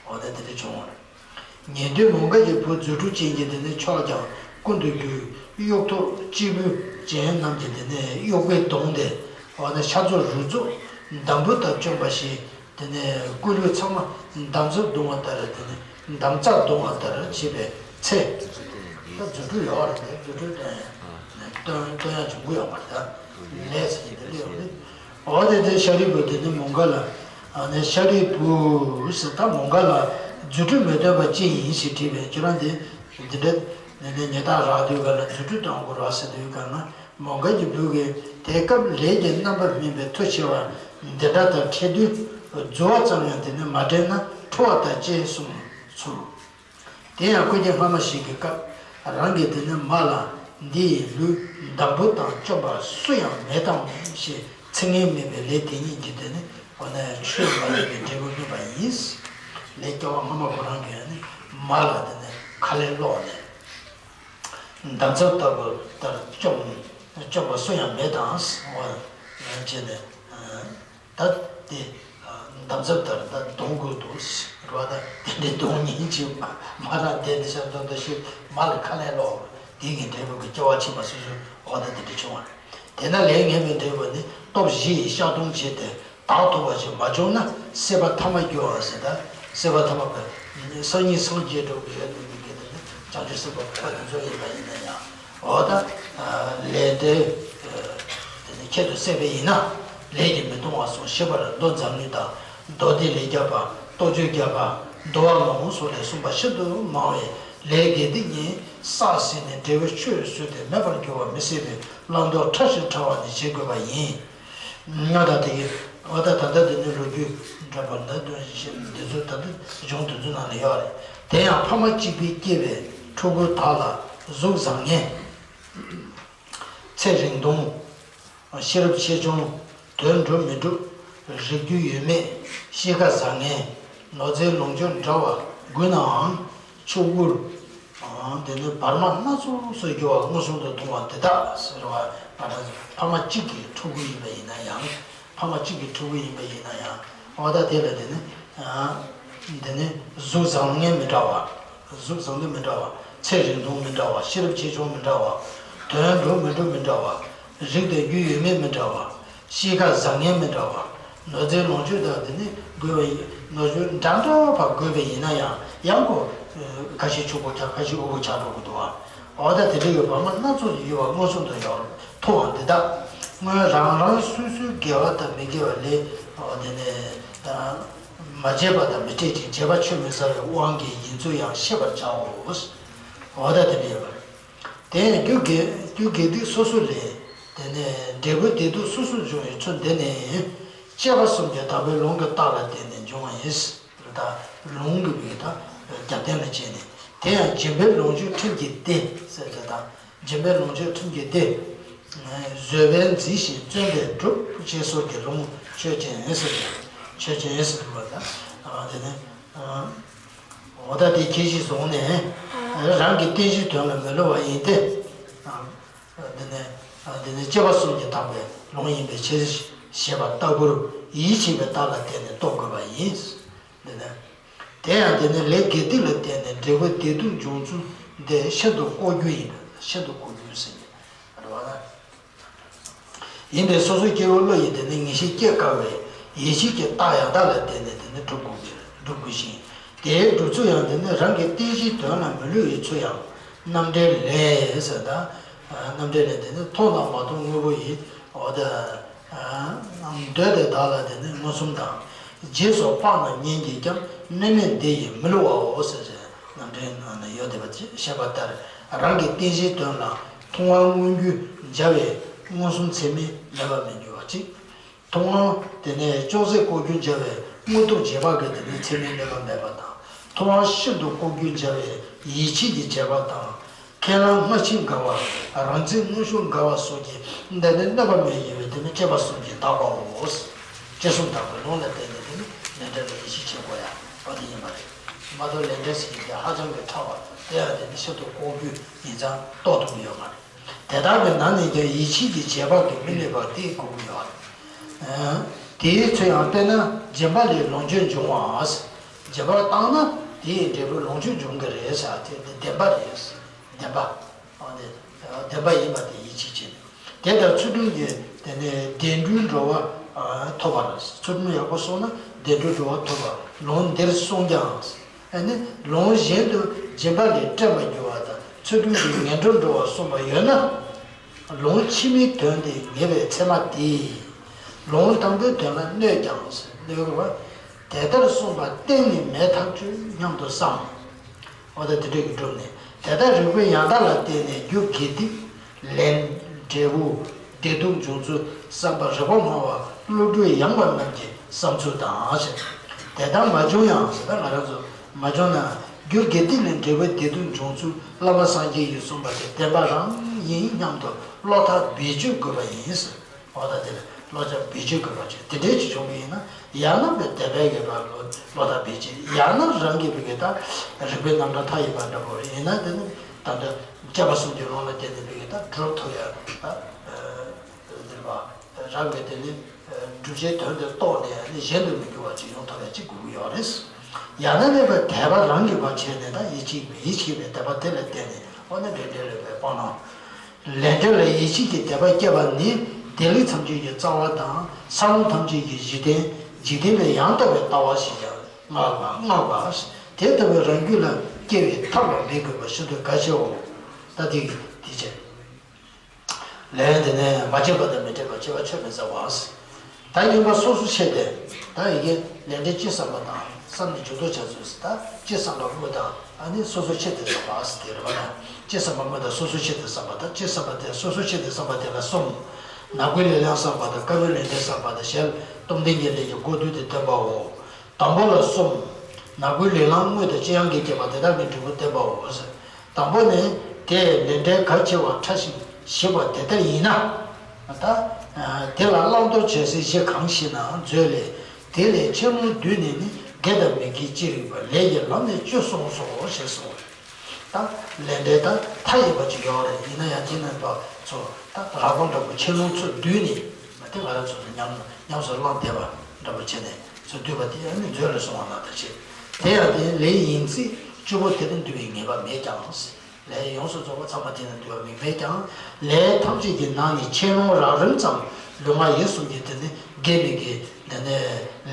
འོ་ན་དེ་འདྲ་བྱུང་བ་རེད། ཉན་ཐོས་མོའུ་འགལ་གྱི་བུ་རྫུ་འཕྲུལ་ཅན་གྱིས་དེ་ནས་ཕྱོགས་ཀྱང་ཀུན་ཏུ་རྒྱུ། གཡུག་ཐོག་གཅེར་བུ་ཅན་རྣམས་ཀྱིས་དེ་ནས་གཡོག་པས་བརྡུངས་ཏེ། འོ་ན་ཤ་ཚུགས་རུས་ཚུགས་འདམ་བུ་དང་བཅོམ་པ་བཞིན་དེ་ནས་སྐུ་ལུས་ཚང་མ་འདམ་རྫབ་བརྡུངས་པ་ལྟར་དེ་ནས་འདམ་རྫབ་བརྡུངས་པ་ལྟར་བྱས་པའི་ཚེ། ད་རྫུ་འཕྲུལ་ཡོད་རེད་དེ་རྫུ་འཕྲུལ་སྟོན་སྟོན་སྟོན་ཡ་བྱུང་གི་ཡོད་མ་རེད་ད། ལས་ཟེར་གྱི་དེ་འདྲ་ཡོད་རེད། འོ་དེ་དེ་ཤཱ་རིའི་བུ་དེ་ནི་མོའུ་འགལ་ལ། ཨ་ནི་ཤཱ་རིའི་བུ་ཟེར་ད་མོའུ་འགལ་ལ་རྫུ་འཕྲུལ་མི་སྟོན་པ་ཅི་ཡིན་ཞེས་དྲིས་པས་ཁྱོད་རང་དེ་འདི་འདྲ་ ནས་ནས་ཉེ་རྟགས་རག་དུས་ག་ལ་རྫུ་འཕྲུལ་གཏོང་དགོས་ར་ཟེར་དུས་ག་ན་མོའུ་འགལ་གྱི་བུ་གིས་དེ་སྐབས་ལས་ཀྱི་རྣམ་པར་སྨིན་པའི་མཐུ་ཆེ་བ་འདི་འདྲ་དང་འཕྲད་དུས་རྫུ་བ་ཙམ་ཡང་དེ་ནི་མ་དྲན་ན་ཁྲོ་བ་དང་བཅས་གསུངས་ཚུལ། དེ་ཡང་སྐུ་མཁྱེན་སྔ་མ་ཞིག་གི་སྐབས་རང་གིས་དེ་ནི་མ་ལ་འདི་ཡི་ལུས་འདམ་བུ་དང་བཅོམ་པ་སུ་ཡང་མེད་དམ་ཞེས་ཚིག་ངན་སྨྲས་པའི་ལས་དེ་ཉིད་ཀྱིས་དེ་ནི་འོ་ན་ཆོས་མ་ཡིན་པའི་འབྲས་བུ་སྨིན་པ་ཡིན། ལས་སྐྱེ་བ་སྔ་མ་ཁོ་རང་གིས་ནི་མ་ལ་དེ་ནི་ཁ་ལས་སློག་ནས། འདམ་རྫབ་ལྟ་བུ་ལྟར་བཅོམ་བཅོམ་པ་སུ་ཡང་མེད་དང་། འོ་ཡང་བྱས་ནས་ད་དེ་འདམ་རྫབ་ལྟར་ད་གདོང་དགོས་འདུག་རེད་བ། ད་དེ་འདྲའི་གདོང་ཉིད་ཅིག་མ་རང་དེ་འདྲ་ཤར་འདོན་འདོན་ཞིག་མ་ལ་ཁ་ལས་སློག་དེ་གི་འབྲས་བུ་གི་སྐྱེ་བ་ཕྱི་མ་སོ་སོའི་འོ་ད་དེ་འདྲ་བྱུང་བ་རེད། དེས་ན་ལས་ངན་པའི་འབྲས་བུ་ནི་སྟོབས་བཞི་ཡིས་བཤགས་སྡོམ་བྱས་ཏེ། བདག་ཐོབ་པ་ཞིག་མ་བྱུང་ན་སྲིད་པ་ཐ་མ་འགྱུར་བ་ཟེར། ད་སྲིད་པ་ཐ་མ་པའི་སང་ཉིན་སངས་རྒྱས་འགྲོ་གི་ཡོད་དུ་མི་དགེ་དེ་ནི་བྱང་ཆུབ་སེམས་དཔའ་བོད་དུ་འཛུལ་ཡིན་པ་ཡིན་ན་ཡང་འོ་ད་ལས་འབྲས་དེ་ནི་ཁྱད་དུ་བསད་པ་ཡིན་ན་ལས་ཀྱིས་མི་གཏོང་བ་སོགས་ཞིབ་པར་མདོ་མཛངས་བླུན་དང་མདོ་སྡེ་ལས་བརྒྱ་པ་རྟོགས་བརྗོད་བརྒྱ་པ་འདུལ་བ་ལུང་སོགས་ལས་གསུངས་པ་ཤིན་ཏུ་མང་བས་ལས་དགེ་སྡིག་གཉིས་བསགས་ཟིན་ནས་འབྲས་བུ་ཆོས་བཟོད་དེ་མེད་པར་འགྱུར་བ་མི་སྲིད་པས་བླང་དོར་ཕྲ་ཞིང་ཕྲ་བ་ནས་བྱེད་དགོས་པ་ཡིན། ང་དང་དེ་གའི་འོ་ད་ད་ལྟ་དེ་ནི་ལོ་རྒྱུས་འདྲ་པར་འདི་འདི་ཚོ་ད་ལྟ་གཞུང་དེ་ཚོ་ནང་ལ་ཡོད་རེད། དེ་ཡང་ཕ་མ་གཅིག་པའི་སྐྱེ་བའི་ཕྲུ་གུ་དག་ལ་གཟུགས་བཟང་ངན། ཚེ་རིང་ཐུང་། ཤེས་རབ་ཆེ་ཆུང་། དོན་འགྲུབ་མི་འགྲུབ། རིགས་རྒྱུད་ཡོད་མེད། གཤིས་ཀ་བཟང་ངན། ནོར་རྫས་ལོངས་སྤྱོད་འདྲ་བ་དགོས་ནའང་། ཕྱུག་པོར། དེ་ནི་བར་མ་སྣ་ཚོགས་སུ་རྒྱུ་བ་མངོན་སུམ་དུ་མཐོང་བ་འདི་དག་ཟེར་བ་ང་རང་ཚོ་ཕ་མ་གཅིག་གི་ཕྲུ་གུ་ཡིན་པ་ཡིན་ན་ཡང་། ཕ་མ་གཅིག་གི་ཕྲུ་གུ་ཡིན་པ་ཡིན་ན་ཡང་། འོ་ད་དེ་ལ་དེ་ནི། དེ་ནི་གཟུགས་བཟང་ངན་མི་འདྲ་བ། གཟུགས་བཟང་ངན་མི་འདྲ་བ། ཚེ་རིང་ཐུང་མི་འདྲ་བ། ཤེས་རབ་ཆེ་ཆུང་མི་འདྲ་བ། དོན་འགྲུབ་མི་འགྲུབ་མི་འདྲ་བ། རིགས་དང་རྒྱུད་ཡོད་མེད་མི་འདྲ་བ། གཤིས་ཀ་བཟང་ངན་མི་འདྲ་བ། ནོར་རྫས་ལོངས་སྤྱོད་དག་དེ་ནི་དགོས་པ་ཡིན། ནོར་སྤྱོད་འདྲ་འདྲ་བ་དགོས་པ་ཡིན་ན་ཡང་ཡང་ཁོ། ཁ་ཤས་ཕྱུག་པོ་ཆགས། ཁ་ཤས་དབུལ་པོ་ཆགས་འགྲོ་གི་འདུག་བ། འོ་ད་དེ་འདྲ་ཡོད་པ་མ་སྣ་ཚོགས་ཀྱི་ཡོད་པ་མངོན་སུམ་དུ་ཡོད་མཐོང་བ་འདི་དག་སྔོན་རང་རང་སོ་སོའི་དགེ་བ་དང་མི་དགེ་བ་ལས་འོ་དེ་ནས་མ་བྱས་པ་དང་མི་འཕྲད་ཅིང་བྱས་པ་ཆུད་མི་ཟ་བའི་དབང་གིས་ཡིན་ཚུལ་ཡང་ཤེས་པར་བྱའོ། འོ་ད་དེ་འདྲ་ཡོད་པ་རེད། དེ་ཡང་རྒྱུ་དགེ་རྒྱུ་དགེ་སྡིག་སོ་སོ་ལས། དེ་ནས་འབྲས་བུ་བདེ་སྡུག་སོ་སོར་འབྱུང་བའི་ཚུལ་འདི་ནི། སྤྱད་པ་གསུམ་གྱི་དག་པའི་ལུང་གི་རྟགས་ལ་བརྟེན་ནས་འབྱུང་བ་ཡིན། ད་ལུང་གི་བའི་ད་རྒྱབ་རྟེན་ལ་བྱས་ནས། དེ་ཡང་སྦྱིན་པའི་ལོངས་སྤྱོད་ཁྲིམས་ཀྱི་སྡེ་ཟེར་ཏེ་དང་། སྦྱིན་པའི་ལོངས་སྤྱོད་ཁྲིམས་ཀྱི་སྡེ། བཟོད་པས་མཛེས་ཤིང་བརྩོན་པས་འགྲུབ་ཅེས་སོགས་ཀྱི་ལུང་ཆོས་ཅན་ཟེར་ཏེ། ཆོས་ཅན་ཟེར་བ་དང་། དེ་ནས། འོ་ད་དེ་ཁྱད་གཞི་བཟུང་ནས། རང་གི་རྟེན་གཞིའི་དོན་ལ་མི་བསླུ་བ་ཡིན་ཏེ། འདི་ནི་འདི་ནི་སྤྱད་པ་གསུམ་གྱིས་དག་པའི་ལུང་ཡིན་པའི་ཕྱིར། ཞེས་པ་ལྟ་བུར་ཡིད་ཆེས་པའི་རྟགས་ལ་བརྟེན་ནས་རྟོགས་དགོས་པ་ཡིན། འདི་ནི། དེ་ཡང་འདི་ནི་ལས་དགེ་སྡིག་ལ་བརྟེན་ནས་འབྲས་བུ་བདེ་སྡུག་འབྱུང་ཚུལ་འདི་ཤིན་ཏུ་ལྐོག་གྱུར་ཡིན་པས་ཤིན་ཏུ་ལྐོག་གྱུར་ཟེར་ནས་རེད་བ། ཡིན་པས་སོ་སོའི་སྐྱེ་བོ་བློ་ཡིས་དེ་ནི་ངེས་ཤེས་སྐྱེ་དཀའ་བས་ཡིད་ཆེས་ཀྱི་རྟགས་ཡང་དག་ལ་བརྟེན་ནས་དེ་ནི་སྒྲུབ་དགོས་པས་སྒྲུབ་དགོས་ཤིང་། དེའི་སྒྲུབ་ཚུལ་ཡང་དེ་ནི་རང་གི་རྟེན་གཞིའི་དོན་ལ་མི་བསླུ་བའི་ཚུལ་ཡང་རྣམ་འགྲེལ་ལས་ཟེར་ད། རྣམ་འགྲེལ་ལས་དེ་ནི་མཐོང་དང་མ་མཐོང་དངོས་པོ་ཡིས་འོ་ད། འདོད་དེ་བདག་ལ་དེ་ནི་མངོན་སུམ་དང་། རྗེས་སུ་དཔག་ན་ཉིད་ཀྱིས་ཀྱང་གནས་མལ་འདི་ཡིས་མི་བསླུ་བའོ་ཟེར་ཞེས་རྣམ་འགྲེལ་ནང་ན་ཡོད་བསྡད་པ་ཅིག་བཤད་པ་ལྟར་རང་གི་རྟེན་གཞིའི་དོན་ལ་མཐོང་བ་མངོན་གྱུར་མཇལ་བའི་མངོན་སུམ་ཚད་མས་གནོད་པ་མི་འགྱུར་བ་ཅིག་མཐོང་བ་དེ་ནས་ཅུང་ཟད་ལྐོག་གྱུར་མཇལ་བའི་མངོན་རྟོགས་རྗེས་དཔག་གི་དེ་ནི་ཚད་མས་གནོད་པ་མེད་པ་དང་། མཐོང་བ་ཤིན་ཏུ་ལྐོག་གྱུར་མཇལ་བའི་ཡིད་ཆེས་ཀྱི་རྗེས་དཔག་དང་། ཁས་བླངས་སྔ་ཕྱི་འགལ་བ། རང་ཚིག་དངོས་ཤུགས་འགལ་བ་སོགས་ཀྱི་འདི་ནི་གནོད་པ་མེད་ཡིན་པས་དེ་ནི་སྤྱད་པ་གསུམ་གྱིས་དག་པའོ། སྤྱད་གསུམ་དག་པའི་ལུང་ལ་བརྟེན་ནས་དེ་ནི་ལས་འབྲས་ལ་ཡིད་ཆེས་བྱེད་དགོས་ཡ་བ་དེ་ཡིན་པ་རེད། མ་གཏོགས་ལས་འབྲས་ཟེར་གྱི་དེ་ཧ་ཅང་གི་ཕྲ་བ་དེ་ཡང་དེ་ནི་ཤིན་ཏུ་ལྐོག་གྱུར་ཡིན་ཙང་རྟོགས་ཐུབ་ཀྱི་ཡོད་མ་རེད། དེ་དག་གི་ནང་ནས་ཀྱང་ཡིད་ཆེས་ཀྱི་རྗེས་དཔག་གིས་མི་གནོད་པ་དེ་དགོས་ཀྱི་ཡོད་རེད། དེའི་ཚུལ་ཡང་དཔེར་ན་སྦྱིན་པ་ལས་ལོངས་སྤྱོད་འབྱུང་བ། སྦྱིན་པ་བཏང་ན་དེའི་འབྲས་བུ་ལོངས་སྤྱོད་འབྱུང་གི་རེད་ཟེར་དེ་ནི་བདེན་པ་རེད། བདེན་པ། འོ་དེ་བདེན་པ་ཡིན་པ་དེ་ཡིད་ཆེས་བྱས་ནས། དེ་ལྟར་ཚུལ་ཁྲིམས་ཀྱིས་དེ་ནས་བདེ་འགྲོའི་འགྲོ་བ་ཐོབ་པ་རེད། ཚུལ་ཁྲིམས་ཡག་པོ་སྲུང་ན་བདེ་འགྲོའི་འགྲོ་བ་ཐོབ་པ་ལུང་འདིར་གསུངས་ཀྱང་། ཨ་ནི་ལུང་གཞན་དུ་སྦྱིན་པ་ལས་བཀྲེན་པར་འགྱུར་བ་དང་ཚུལ་ཁྲིམས་ཀྱིས་ངན་འགྲོར་འགྲོ་བ་གསུངས་པ་ཡོད་ན། ལུང་ཕྱི་མའི་དོན་དེ་ངེས་པའི་ཚད་མ་དེས། ལུང་དང་པོའི་དོན་ལ་གནོད་ཀྱང་གནོད་དགོས་པ། དེ་ལྟར་གསུངས་པ་གཏན་ནས་མེད་ཐག་ཆོད་སྙམ་དུ་བསམ། འོ་ད་དེ་འདྲ་གི་སྒྲུབ་ནས་ད་ དེ་ལྟར་རིགས་པའི་ཡང་དག་ལ་བརྟེན་ནས་རྒྱུ་དགེ་སྡིག་ལན་འབྲས་བུ་བདེ་སྡུག་འབྱུང་ཚུལ་བསམ་པ་རིག་པ་སྨྲ་བ་བློ་གྲོས་ཡངས་པ་རྣམས་ཀྱི་བསམ་ཚུལ་དང་ཞེས། དེ་ལྟར་མ་བྱུང་ཡང་ཟེར་ད་ང་རང་ཚོ་མ་བྱུང་ན་རྒྱུ་དགེ་སྡིག་ལན་འབྲས་བུ་བདེ་སྡུག་འབྱུང་ཚུལ་བསླབ་པ་སངས་རྒྱས་ཀྱིས་གསུངས་པ་དེ་བདེན་པ་རང་ཡིན་སྙམ་དུ་བློ་ཐག་རྦད་གཅོད་དགོས་པ་ཡིན། འོ་ད་དེ་ལ་བློ་ཐག་རྦད་གཅོད་དགོས་པ་ཅིག་དེ་འདྲའི་ཅིག་བྱུང་བ་ཡིན་ན་ཡང་ན་བས་དད་པའི་གི་བར་ལོ་བློ་ཐག་རྦད་གཅོད་ཡང་ན་རང་གི་བི་གེ་ད་རིག་པའི་རྣམ་གྲངས་མཐའ་ཡས་པ་འདྲ་པོ་ཡིན་ན་དེ་ནི་ད་ལྟ་སྐྱབས་པ་གསུམ་གྱི་ལུང་ལ་བརྟེན་ནས་བི་གེ་ད་སྒྲུབ་ཐུབ་ཡ་ད་འདིར་བ་རང་གི་དེ་ནི་སྒྲུབ་བྱའི་དོན་དེ་རྟོགས་ནས་ནི་གཞན་དུ་མི་འགྱུར་བ་ཅིག་ཡོང་ཐུབ་ཡ་ཅིག་དགོས་ཀྱི་ཡོད་རེད། ཡང་ན་ནི་བས་དད་པ་རང་གི་བར་བྱས་ནས་ད་ཡིད་ཆེས་མི་ཡིད་ཆེས་པའི་དད་པ་དེ་ལ་བརྟེན་ནས་འོ་ན་འདྲེ་འདྲེ་ལས་པའི་སྤང་བླང་། ལས་འབྲས་ལ་ཡིད་ཆེས་ཀྱི་དད་པ་སྐྱེ་བ་ནི་བདེ་ལེགས་ཐམས་ཅད་ཀྱི་རྩ་བ་དང་ས་བོན་ཐམས་ཅད་ཀྱི་གཞི་རྟེན། འཇིག་རྟེན་པའི་ཡང་དག་པའི་ལྟ་བ་ཞེས་ཀྱང་བསྔགས་པ་བསྔགས་པ། དེ་ལྟ་བུའི་རང་རྒྱུད་ལ་སྐྱེ་བའི་ཐབས་ལ་མི་དགོས་པ་ཤིན་ཏུ་གལ་ཆེའོ། ད་དེ་དེ་བྱས། ལན་དེ་ནས་མ་བྱས་པ་དང་མི་འབྲལ་བར་བྱས་པ་ཆོས་མི་འཚལ་བ། ད་ཡིན་པ་སོ་སོ་ཕྱེ་སྟེ། ད་ཡི་གེ་ལས་འབྲས་ཅི་བསམ་པ་དང་བསམ་ནས་འཇུག་ལྡོག་བྱ་ཚུལ་ཟེར་ད་ཅི་བསམ་པ་དངོས་དང་ཨ་ནི་སོ་སོ་ཕྱེ་སྟེ་བསམ་པ་ཟེར་དེ་རེད་བ་ན། ཅི་བསམ་པ་དངོས་དང་སོ་སོ་ཕྱེ་སྟེ་བསམ་པ་དང་ཅི་བསམ་པ་དེ་སོ་སོ་ཕྱེ་སྟེ་བསམ་པ་དེ་ལ་གསུམ། ནག་པོའི་ལས་ལམ་བསམ་པ་དང་དཀར་པོའི་ལས་འབྲས་བསམ་པ་དང་ཞལ་སྟོབས་ལྡན་གྱི་ལས་ཀྱི་སྒོ་བསྡུས་ཏེ་སྟོན་པའོ། དང་པོ་ལ་གསུམ། ནག་པོའི་ལས་ལམ་དངོས་དང་ཅི་ཡང་གིས་བསྐྱེད་པ་དེ་དག་གི་འབྲས་བུ་བསྟན་པའོ། དང་པོ་ནི། དེས་ལས་འབྲས་གལ་ཆེ་བ་ཕྲ་ཞིང་ཞིབ་པ་དེ་ལྟར་ཡིན་ན། ད། དེ་ལ་བླང་དོར་བྱ་སའི་གཞི་གང་ཞེ་ན་མཛོད་ལས། དེ་ལས་ཆེ་ལོང་བསྡུས་ནས་ནི་དགེ་དང་མི་དགེ་ཅི་རིགས་པ་ལས་ཀྱི་ལམ་ནས་བཅུ་གསུངས་སོ་ཞེས་གསུངས། ད་ལས་འབྲས་ད་མཐའ་ཡས་པ་ཅིག་ཡོད་རེད། ཡིན་ན་ཡང་དེ་ནས་པ་ཚོ་ད་རགས་པ་འདྲ་པོ་ཆེ་ལོང་ཚུར་བསྡུས་ནས་མ་དེ་ང་རང་ཚོ་ལ་ཉམས་ཉམས་སུ་བླངས་བསྡད་པ་འདྲ་པོ་བྱས་ནས་ཚུར་བསྡུས་པ་དེ་ཨ་ནི་མཛོད་ལ་གསུངས་པ་ནང་ལྟར་བྱེད། དེ་ཡང་དེ་ལས་ཡིན་ཚེ་བཅུ་པོ་དེ་ལ་འདུ་བའི་ངེས་པ་མེད་ཀྱང་། ལས་ཡོངས་སུ་རྫོགས་པ་ཚང་མ་དེ་ལ་འདུ་བ་མེད་མེད་ཀྱང་། ལས་ཐམས་ཅད་ཀྱི་ནང་ནས་ཆེ་ལོང་རགས་རིམ་ཙམ་ལུས་ངག་ཡིད་གསུམ་གྱི་དེ་ནི་དགེ་མི་དགེ་དེ་ནི་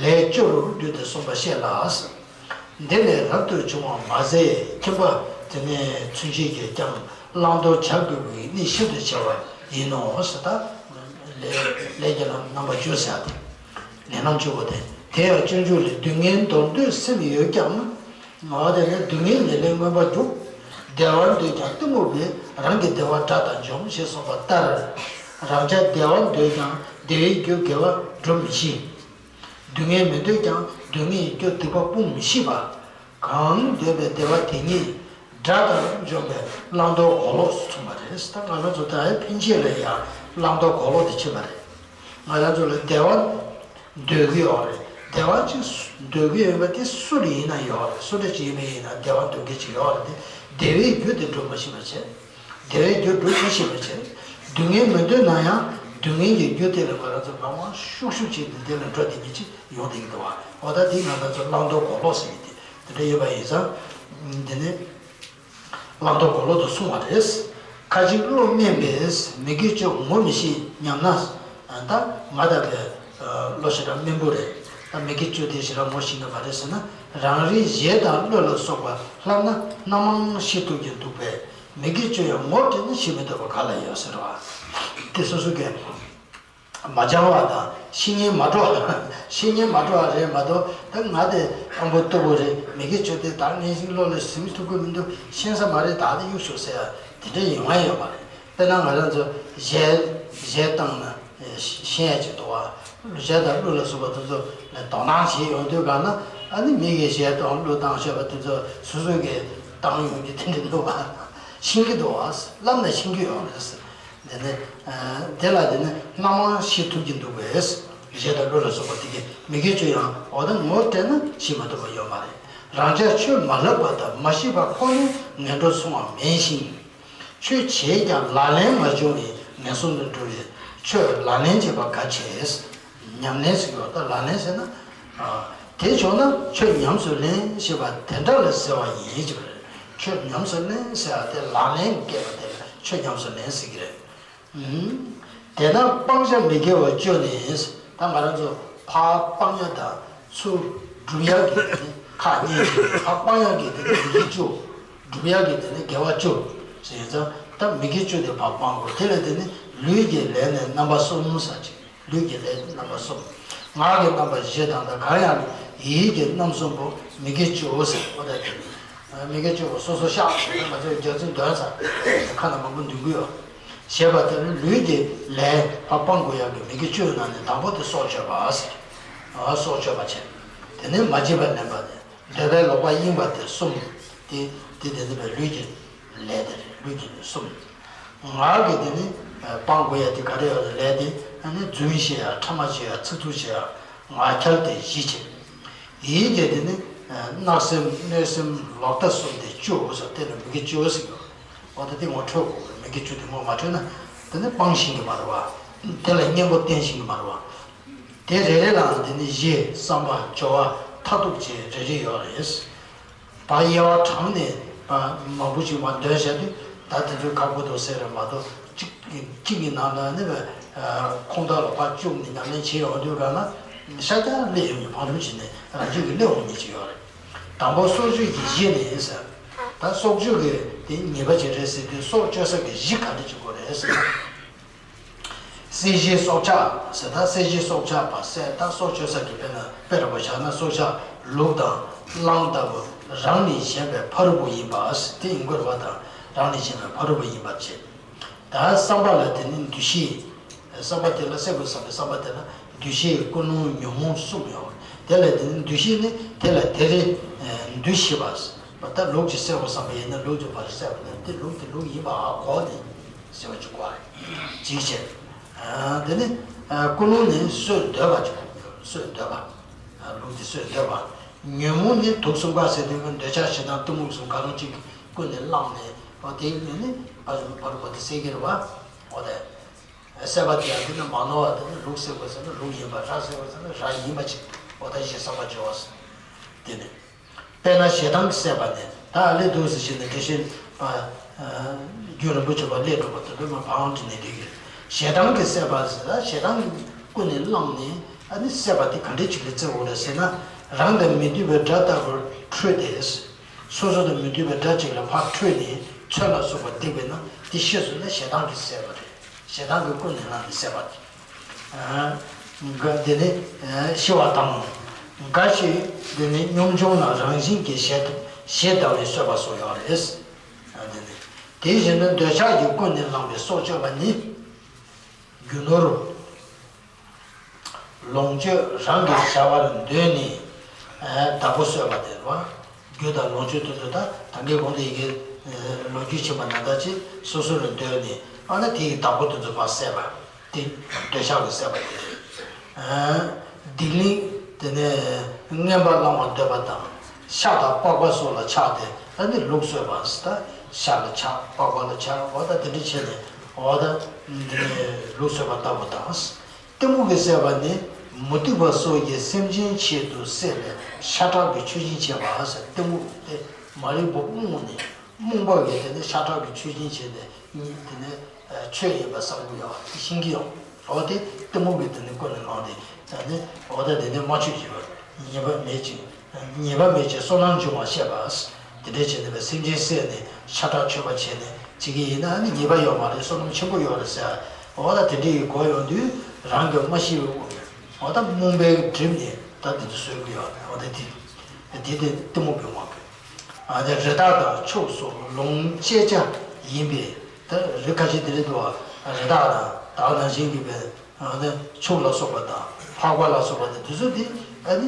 ལས་བཅུ་རུ་བསྡུས་ཏེ་གསུངས་པ་བཤད་ལ། འདི་ལས་རབ་ཏུ་བྱུང་བ་མ་ཟད་ཁྱིམ་པ་དེ་ནས་ཚུན་ཆད་ཀྱིས་ཀྱང་བླང་དོར་བྱ་དགོས་པའི་གནད་ཤིན་ཏུ་ཆེ་བ་ཡིན་ནོ་ཟེར། ད་ལས་ལས་ཀྱི་ལམ་རྣམ་པ་བཅུ་ཟེར་ཏེ། ལས་རྣམ་བཅུ་པོ་དེ། དེ་ཡང་སྤྱོད་འཇུག་ལས། སྡུག་བསྔལ་འདོར་འདོད་སེམས་ཡོད་ཀྱང་། འོ་དེ་ནས་སྡུག་བསྔལ་ཉེར་ལེན་མངོན་པར་འཇུག་བདེ་བ་འདོད་ཀྱང་གཏི་མུག་པས། རང་གི་བདེ་བ་དགྲ་དང་འཇོམས་ཞེས་གསུངས་པ་ལྟར། རང་ཅག་བདེ་བ་འདོད་ཀྱང་བདེ་བའི་རྒྱུ་དགེ་བ་སྒྲུབ་མི་ཤེས། སྡུག་བསྔལ་མི་འདོད་ཀྱང་སྡུག་བསྔལ་གྱི་རྒྱུ་སྡིག་པ་སྤོང་མི་ཤེས་པ། གང་འདོད་པའི་བདེ་བ་དེ་ཉིད་དགྲ་ལྟར་འཇོམས་པའི་བླང་དོར་གོ་ལོག་ཏུ་མཚུངས་པ་རེད། ད་ང་རང་ཚོ་ད་ཕན་ཆད་ལ་ཡང་བླང་དོར་གོ་ལོག་ཏུ་ཕྱིན་པ་རེད། ང་རང་ཚོ་ལ་བདེ་བ་འདོད་ཀྱི་ཡོད་རེད། བདེ་བ་ཅིག་འདོད་ཀྱི་ཡོད་པ་དེ་སུ་ལ་ཡིན་ན་ཡོད་རེད། སུ་འདྲ་ཅིག་ཡིན་པ་ཡིན་ན་བདེ་བ་འདོད་མཁན་ཅིག་ཡོད་རེད་དེ། བདེ་བའི་རྒྱུ་དེ་སྒྲུབ་མ་ཤེས་པ་བྱས། བདེ་བའི་རྒྱུ་སྒྲུབ་མི་ཤེས་པ་བྱས། སྡུག་བསྔལ་མི་འདོད་ན་ཡང་སྡུག་བསྔལ་གྱི་རྒྱུ་དེ་ལ་ང་རང་ཚོ་མང་མང་ཤུགས་ཤུགས་བྱས་ཏེ་དེ་ལ་འགྲོ་བསྡད་མཁན་ཅིག་ཡོང་བསྡད་ཀྱི་འདུག་བ། འོ་ད་དེ་ང་རང་ཚོ་བླང་དོར་གོ་ལོག་ཟེར་གྱི་དེ་དེ་འདྲ་ཡོད་པ་ཡིན་ཙང་། དེ་ནི། བླང་དོར་གོ་ལོག་ཏུ་སོང་བ་རེད། ཁ་ཅིག་བློ་དམན་པས་མི་དགེ་བཅུ་ངོ་མི་ཤེས་སྙམ་ན། ད་ང་ད་བས་བློ་ཞེ་དྲག་དམན་པོ་རེད། ད་མི་དགེ་བཅུ་དེ་ཞེ་དྲག་ངོ་ཤེས་ཀྱི་མ་རེད་ཟེར་ན། རང་རེའི་ཞལ་དང་བློ་ལ་སོགས་པ་ལྷག་ན་སྣ་མང་ཤེས་ཐུབ་ཀྱི་འདུག་པས་མི་དགེ་བཅུ་ཡང་ངོ་སྤྲད་ན་ཤེས་མི་ཐུབ་པ་ག་ལ་ཡོད་ཟེར་བ། དེ་སོ་སོ་གས། མ་སྦྱང་བ་དང་བཤེས་གཉེན་མ་གྲོགས། བཤེས་གཉེན་མ་གྲོགས་པ་རེད་མ་གཏོགས། ད་ང་དེ་ཨ་མགོ་ལྟོ་བུ་རེད། མི་དགེ་བཅུ་དེ་ད་ངས་ཤིང་ལོ་ལ་ཟིན་ཐུབ་ཀྱི་མི་འདུག་ཤེས་ས་མ་རེད། ད་དེ་གཡུག་ཤོག་ཟེར་ཡ་དེ་འདྲ་ཡོང་ཡ་ཡོད་མ་རེད། དཔེར་ན་ང་རང་ཚོ་གཞས་གཞས་བཏང་ན་ཤེས་ཡ་ཅིག་འདུག་བ། གཞས་དང་གླུ་ལ་སོགས་པ་དེ་ཚོ་ལ་དོ་སྣང་བྱེད་ཡོང་དུས་ག་ན་ཨ་ནི་མི་གིས་གཞས་དང་གླུ་བཏང་ཤོད་པ་དེ་ཚོ་སོ་སོ་གིས་བཏང་ཡོང་རྒྱུ་དེ་འདྲ་འདུག་བ། ཤེས་ཀྱི་འདུག་བ། བསླབ་ན་ཤེས་ཀྱི་ཡོད་རེད། དེ་ནི། དེ་ལ་དེ་ནི་སྣ་མང་ཤེས་ཐུབ་ཀྱི་འདུག་པས། གཞས་དང་གླུ་ལ་སོགས་པ་དེ་གའི་མི་དགེ་བཅུ་ཡང་འོ་ད་ངོ་སྤྲད་ན་ཤེས་མ་ཐུབ་པ་ཡོད་མ་རེད། རང་ཅག་ཆོས་མ་བསླབས་པ་དང་མ་ཤེས་པ་ཁོ་ནས་ངན་འགྲོར་སོང་བ་མིན་ཞིང་། ཆོས་བྱས་ཀྱང་ལག་ལེན་མ་བྱུང་བས་ངན་སོང་དུ་འགྲོ་བས་ཆོས་ལག་ལེན་བྱེད་པ་གལ་ཆེ། ཉམས་ལེན་ཟེར་གྱི་ཡོད། ད་ལག་ལེན་ཟེར་ན། དེ་བྱུང་ན་ཆོས་ཉམས་སུ་ལེན་ཞེས་པ་དེ་འདྲ་ལ་ཟེར་བ་ཡིན་ཅེས་པ་རེད། ཆོས་ཉམས་སུ་ལེན་ཟེར་བ་དེ་ལག་ལེན་བཀལ་བ་དེ་ལ་ཆོས་ཉམས་སུ་ལེན་ཟེར་གྱི་རེད། དེས་ན་སྤང་བྱ་མི་དགེ་བ་བཅུ་ནི། ད་ང་རང་ཚོ་ཕར་སྤང་ཡ་དང་ཚུར་སྒྲུབ་ཡ་གི་དེ་ནི་ཁག་གཉིས་ཡོད། ཕར་སྤང་ཡ་གི་དེ་ནི་མི་དགེ་བཅུ། སྒྲུབ་ཡ་གི་དེ་ནི་དགེ་བ་བཅུ་ཟེར་ཡིན་ཙང་། ད་མི་དགེ་བཅུ་དེ་ཕར་སྤང་དགོས། དེ་ལ་དེ་ནི་ལུས་ཀྱི་ལས་ནི་རྣམ་པ་གསུམ་ཟེར་ཅིག་ལུས་ཀྱི་ལས་རྣམ་པ་གསུམ། ངག་གི་རྣམ་པ་བཞི་དང་། ད་གང་ཡང་ཡིད་ཀྱི་རྣམ་གསུམ་པོ་མི་དགེ་བཅུའོ་ཟེར། འོ་ད་དེ་ནི་ མི་དགེ་བཅུ་པོ་སོ་སོ་བཤགས་ཟེར་ན་ང་ཚོས་རྒྱ་ཚིག་འདོན་ཚར། ཁ་ན་མང་པོ་འདོན་གི་ཡོད། ཞེས་པ་དེ་ནི་ལུས་ཀྱི་ལས་ཕར་སྤང་དགོས་ཡག་གི་མི་དགེ་བཅུའི་ནང་ནས་དང་པོ་དེ་སྲོག་གཅོད་པ་ཟེར། སྲོག་གཅོད་པ་བྱས། དེ་ནས་མ་བྱིན་པ་ལེན་པ་དེ། འདོད་པས་ལོག་པར་གཡེངས་པ་དེ་གསུམ། དེ་དེ་དེ་ནི་བའི་ལུས་ཀྱི་ལས་དེ་རེད། ལུས་ཀྱི་ལས་གསུམ། ངག་གི་དེ་ནི་སྤང་དགོས་ཡ་དེ་ག་རེ་ཡོད་རེད། ལས་དེ་ཨ་ནི་རྫུན་བཤད་ཡ། ཕྲ་མ་བྱེད་ཡ། ཚིག་རྩུབ་བྱེད་ཡ། ངག་འཁྱལ་དེ་བཞི་བྱས། ཡིད་ཀྱི་དེ་ནི་བརྣབ་སེམས་གནོད་སེམས་ལོག་ལྟ་གསུམ་དེ་བཅུ་ཟེར། དེ་ལ་མི་དགེ་བཅུ་ཟེར་གྱི་ཡོད། འོ་ད་དེ་ངོ་འཕྲོད་དགོས། མི་དགེ་བཅུ་དེ་ངོ་མ་འཕྲོད་ན་དེ་ནི་སྤང་ཤེས་ཀྱི་མ་རེད་བ། དེ་ལ་གཉེན་པོ་བསྟེན་ཤེས་ཀྱི་མ་རེད་བ། དེ་རེ་རེ་ལའང་དེ་ནི་གཞི་བསམ་པ་སྦྱོར་བ་མཐར་ཐུག་བཅས་རེ་རེ་ཡོད་རེད། ཕར་དབྱེ་བ་དྲངས་ནས་མང་པོ་ཅིག་མར་འདོན་བྱ་དུས་ད་དེ་ཚོའི་ཁག་པོ་འདུག་ཟེར་རེད་མ་གཏོགས། གཅིག་གཅིག་གི་ནང་ལ་ནི་ཁོང་དག་ལ་ཕར་བཅུག་ནས་ཉམས་ལེན་བྱེད་ཡོང་དུས་ག་ན་ཤར་རྒྱག་སླེབས་ཡོང་མཁན། བང་རིམ་བྱས་ནས་རང་བཞིན་གྱིས་སླེབས་འོང་མཁན་ཅིག་ཡོད་རེད། དང་པོ་སྲོག་གཅོད་ཀྱི་གཞི་ནི་ཟེར། ད་སྲོག་གཅོད་ཀྱི་དེ་ཉེས་པ་ཅིག་རེད་ཟེར་དུས་སྲོག་གཅོད་ས་གི་གཞི་ག་འདྲ་ཅིག་དགོས་རེད་ཟེར་ན། བསད་བཞིན་སྲོག་ཆགས་ཟེར། ད་བསད་བཞིན་སྲོག་ཆགས་པ་བསད། ད་སྲོག་གཅོད་ས་གི་དཔེར་ན་དཔེ་འདྲ་པོ་བཞག་ན་སྲོག་ཆགས་ལུག་དང་གླང་ལྟ་བུ་རང་ནི་ཞེན་པའི་ཕ་རོལ་པོ་ཡིན་པ་ཟེར། དེ་ཡིན་དགོས་པ་དང་རང་ནི་ཞེན་པའི་ཕ་རོལ་པོ་ཡིན་པར་བྱེད། ད་བསམ་པ་ལ་དེ་ནི་འདུ་ཤེས། བསམ་པ་དེ་ལ་བསད་དགོས་བསམ་པའི་བསམ་པ་དེ་ལ་འདུ་ཤེས། ཀུན་སློང་། ཉོན་མོངས་གསུམ་ཡོད། དེ་ལ་དེ་ནི་འདུ་ཤེས་ནི་དེ་ལ་དེ་རེ་འདུ་ཤེས་པ། ད་ལུག་ཅིག་བསད་དགོས་བསམ་པ་ཡིན་ན་ལུག་ཅིག་ཕར་བསད་པ་ན་དེ་ལུག་དེ་ལུག་ཡིན་པ་ཧ་གོ་ནས། ཟེར་བ་ཅིག་དགོས་རེད། གཅིག་བྱས། དེ་ནི་ཀུན་སློང་ནི་གསོད་འདོད་པ་ཅིག་གསོད་འདོད་པ། ལུག་དེ་གསོད་འདོད་པ། ཉོན་མོངས་ནི་དུག་གསུམ་ཀ་ཟེར་དུས་འདོད་ཆགས་ཞེ་སྡང་གཏི་མུག་གསུམ་ག་རུང་གཅིག་ཀུན་ནས་བསླངས་ནས་འོ་དེ་ཉོན་ནི་ཕར་ཕར་གོ་དེ་བསད་ཀྱི་རེད་བ། འོ་དེ་བསད་པ་དེ་ཡང་འདི་ནི་མ་ནོར་བ། དེ་ནི་ལུག་བསད་དགོས་ཟེར་ན་ལུག་ཡིན་པ། ར་བསད་དགོས་ཟེར་ན་ར་ཡིན་པ་ཅིག་འོ་ད་གཞི་བསམ་པ་སྦྱོར་བ་ཟེར། དེ་ནི། དཔེར་ན་ཞེ་སྡང་གིས་བསད་པ་ནི། ད་ཨ་ལས་འདུག་ཟེར་བྱས་ནས་དེ་བཞིན་པ། རྒྱུན་རིན་པོ་ཆེ་བ་སླེབས་འགྲོ་བ་དེ་ཚོ་མ་བང་དྲི་ནས་འགྲིག་གི། ཞེ་སྡང་གིས་བསད་པ་ཟེར་ན་ཞེ་སྡང་ཀུན་ནས་བསླངས་ནས་ཨ་ནི་བསད་པ་དེ་ག་འདྲ་ཅིག་ལ་བརྩི་དགོས་རེད་ཟེར་ན། རང་དང་མི་མཐུན་པའི་དགྲ་ལྟ་བུར་འཁྲུལ་ཏེ། སོ་སོ་དང་མི་མཐུན་པའི་དགྲ་ཅིག་ལ་ཕར་འཁྲུལ་ནས་མཚོན་ལ་སོགས་པ་བརྡེག་པས་ན་དེ་ཤེས་སོང་ན་ཞེ་སྡང་གིས་བསད་པ་རེད། ཞེ་སྡང་གིས་ཀུན་ནས་བསླངས་ནས་བསད་པ་དེ། འགའ་འདི་ནི་ཤི་བ་དང་། འགའ་ཞིག་འདི་ནི་གཉོམ་ཆུང་ལ་རང་བཞིན་གྱིས་ཞེ་ཞེ་སྡང་བས་གསོད་པ་སོགས་ཡོད་རེད། འདི་ནི་དེ་བཞིན་དུ་འདོད་ཆགས་ཀྱིས་ཀུན་ནས་བསླངས་པའི་སྲོག་གཅོད་པ་ནི། རྒྱུ་ནོར་ལོངས་སྤྱོད་རང་གི་བྱ་བར་འདོད་ནས་བདག་པོ་གསོད་པ་དེ་རེད་བ། རྒྱུ་དང་ལོངས་སྤྱོད་དེ་ཚོ་ད་ད་གིན་གོང་དུ་ཡི་གེ་ལོ་རྒྱུས་ཕྱིན་པ་ནང་ལྟར་ཅིག་སོ་སོ་ལ་འདོད་ནས་ཨ་ན་དེ་ཡི་བདག་པོ་དེ་ཚོ་ཕར་བསད་པ། དེ་འདོད་ཆགས་ཀྱིས་བསད་པ་དེ་རེད། སྡིག་ལན་དེ་ནས་རྔན་པ་བླང་བར་འདོད་པ་དང་ཤ་དང་པགས་པ་སོགས་ལ་ཆགས་ཏེ་ཨ་ནི་ལུག་གསོད་པ་ཟེར། ད་ཤ་ལ་ཆགས། པགས་པ་ལ་ཆགས། འོ་ད་དེ་འདྲ་བྱས་ནས་འོ་ད་འདི་ནས་ལུག་གསོད་པ་ལྟ་བུ་དང་། གཏི་མུག་གིས་བསད་པ་ནི་མུ་སྟེགས་པ་སོགས་ཀྱིས་སེམས་ཅན་ཆེད་དུ་བསད་པའི་ཤ་ཁྲག་གི་མཆོད་སྦྱིན་བྱེད་པ་ཟེར། གཏི་མུག་དེ་མ་རིག་པ་རྨོངས་ནས་རྨོངས་པ་གིས་དེ་ནི་ཤ་ཁྲག་གི་མཆོད་སྦྱིན་བྱས་ནས་ཉིད་དེ་ནི་ཆོས་ཡིན་པ་བསམ་གྱི་ཡོད་པ་ཤེས་ཀྱི་ཡོད། འོ་དེ་གཏི་མུག་གིས་དེ་ནི་ཀུན་ནས་བསླངས་ཏེ་དེ་ནི་འོ་ད་དེ་ནི་སྨྲ་བརྗོད་བྱེད་པ་ཉེས་པ་མེད་ཅིང་། ཉེས་པ་མེད་ཅིང་བསོད་ནམས་འབྱུང་བར་བཤད་པ། དེ་འདྲ་བྱས་ནས་སེམས་ཅན་བསད་ནས་ཤ་ཁྲག་མཆོད་པ་བྱས་ནས་བྱེད་ཀྱི་ཡིན་ན་ནི་ཉེས་པ་ཡོད་མ་རེད། བསོད་ནམས་ཆེན་པོ་ཡོད་རེད་ཟེར། འོ་ད་དེ་འདྲ་ཡི་གོ་ཡོང་དུས་རང་གི་མ་ཤེས་པའི་དབང་གིས་འོ་ད་རྨོངས་པས་བསྒྲིབས་ནས་ད་དེ་ཚོ་བཟོས་ཀྱི་ཡོད་རེད། འོ་ད་དེ་དེ་དེ་གཏི་མུག་གི་དབང་གིས། ཨ་ནི་རི་དྭགས་དང་ཕྱུགས་སོགས་ལོངས་སྤྱད་བྱ་ཡིན་པས། ད་རི་ཁ་ཤས་དེ་རེད་འདུག་བ། རི་དྭགས་དང་དག་ནང་བཞིན་གྱི་པའི། ཨ་ནི་ཕྱུགས་ལ་སོགས་པ་དང་ཕག་པ་ལ་སོགས་པ་དེ་དེ་ཚོ་དེ་ཨ་ནི་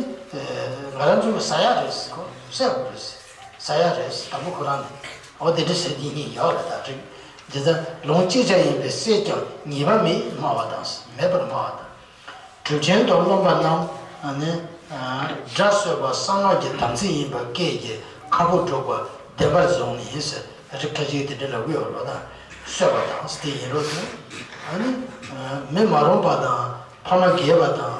ང་རང་ཚོ་ལ་ཟ་ཡ་རེད་ཟེར། ཁོ་བསད་དགོས་རེད་ཟེར། ཟ་ཡ་རེད་ཟེར། དང་པོ་ཁོ་རང་ནས་འོ་དེ་འདྲ་ཟེར་དེ་གཉིས་ཡོད་རེད། ད་དྲི་དེ་ཚོ་ལོངས་སྤྱད་བྱ་ཡིན་པས་བསད་ཀྱང་ཉེས་པ་མེད་སྨྲ་བ་དང་། མེད་པར་སྨྲ་བ་དང་། གྲུབ་ཆེན་དང་སློབ་མ་རྣམས་ཨ་ནི་དགྲ་གསོད་པ་གསང་སྔགས་ཀྱི་དམ་ཚིག་ཡིན་པ་སྐད་ཀྱིས་ཁ་ཕོ་སྒྲོག་པ་བདེན་པར་བཟུང་ནས་ཟེར། རིགས་ཁ་ཅིག་དེ་འདྲ་ལབ་ཀྱི་ཡོད་རེད་པ། ད་གསོད་པ་དང་དེ་ཡིན་རོགས་དང་། ཨ་ནི་མི་མ་རུངས་པ་དང་ཕ་མ་རྒས་པ་དང་།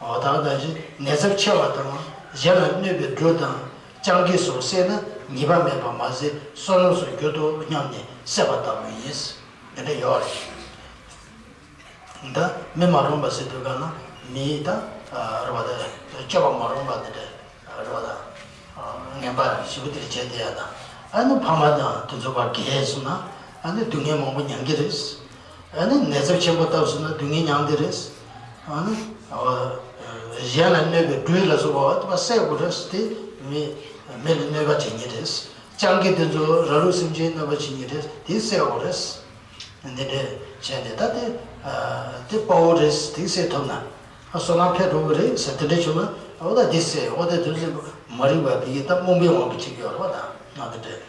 འོ་ད་ག་ནང་བཞིན་ནད་ཚབས་ཆེ་བ་དང་། གཞན་ལ་གནོད་པའི་འབྲུ་དང་སྤྱང་ཀི་སོགས་བསད་ན་ཉེས་པ་མེད་པ་མ་ཟད་བསོད་ནམས་སུ་འགྱུར་ཏོ་སྙམ་ནས་བསད་པ་ལྟ་བུ་ཡིན། དེ་འདྲ་ཡོད་རེད། ད་མི་མ་རུངས་པ་ཟེར་དུས་ག་ན་མི་ད་རེད་པ། ད་སྤྱོད་པ་མ་རུངས་པ་དེ་འདྲ་རེད་པ། ད་ངན་པ་ཞེ་པོ་དེ་འདྲ་བྱས་བསྡད་ཡ་དང་། ཨ་ནི་ཕ་མ་དང་དེ་ཚོ་ཕར་རྒས་སོང་ན་ཨ་ནི་སྡུག་བསྔལ་མང་པོ་མྱང་གི་རེད། ཨ་ནི་ནད་ཚབས་ཆེན་པོ་བཏབ་སོང་ན་སྡུག་བསྔལ་མྱང་གི་རེད། ཨ་ནི་གཞན་ལ་གནོད་པའི་སྦྲུལ་ལ་སོགས་པ་བ་དེ་བསད་དགོས་རེད། དེ་མི་མི་ལ་གནོད་པ་བྱེད་ཀྱི་རེད། སྤྱང་ཀི་དེ་ཚོ་ར་ལུག་སེམས་ཅན་རྣམ་པ་ཅན་གྱི་རེད། དེ་བསད་དགོས་རེད། འདི་འདྲས་བྱས་ནས་ད་དེ་དེ་དཔའ་བོ་རེད། དེ་བསད་ཐུབ་ན་བསོད་ནམས་འཕེལ་འགྲོ་གི་རེད་ཟེར། དེ་འདྲས་བྱུང་ན་འོ་ད་འདི་བསད། འོ་ད་དེ་ཚོ་མ་རིག་པ་བི་གི་ད་རྨོངས་པའི་དབང་གིས་བྱེད་ཀྱི་ཡོད་རེད་བ། ད་ང་དེ་འདྲས་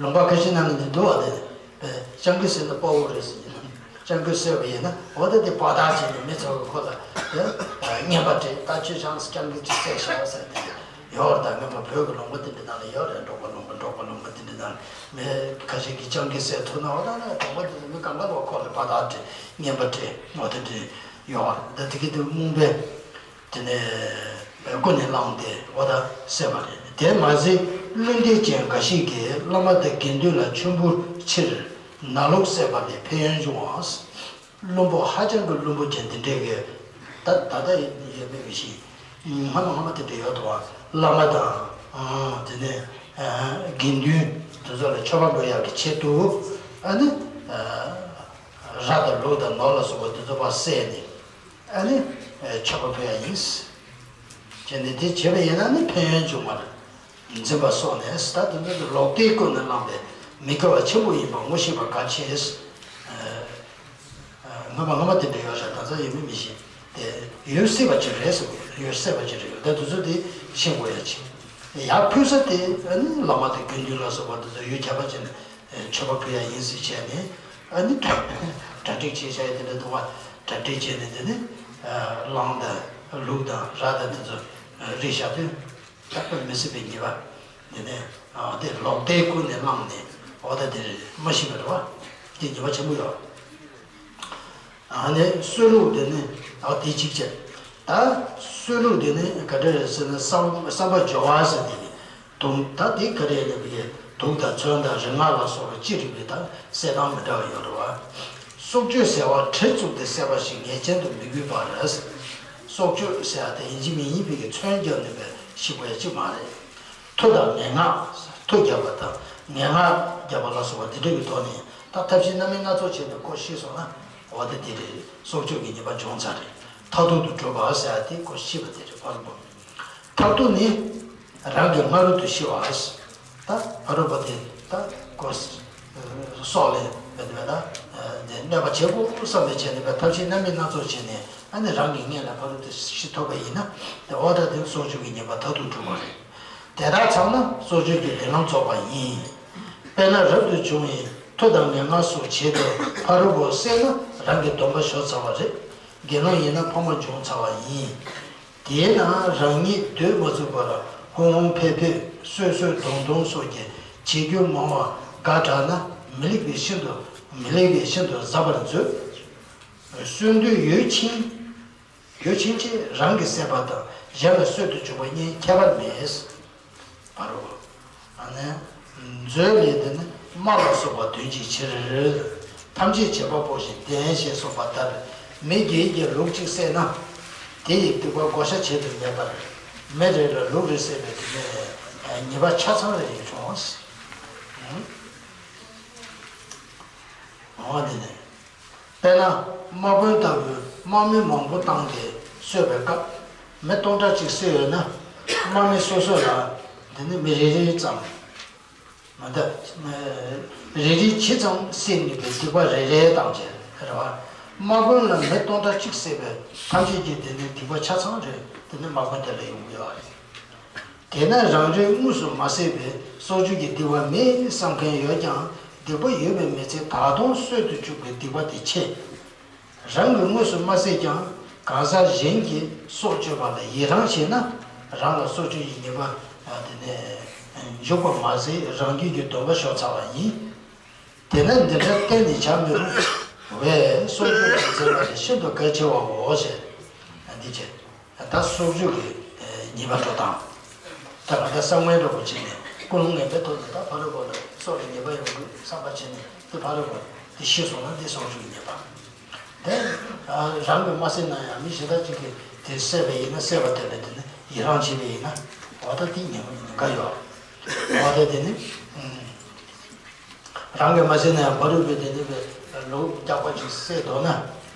ལུང་པ་ཁ་ཤས་ནང་ནས་འདི་འདུག་བ། དེ་སྤྱང་ཀི་ཟེར་ན་དཔའ་བོ་རེད་ཟེར་གྱི་འདུག་སྤྱང་ཀི་བསད་པ་ཡིན་ན་འོ་ད་དེ་དཔའ་རྟགས་བྱས་ནས་མི་ཚོ་གི་ཁོ་ལ་དེ་རྔན་པ་སྤྲད། ད་ཁྱོད་ཆང་སྤྱང་ཀི་ཅིག་བསད་ཤག་ཟེར་དེ་འདྲས། ཡོད་རེད། ད་སྔོན་མ་བོད་ཀྱི་ལུང་པ་དེ་འདྲ་ནང་ལ་ཡོད་རེད། འབྲོག་པ་ལུང་པ། འབྲོག་པ་ལུང་པ་དེ་འདྲ་ནང་ལ་མི་ཁ་ཤས་ཀྱིས་སྤྱང་ཀི་བསད་ཐུབ་ན་འོ་ད་ནི་གྲོང་པ་དེ་ཚོ་མི་གང་ག་ལོག་ཁོ་ལ་དཔའ་རྟགས་སྤྲད། རྔན་པ་སྤྲད། འོ་དེ་འདྲ་ཡོད་རེད། ད་དེ་གི་དེ་རྨོངས་པས་དེ་ནས་ཀུན་ནས་བསླངས་ཏེ་འོ་ད་བསད་པ་རེད། དེ་མ་ཟད་བློན་སྡེ་ཅན་འགའ་ཞིག་གིས་བླ་མ་དང་དགེ་འདུན་ལ་མཆོད་འབུལ་ཕྱིར་ནག་ལུག་བསད་པ་ལས་ཕན་ཡོན་འབྱུང་བ། བླུན་པོ་ཧ་ཅང་གི་བླུན་པོ་ཅན་དེ་འདྲས་ཀྱིས་ད་ད་ལྟ་ཡོད་མེད་མི་ཤེས། སྔ་མ་སྔ་མ་དེ་འདྲས་ཡོད་དོ། བླ་མ་དང་དེ་ནས་དགེ་འདུན་དེ་ཚོ་ལ་མཆོད་པ་འབུལ་ཡག་གི་ཆེད་དུ་ཨ་ནི་ར་དང་ལུག་དང་ནོར་ལ་སོགས་པ་དེ་ཚོ་ཕར་བསད་ནས་ཨ་ནི་མཆོད་པ་འབུལ་ཡག་ཡིན། བྱས་ནས་དེ་བྱས་པ་ཡིན་ན་ནི་ཕན་ཡོན་བྱུང་བ་རེད། འཛིན་པ་སོགས་ནས་ད་དེ་ཚོ་ལོག་ལྟའི་ཀུན་ནས་བསླངས་པའི་མི་དགེ་བ་ཆེན་པོ་ཡིན་པ་ངོ་ཤེས་པ་གལ་ཆེ། སྔ་མ་སྔ་མ་དེ་འདྲ་ཡོད་ཤག་ད་ལྟ་ཡོད་མེད་མི་ཤེས། དེ་ཡོད་སྲིད་པ་ཅིག་རེད་ཟེར་དགོས། ཡོད་སྲིད་པ་ཅིག་རེད། ད་དེ་ཚོ་དེ་ཤེས་དགོས་ཡ་ཅིག་ཡར་ཕུལ་ས་དེ་ཨ་ནི་བླ་མ་དང་དགེ་འདུན་ལ་སོགས་པ་དེ་ཚོ་ཡོན་ཁྱད་པར་ཅན་མཆོད་པ་ཕུལ་ཡ་ཡིན་ཟེར་བྱས་ནས་ཨ་ནི་གྲ་སྒྲིག་བྱས་བཞག་ཡ་དེ་འདྲ་འདུག་བ། གྲ་སྒྲིག་བྱས་ནས་དེ་ནི་གླང་དང་ལུག་དང་ར་དང་དེ་ཚོ་རིགས་བཞག་དུས། ད་དཔེ་མི་སྲིད་པའི་ཉེས་པ། དེ་ནས་ཨ་དེ་ལོག་ལྟའི་ཀུན་ནས་བསླངས་ནས་འོ་ད་དེར་མ་ཤི་བ་རེད་བ། དེ་ཉེས་པ་ཆེན་པོ་ཡོད། ཨ་ནི་གསོད་ལུགས་དེ་ནི་ཨ་དེ་གཅིག་བྱས། ད་གསོད་ལུགས་དེ་ནི་ག་འདྲ་རེད་ཟེར་ན་བསམ་བསམ་པ་སྦྱོར་བ་ཟེར་དེ་དུང་ད་དེ་ག་རེ་ཡིན་པའི་དུག་དང་མཚོན་དང་རིག་སྔགས་ལ་སོགས་པ་ཅི་རིགས་པའི་ད་བསད་སྟངས་མི་འདྲ་བ་ཡོད་རེད་བ། སྲོག་གཅོད་ཟེར་བ་གྲི་བཙུགས་ཏེ་བསད་པ་ཞིག་ངེས་ཅན་དུ་མི་དགོས་པར། སྲོག་གཅོད་ཟེར་བ་དེ་ཡིན་གཅིག་མིན་གཉིས་པའི་གི་མཚོན་རྒྱབ་ནས་པའི་ཤི་དགོས་ཡ་གཅིག་མ་རེད། མཐུ་དང་ངན་སྔགས། མཐུ་རྒྱབ་པ་དང་ངན་སྔགས་རྒྱབ་པ་ལ་སོགས་པ་དེ་འདྲ་གི་ཐོག་ནས་ད་ཐབས་ཤེས་སྣ་མིན་སྣ་ཚོགས་བྱས་ནས་ཁོ་ཤི་སོང་ན་འོ་ད་དེ་རེད། སྲོག་གཅོད་ཀྱི་ཉེས་པ་བྱུང་ཚར་རེད། མཐར་ཐུག་ཏུ་གྲུབ་པ་ཟེར་བ་དེ་ཁོ་ཤི་བ་དེ་རེད། ཕར་རྒོལ། མཐར་ཐུག་ནི། རང་གི་སྔ་རོལ་དུ་ཤི་བ། ད་ཕ་རོལ་པོ་དེ་ད་ཀོ་སྲོག་ལས་མེད་པ་ད་གནོད་པ་བྱེད་དགོས་བསམ་པའི་བྱས་ནས་པ་ཐབས་ཤེས་སྣ་མིན་སྣ་ཚོགས་བྱས་ནས་ཨ་ནི་རང་གི་སྔོན་ལ་ཕ་རོལ་ཏུ་ཤི་ཐུབ་པ་ཡིན་ན་དེ་འོ་ད་དེ་སྲོག་གཅོད་ཀྱི་ཉེས་པ་མཐར་ཐུག་གྲུབ་པ་རེད། དེ་དག་ཚང་ན་སྲོག་གཅོད་ཀྱི་སྡིག་ལམ་རྫོགས་པ་ཡིན། དཔེར་ན་རབ་ཏུ་བྱུང་བའི་མཐུ་དང་ངན་སྔགས་སོགས་བྱས་ཏེ་ཕ་རོལ་པོ་བསད་ན་རང་གི་སྡོམ་པ་ཤོར་ཚར་བ་རེད། དགེ་སློང་ཡིན་ན་ཕ་མ་བྱུང་ཚར་བ་ཡིན། དེས་ན་རང་ཉིད་སྡོད་མ་ཚུགས་པར་ཧོན་ཧོན་ཕེབས་ཕེབས་གསོད་གསོད་རྡུང་རྡུང་སོགས་ཀྱི་བྱེད་རྒྱུ་མང་བ་དགའ་དྲགས་ན་མི་ལེགས་པས་ཤིན་ཏུ་མི་ལེགས་པས་ཤིན་ཏུ་གཟབ་པར་མཛོད། གསོད་འདོད་ཡོད་ཕྱིན་ཡོད་ཕྱིན་ཆད་རང་གིས་བསད་པ་དང་གཞན་ལ་གསོད་དུ་འཇུག་པ་གཉིས་ཁྱད་པར་མེད། བར་རོ། ཨ་ནི། མཛོད་ལས་དེ་ནི་རྨ་ལ་སོགས་པ་འདོན་གྱི་ཕྱིར། ཐམས་ཅད་བྱེད་པ་པོ་ཞིག་ལྡན་ཞེས་གསུངས་པ་ལྟར་མི་བརྒྱད་ཀྱིས་ལུག་གཅིག་བསད་ན། དེ་ཡི་སྡིག་པ་བགོ་བཤའ་བྱེད་དུ་མེད་པར། མི་རེ་ལ་ལུག་རེ་བསད་པའི་དེ་ནི་ཉེས་པ་ཆ་ཚང་རེ་ཡོད་བྱུང་། འོ་དེ་ནི། དཔེར་ན་དམག་དཔོན་ལྟ་བུའི་དམག་མི་མང་པོ་བཏང་སྟེ་གསོད་པའི་སྐབས་མི་སྟོང་ཕྲག་གཅིག་བསད་ཡོད་ན་དམག་མི་སོ་སོ་ལ་འདི་ནི་མི་རེ་རེ་ཙམ་མ་གཏོགས་རེ་རེ་ཇི་ཙམ་བསད་ནུས་པའི་སྡིག་པ་རེ་རེ་བཏང་བྱས་རེད་བ། དམག་དཔོན་ལ་མི་སྟོང་ཕྲག་གཅིག་བསད་པའི་ཐམས་ཅད་ཀྱི་འདི་ནི་སྡིག་པ་ཆ་ཚང་རེད། འདི་ནི་དམག་དཔོན་དེ་ལ་ཡོང་གི་ཡོད་རེད། དེས་ན་རང་རེས་དངོས་སུ་མ་བསད་པའི་སྲོག་གཅོད་ཀྱི་སྡིག་པ་མེད་བསམ་མཁན་ཡོད་ཀྱང་སྡིག་པ་ཡོད་པའི་མི་ཚེ་ད་དུང་གསོད་དུ་བཅུག་པའི་སྡིག་པ་དེ་ཆེ། རང་གིས་དངོས་སུ་མ་བསད་ཀྱང་གང་ཟག་གཞན་གྱིས་སྲོག་གཅོད་པ་ལ་ཡི་རང་བྱས་ན་རང་ལ་སྲོག་གཅོད་ཀྱི་ཉེས་པ་དེ་ནས་འཇུག་པ་མ་ཟད་རང་རྒྱུད་ཀྱི་སྡོམ་པ་ཤོར་ཚར་བ་ཡིན། དེས་ན་འདི་འདྲ་གཏན་ནས་བྱ་མི་རུང་བས་སྲོག་གཅོད་པ་མཛད་པ་དེ་ཤིན་ཏུ་གལ་ཆེ་བའོ་ཞེས་འདི་བྱས། ད་སྲོག་གཅོད་ཀྱི་ཉེས་པ་འགྲོ་སྟངས། ད་ང་ད་བསམ་ངན་འདྲ་པོ་བྱས་ནས་ཀུན་སློང་ངན་པའི་ཐོག་ནས་ད་ཕ་རོལ་པོ་ལ་སྲོག་ལ་ཉེས་པ་ཡོང་གི་བསམ་པ་བྱས་ནས་དེ་ཕ་རོལ་པོ་དེ་ཤི་སོང་ན་དེ་སྲོག་གཅོད་ཀྱི་ཉེས་པ། དེ་རང་གིས་མ་བསད་ན་ཡང་མི་གཞན་དག་ཅིག་གིས་དེ་བསད་པ་ཡིན་ན་བསད་པ་དེ་ལ་དེ་ནི་ཡི་རང་བྱས་པ་ཡིན་ན་འོ་ད་དེ་ཉེས་པ་ཉེན་ཁ་ཡོད། འོ་ད་དེ་ནི། རང་གིས་མ་བསད་ན་ཡང་ཕ་རོལ་པོས་དེ་འདྲ་བའི་ལུག་རྒྱགས་པ་ཅིག་བསད་འདུག་ན།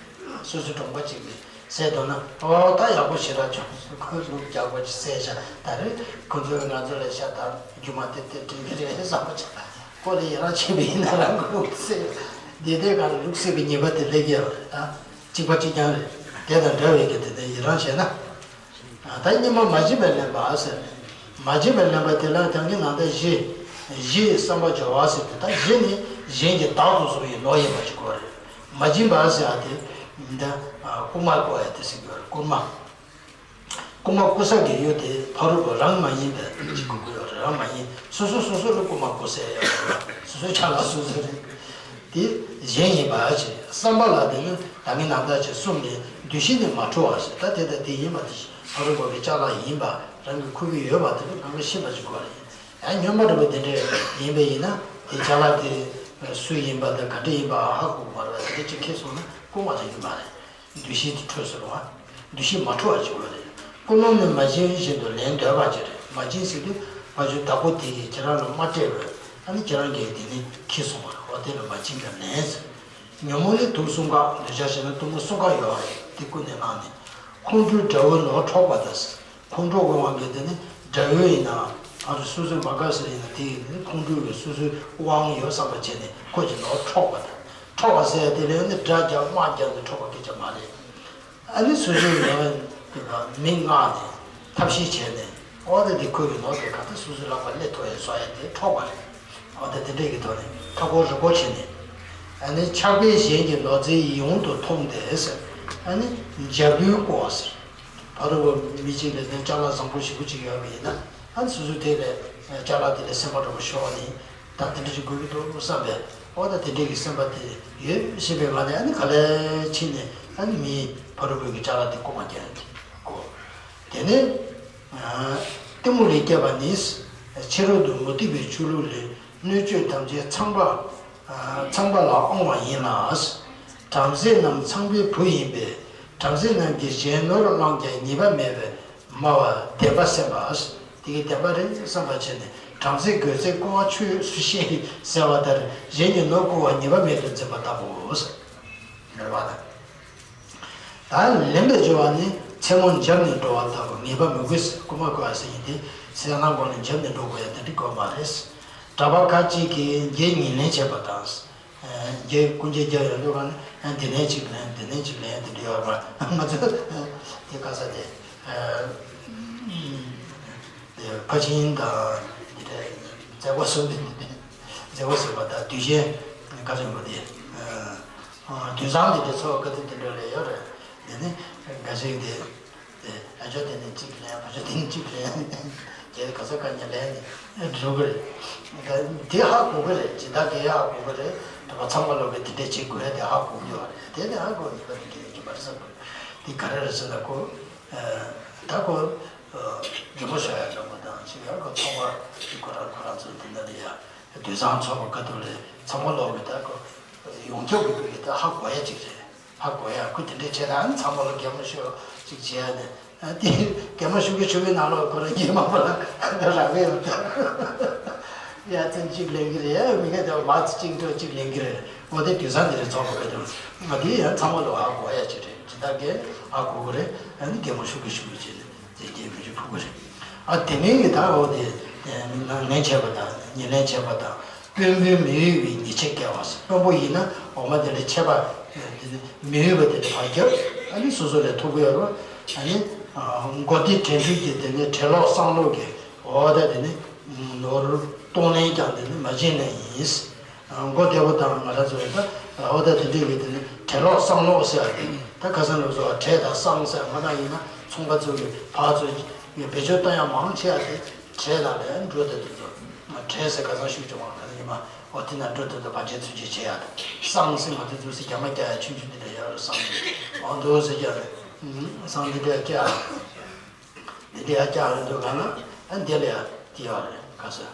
སོ་སོའི་གྲོང་པ་ཅིག་གིས་ གསལ་འདུག་ན། ཨོ་ད་ཡག་པོ་ཞེ་དྲག་བྱུང་། ཁོས་ལུག་རྒྱག་པ་ཅིག་གསལ་བཞག་ད་རེས་ཁོ་ཚོས་ང་ཚོ་ལ་ཤ་སྟག་རྒྱུ་མ་དེ་དེ་དྲན་གྱི་རེད་བསམ་པ་ཆགས། ཁོ་ལ་ཡི་རང་བྱས་པ་ཡིན་ན་རང་གི་ལུག་གསལ་ཡོད། འདི་ལྟའི་གང་ལུག་གསལ་བའི་ཉེས་པ་དེ་སླེབས་ཀྱི་ཡོད་རེད། ད་གཅིག་པ་གཅིག་རྐྱང་རེད། དེ་དང་འདྲ་བའི་གི་དེ་ནས་ཡི་རང་བྱས་ན། ད་སྙེ་མ་མ་བྱིན་པས་ལེན་པ་ཟེར། མ་བྱིན་པས་ལེན་པ་དེ་ལ་ད་གིན་ནང་ལྟར་གཞི། གཞི་བསམ་པ་སྦྱོར་བ་ཟེར་དུས་ད་གཞི་ནི་གཞན་གྱིས་བདག་ཏུ་བཟུང་བའི་ལོག་ཡིན་པ་ཞིག་གོ་རེད། མ་བྱིན་པ་ཟེར་བ་དེ། འདི་རྐུ་མ་རྐུ་ཡ་དེ་ཟེར་གྱི་ཡོད་རེད། རྐུ་མ། རྐུ་མ་རྐུ་ས་གི་ཡུལ་དེ་ཕ་རོལ་པོ་རང་མ་ཡིན་པའི་གཅིག་གོ་གི་ཡོད་རེད། རང་མ་ཡིན། སོ་སོ་སོ་སོ་ལ་རྐུ་མ་རྐུ་ས་ཡོད་རེད། སོ་སོའི་ཆ་ལག་སོ་སོ་རེད། དེ་གཞན་ཡིན་པ་ཞེས་བསམ་པ་ལ་དེ་ནི་ད་གིན་ནང་ལྟར་ཅིག་གསུམ་ནི་འདུ་ཤེས་ནི་མ་འཁྲུལ་བ་ཞེས། ད་དེ་ལྟར་དེ་ཡིན་པ་དེ་ཕ་རོལ་པོ་གི་ཅ་ལག་ཡིན་པ་རང་གིས་ཁུར་གྱི་ཡོད་པ་དེ་ལ་རང་གིས་ཤེས་པ་ཞིག་དགོས་རེད། ཡང་སྨྱོན་པ་འདྲ་པོ་དེ་འདྲས་ཡིན་པ་ཡིན་ན་དེ་ཅ་ལག་དེ་སུ་ཡིན་པ་དང་ག་འདྲས་ཡིན་པ་ཧ་གོ་གི་མ་རེད་པ། དེ་འདྲས་ཅིག་ཁེལ་སོང་ན་རྐུ་མ་དེ་ཡིན་པ་རེད། འདུ་ཤེས་དེ་འཁྲུལ་སོང་བ། འདུ་ཤེས་མ་འཁྲུལ་བ་ཞིག་དགོས་རེད། ཀུན་སློང་ནི་མ་བྱིན་བཞིན་དུ་ལེན་འདོད་པ་ཅིག་རེད། མ་བྱིན་ཟེར་དུས་ཕར་ཕྱོགས་བདག་པོ་དེ་གིས་ཁྱེད་རང་ལ་མ་སྤྲད་པས་ཨ་ནི་ཁྱེད་རང་གིས་དེ་ནི་ཁྱེར་སོང་བ་རེད། འོ་དེ་ལ་མ་བྱིན་ཀྱང་ལེན་ཟེར། ཉོན་མོངས་ནི་དུག་གསུམ་ཀ། འདོད་ཆགས་ཞེ་སྡང་གཏི་མུག་གསུམ་ཀ་ཡོད་རེད། དེ་ཀུན་ནས་བསླངས་ནས། ཁོང་ཁྲོའི་དགྲ་བོའི་ནོར་འཕྲོག་པ་དང་། ཁོང་ཁྲོ་དགོས་དབང་གིས་དེ་ནི་དགྲ་བོ་ཡིན་ན་ཨ་རུ་སོ་སོའི་མ་དགའ་ཟེར་ཡིན་ན་དེ་ཡིན་ནི་ཁོང་ཁྲོའི་སོ་སོའི་དབང་ཡོད་བསམ་པ་བྱས་ནས་ཁོ་གྱི་ནོར་འཕྲོག་པ་དང་། འཕྲོག་པ་ཟེར་ཡ་དེ་ལས་ནི་དགྲ་རྒྱག་དམག་རྒྱག་ནས་འཕྲོག་པ་སྐད་ཆ་མ་རེད། ཨ་ནི་སོ་སོའི་ནོར་དེ་ག་མི་མངགས་ནས་ཐབས་ཤེས་བྱས་ནས་ཨོ་དེ་དེ་ཁོ་གི་ནོར་དེ་ག་ད་སོ་སོའི་ལག་པ་སླེབས་ཐུབ་ཡ་བཟོ་ཡ་དེ་འཕྲོག་པ་རེད། ཨོ་དེ་དེ་འདྲས་ཀྱི་ཐོག་ནས་མཐའ་འཁོར་རི་སྐོར་བྱས་ནས། ཨ་ནི་ཆགས་པས་གཞན་གྱི་ནོར་རྫས་ཡིད་འོང་དུ་མཐོང་སྟེ་ཟེར། ཨ་ནི་འཇབ་རུལ་རྐུ་བ་ཟེར། ཕ་རོལ་པོ་མི་གཅིག་ལ་ནི་ཅ་ལག་བཟང་པོ་ཞེ་པོ་ཅིག་ཡོད་པ་ཡིན་ན་ཨ་ནི་སོ་སོའི་དེ་ལས་ཅ་ལག་དེ་ལས་སེམས་པ་འདྲ་པོ་ཤོར་བ་ནི་ད་དེ་འདྲ་ཞིག་དགོས་ཀྱི་འདུག་བསམ་པས། ཨོ་ད་དེ་འདྲ་གི་སེམས་པ་དེ་ཡོད་ཤེས་པའི་ངང་ནས་ཨ་ནི་ག་ལེར་ཕྱིན་ནས་ཨ་ནི་མིའི་ཕ་རོལ་པོའི་གི་ཅ་ལག་དེ་རྐུ་མ་རྒྱག་ཡ་དེ་གོ། དེ་ནས། གཏི་མུག་ལས་སྐྱེས་པ་ནི། ཕྱི་རོལ་དུ་མུ་སྟེགས་པའི་ཆོས་ལུགས་ལས་སྣོད་བཅུད་ཐམས་ཅད་ཚངས་པ། ཚངས་པ་ལ་དབང་བ་ཡིན་ལ། བྲམ་ཟེ་རྣམས་ཚངས་པའི་བུ་ཡིན་པས་བྲམ་ཟེ་རྣམས་ཀྱིས་གཞན་ནོར་བླངས་ཀྱང་ཉེས་པ་མེད་པས་སྨྲ་བ་བདེན་པ་སེམས་པ། དེ་གའི་བདེན་པ་རེད་བསམ་པ་བྱས་ནས་བྲམ་ཟེ་རྒོད་ཚད་རྐུ་བ་ཆུད་ཟོས་ཤིག་ཟེར་བ་ལྟར་གཞན་གྱི་ནོར་རྐུ་བ་ཉེས་པ་མེད་དུ་འཛིན་པ་ལྟ་བུའོ། མེད་པ་དང་། ད་ལེན་པའི་སྦྱོར་བ་ནི་མཚན་མོ་འཇབ་ནས་འགྲོ་བ་ལྟ་བུ་ངེས་པ་མི་དགོས། རྐུ་མ་རྐུ་བ་ཟེར་ཡིན་ཏེ་སེམས་ནང་སྒོ་ནས་འཇབ་ནས་འགྲོ་དགོས་ཡ་དེ་འདྲ་དགོས་མ་རེད། གྲྭ་པ་ཁ་ཅིག་གིས་འགྱེད་ཉེར་ལེན་བྱེད་པ་དང་། འགྱེད་རྐུ་འགྱེད་རྒྱག་ཡོང་དུས་ག་ནས་འདི་ལེན་གཅིག་ལེན་འདི་ལེན་གཅིག་ལེན་དེ་འདྲ་ཡོད་རེད་པ། ང་ཚོ་དེ་ག་ས་དེ། དེ་ཕར་ཕྱིན་དང་དེ་འདྲ་མཛད་སྒོ་སོགས་དེ་མཛད་སྒོ་སོགས་པ་དང་དུས་ཆེན་ག་ཚོད་ཡོད་པ་དེ། དུས་བཟང་དེ་འདྲ་ཚོགས་ག་དུས་དེ་འདྲ་ལས་ཡོད་རེད། དེ་ནི་འགའ་ཞིག་དེ་དེ་ཨ་ཅོ་དེ་ནི་གཅིག་ལེན་ཕ་ཅོ་དེ་ནི་གཅིག་ལེན་དེ་ག་ས་ག་ཉིད་ལེན་ནས་འགྲོ་གི་རེད། དེ་ཧ་གོ་གི་རེད། ཇི་ལྟར་དེ་ཧ་གོ་གི་རེད། དེ་བ་ཚང་མ་ལོག་གི་དེ་འདྲ་བྱེད་དགོས་ཡ་དེ་ཧ་གོ་གི་ཡོད་རེད། དེ་ནི་ཧ་གོ་ནི་ག་དེ་འདྲ་ཡོད་ཀྱི་མ་རེད་བསམ་གི་རེད། དེ་ག་རེ་རེད་ཟེར་ན་ཁོ་ད་ཁོ། རྒན་པོ་ཤོར་ཡ་འདྲ་པོ་དང་ཅིག་ཡང་ཁོ་ཚོགས་པ་ཁོ་རང་ཁོ་རང་ཚོ་དེ་འདྲ་ལ་ཡ་དུས་བཟང་ཚོགས་པ་ག་ཐུག་ལས་ཚང་མ་ལོག་གི་ད་ཁོ་ཡོངས་ཁྱབ་ཀྱི་ཁོ་གི་ད་ཧ་གོ་ཡ་ཅིག་རེད། ཧ་གོ་ཡ་ཁོ་དེ་འདྲའི་བྱས་ད་ཨ་ནི་ཚང་མ་ལོག་རྒན་པོ་ཤོར་ཅིག་བྱས་ནས་ཨ་དེ་རྒན་པོ་ཤོར་གི་ཤོར་གི་ནང་ལོག་ཁོ་རང་རྒན་མ་པ་ལ་རག་གི་ཡོད། ཡ་ཚན་གཅིག་ལེན་གི་རེད། མི་ཁ་དེ་མ་ཚ་གཅིག་འགྲོ་གཅིག་ལེན་གི་རེད། འོ་དེ་དུས་བཟང་དེ་རེད་ཚོགས་པ་ག་ཐུག་ང་དེ་ཡང་ཚང་མ་ལོག་ཧ་གོ་ཡ་ཅིག་རེད། ཇི་ལྟར་གས་ཧ་གོ་གི་རེད། ཨ་ནི་རྒན་པོ་ཤོར་གི་ཤོར་གི་བྱས་ནས། དེ་སྐྱེས་མི་རྒྱུ་ཕུག་པ་རེད། ཨ་དེ་མིན་གྱི་ད་འོ་དེ་ལེན་བྱས་པ་དང་ཉེར་ལེན་བྱས་པ་དང་དཔོན་པོའི་མི་འོས་པའི་ཉེས་ཆད་བཀལ་བ། དཔོན་པོ་ཡིན་ན་འོ་མ་དེ་ལས་ཆད་པ་དེ་མི་འོས་པ་དེ་ལས་ཕར་རྒྱབ། ཨ་ནི་སོ་སོ་ལས་ཐུབ་ཀྱི་ཡོད་རེད། ཨ་ནི་མགོ་རྟིང་བྲན་ཁྲིམས་ཀྱི་དེ་ནི་བྲན་ལོག་བསམ་ལོག་གི་འོ་ད་དེ་ནི་ནོར་གཏོང་ལེན་ཀྱང་དེ་ནི་མ་བྱིན་ལེན་ཡིན། མགོ་བདེ་པོ་དང་ང་རང་ཚོ་ཡིན་ད་འོ་ད་དེ་འདྲས་ཀྱི་དེ་ནི་བྲན་ལོག་བསམ་ལོག་ཟེར་བ་དེ་ད་ཁ་སང་ལོ་ཚོ་བྲན་དང་བསམ་ཟེར་ང་དང་ཡིན་ན་ཚོང་པ་ཚོ་གི་ཕར་ཚུར་བེད་སྤྱོད་བཏང་ཡ་མང་ཆེ་བ་དེ་བྲན་ལ་ལས་འགྲོ་དེ་དུ་ཚོ་བྲན་ཟེར་ཁ་སང་ཤུགས་ཆུང་བ་ག་ཚོད་ཡིན་མ་འོ་དེ་ན་འགྲོ་དེ་དུ་བར་ཆད་ཚུན་ཆད་བྱེད་ཡ་དང་བསམ་ཟེར་ང་དེ་ཚོ་སི་རྒྱ་མ་རྒྱ་ཡ་ཆུང་ཆུང་དེ་འདྲ་ཡ་བསམ་འོ་འདུག་ཟེར་རྒྱ་རེད། བསམ་དེ་འདྲ་རྒྱ། འདི་འདྲ་ཡང་བཀྱག་རེད་འདུག་ག་ན་ཨ་འདི་ལ་ཡང་དེ་ཡོད་རེད་ག་ས།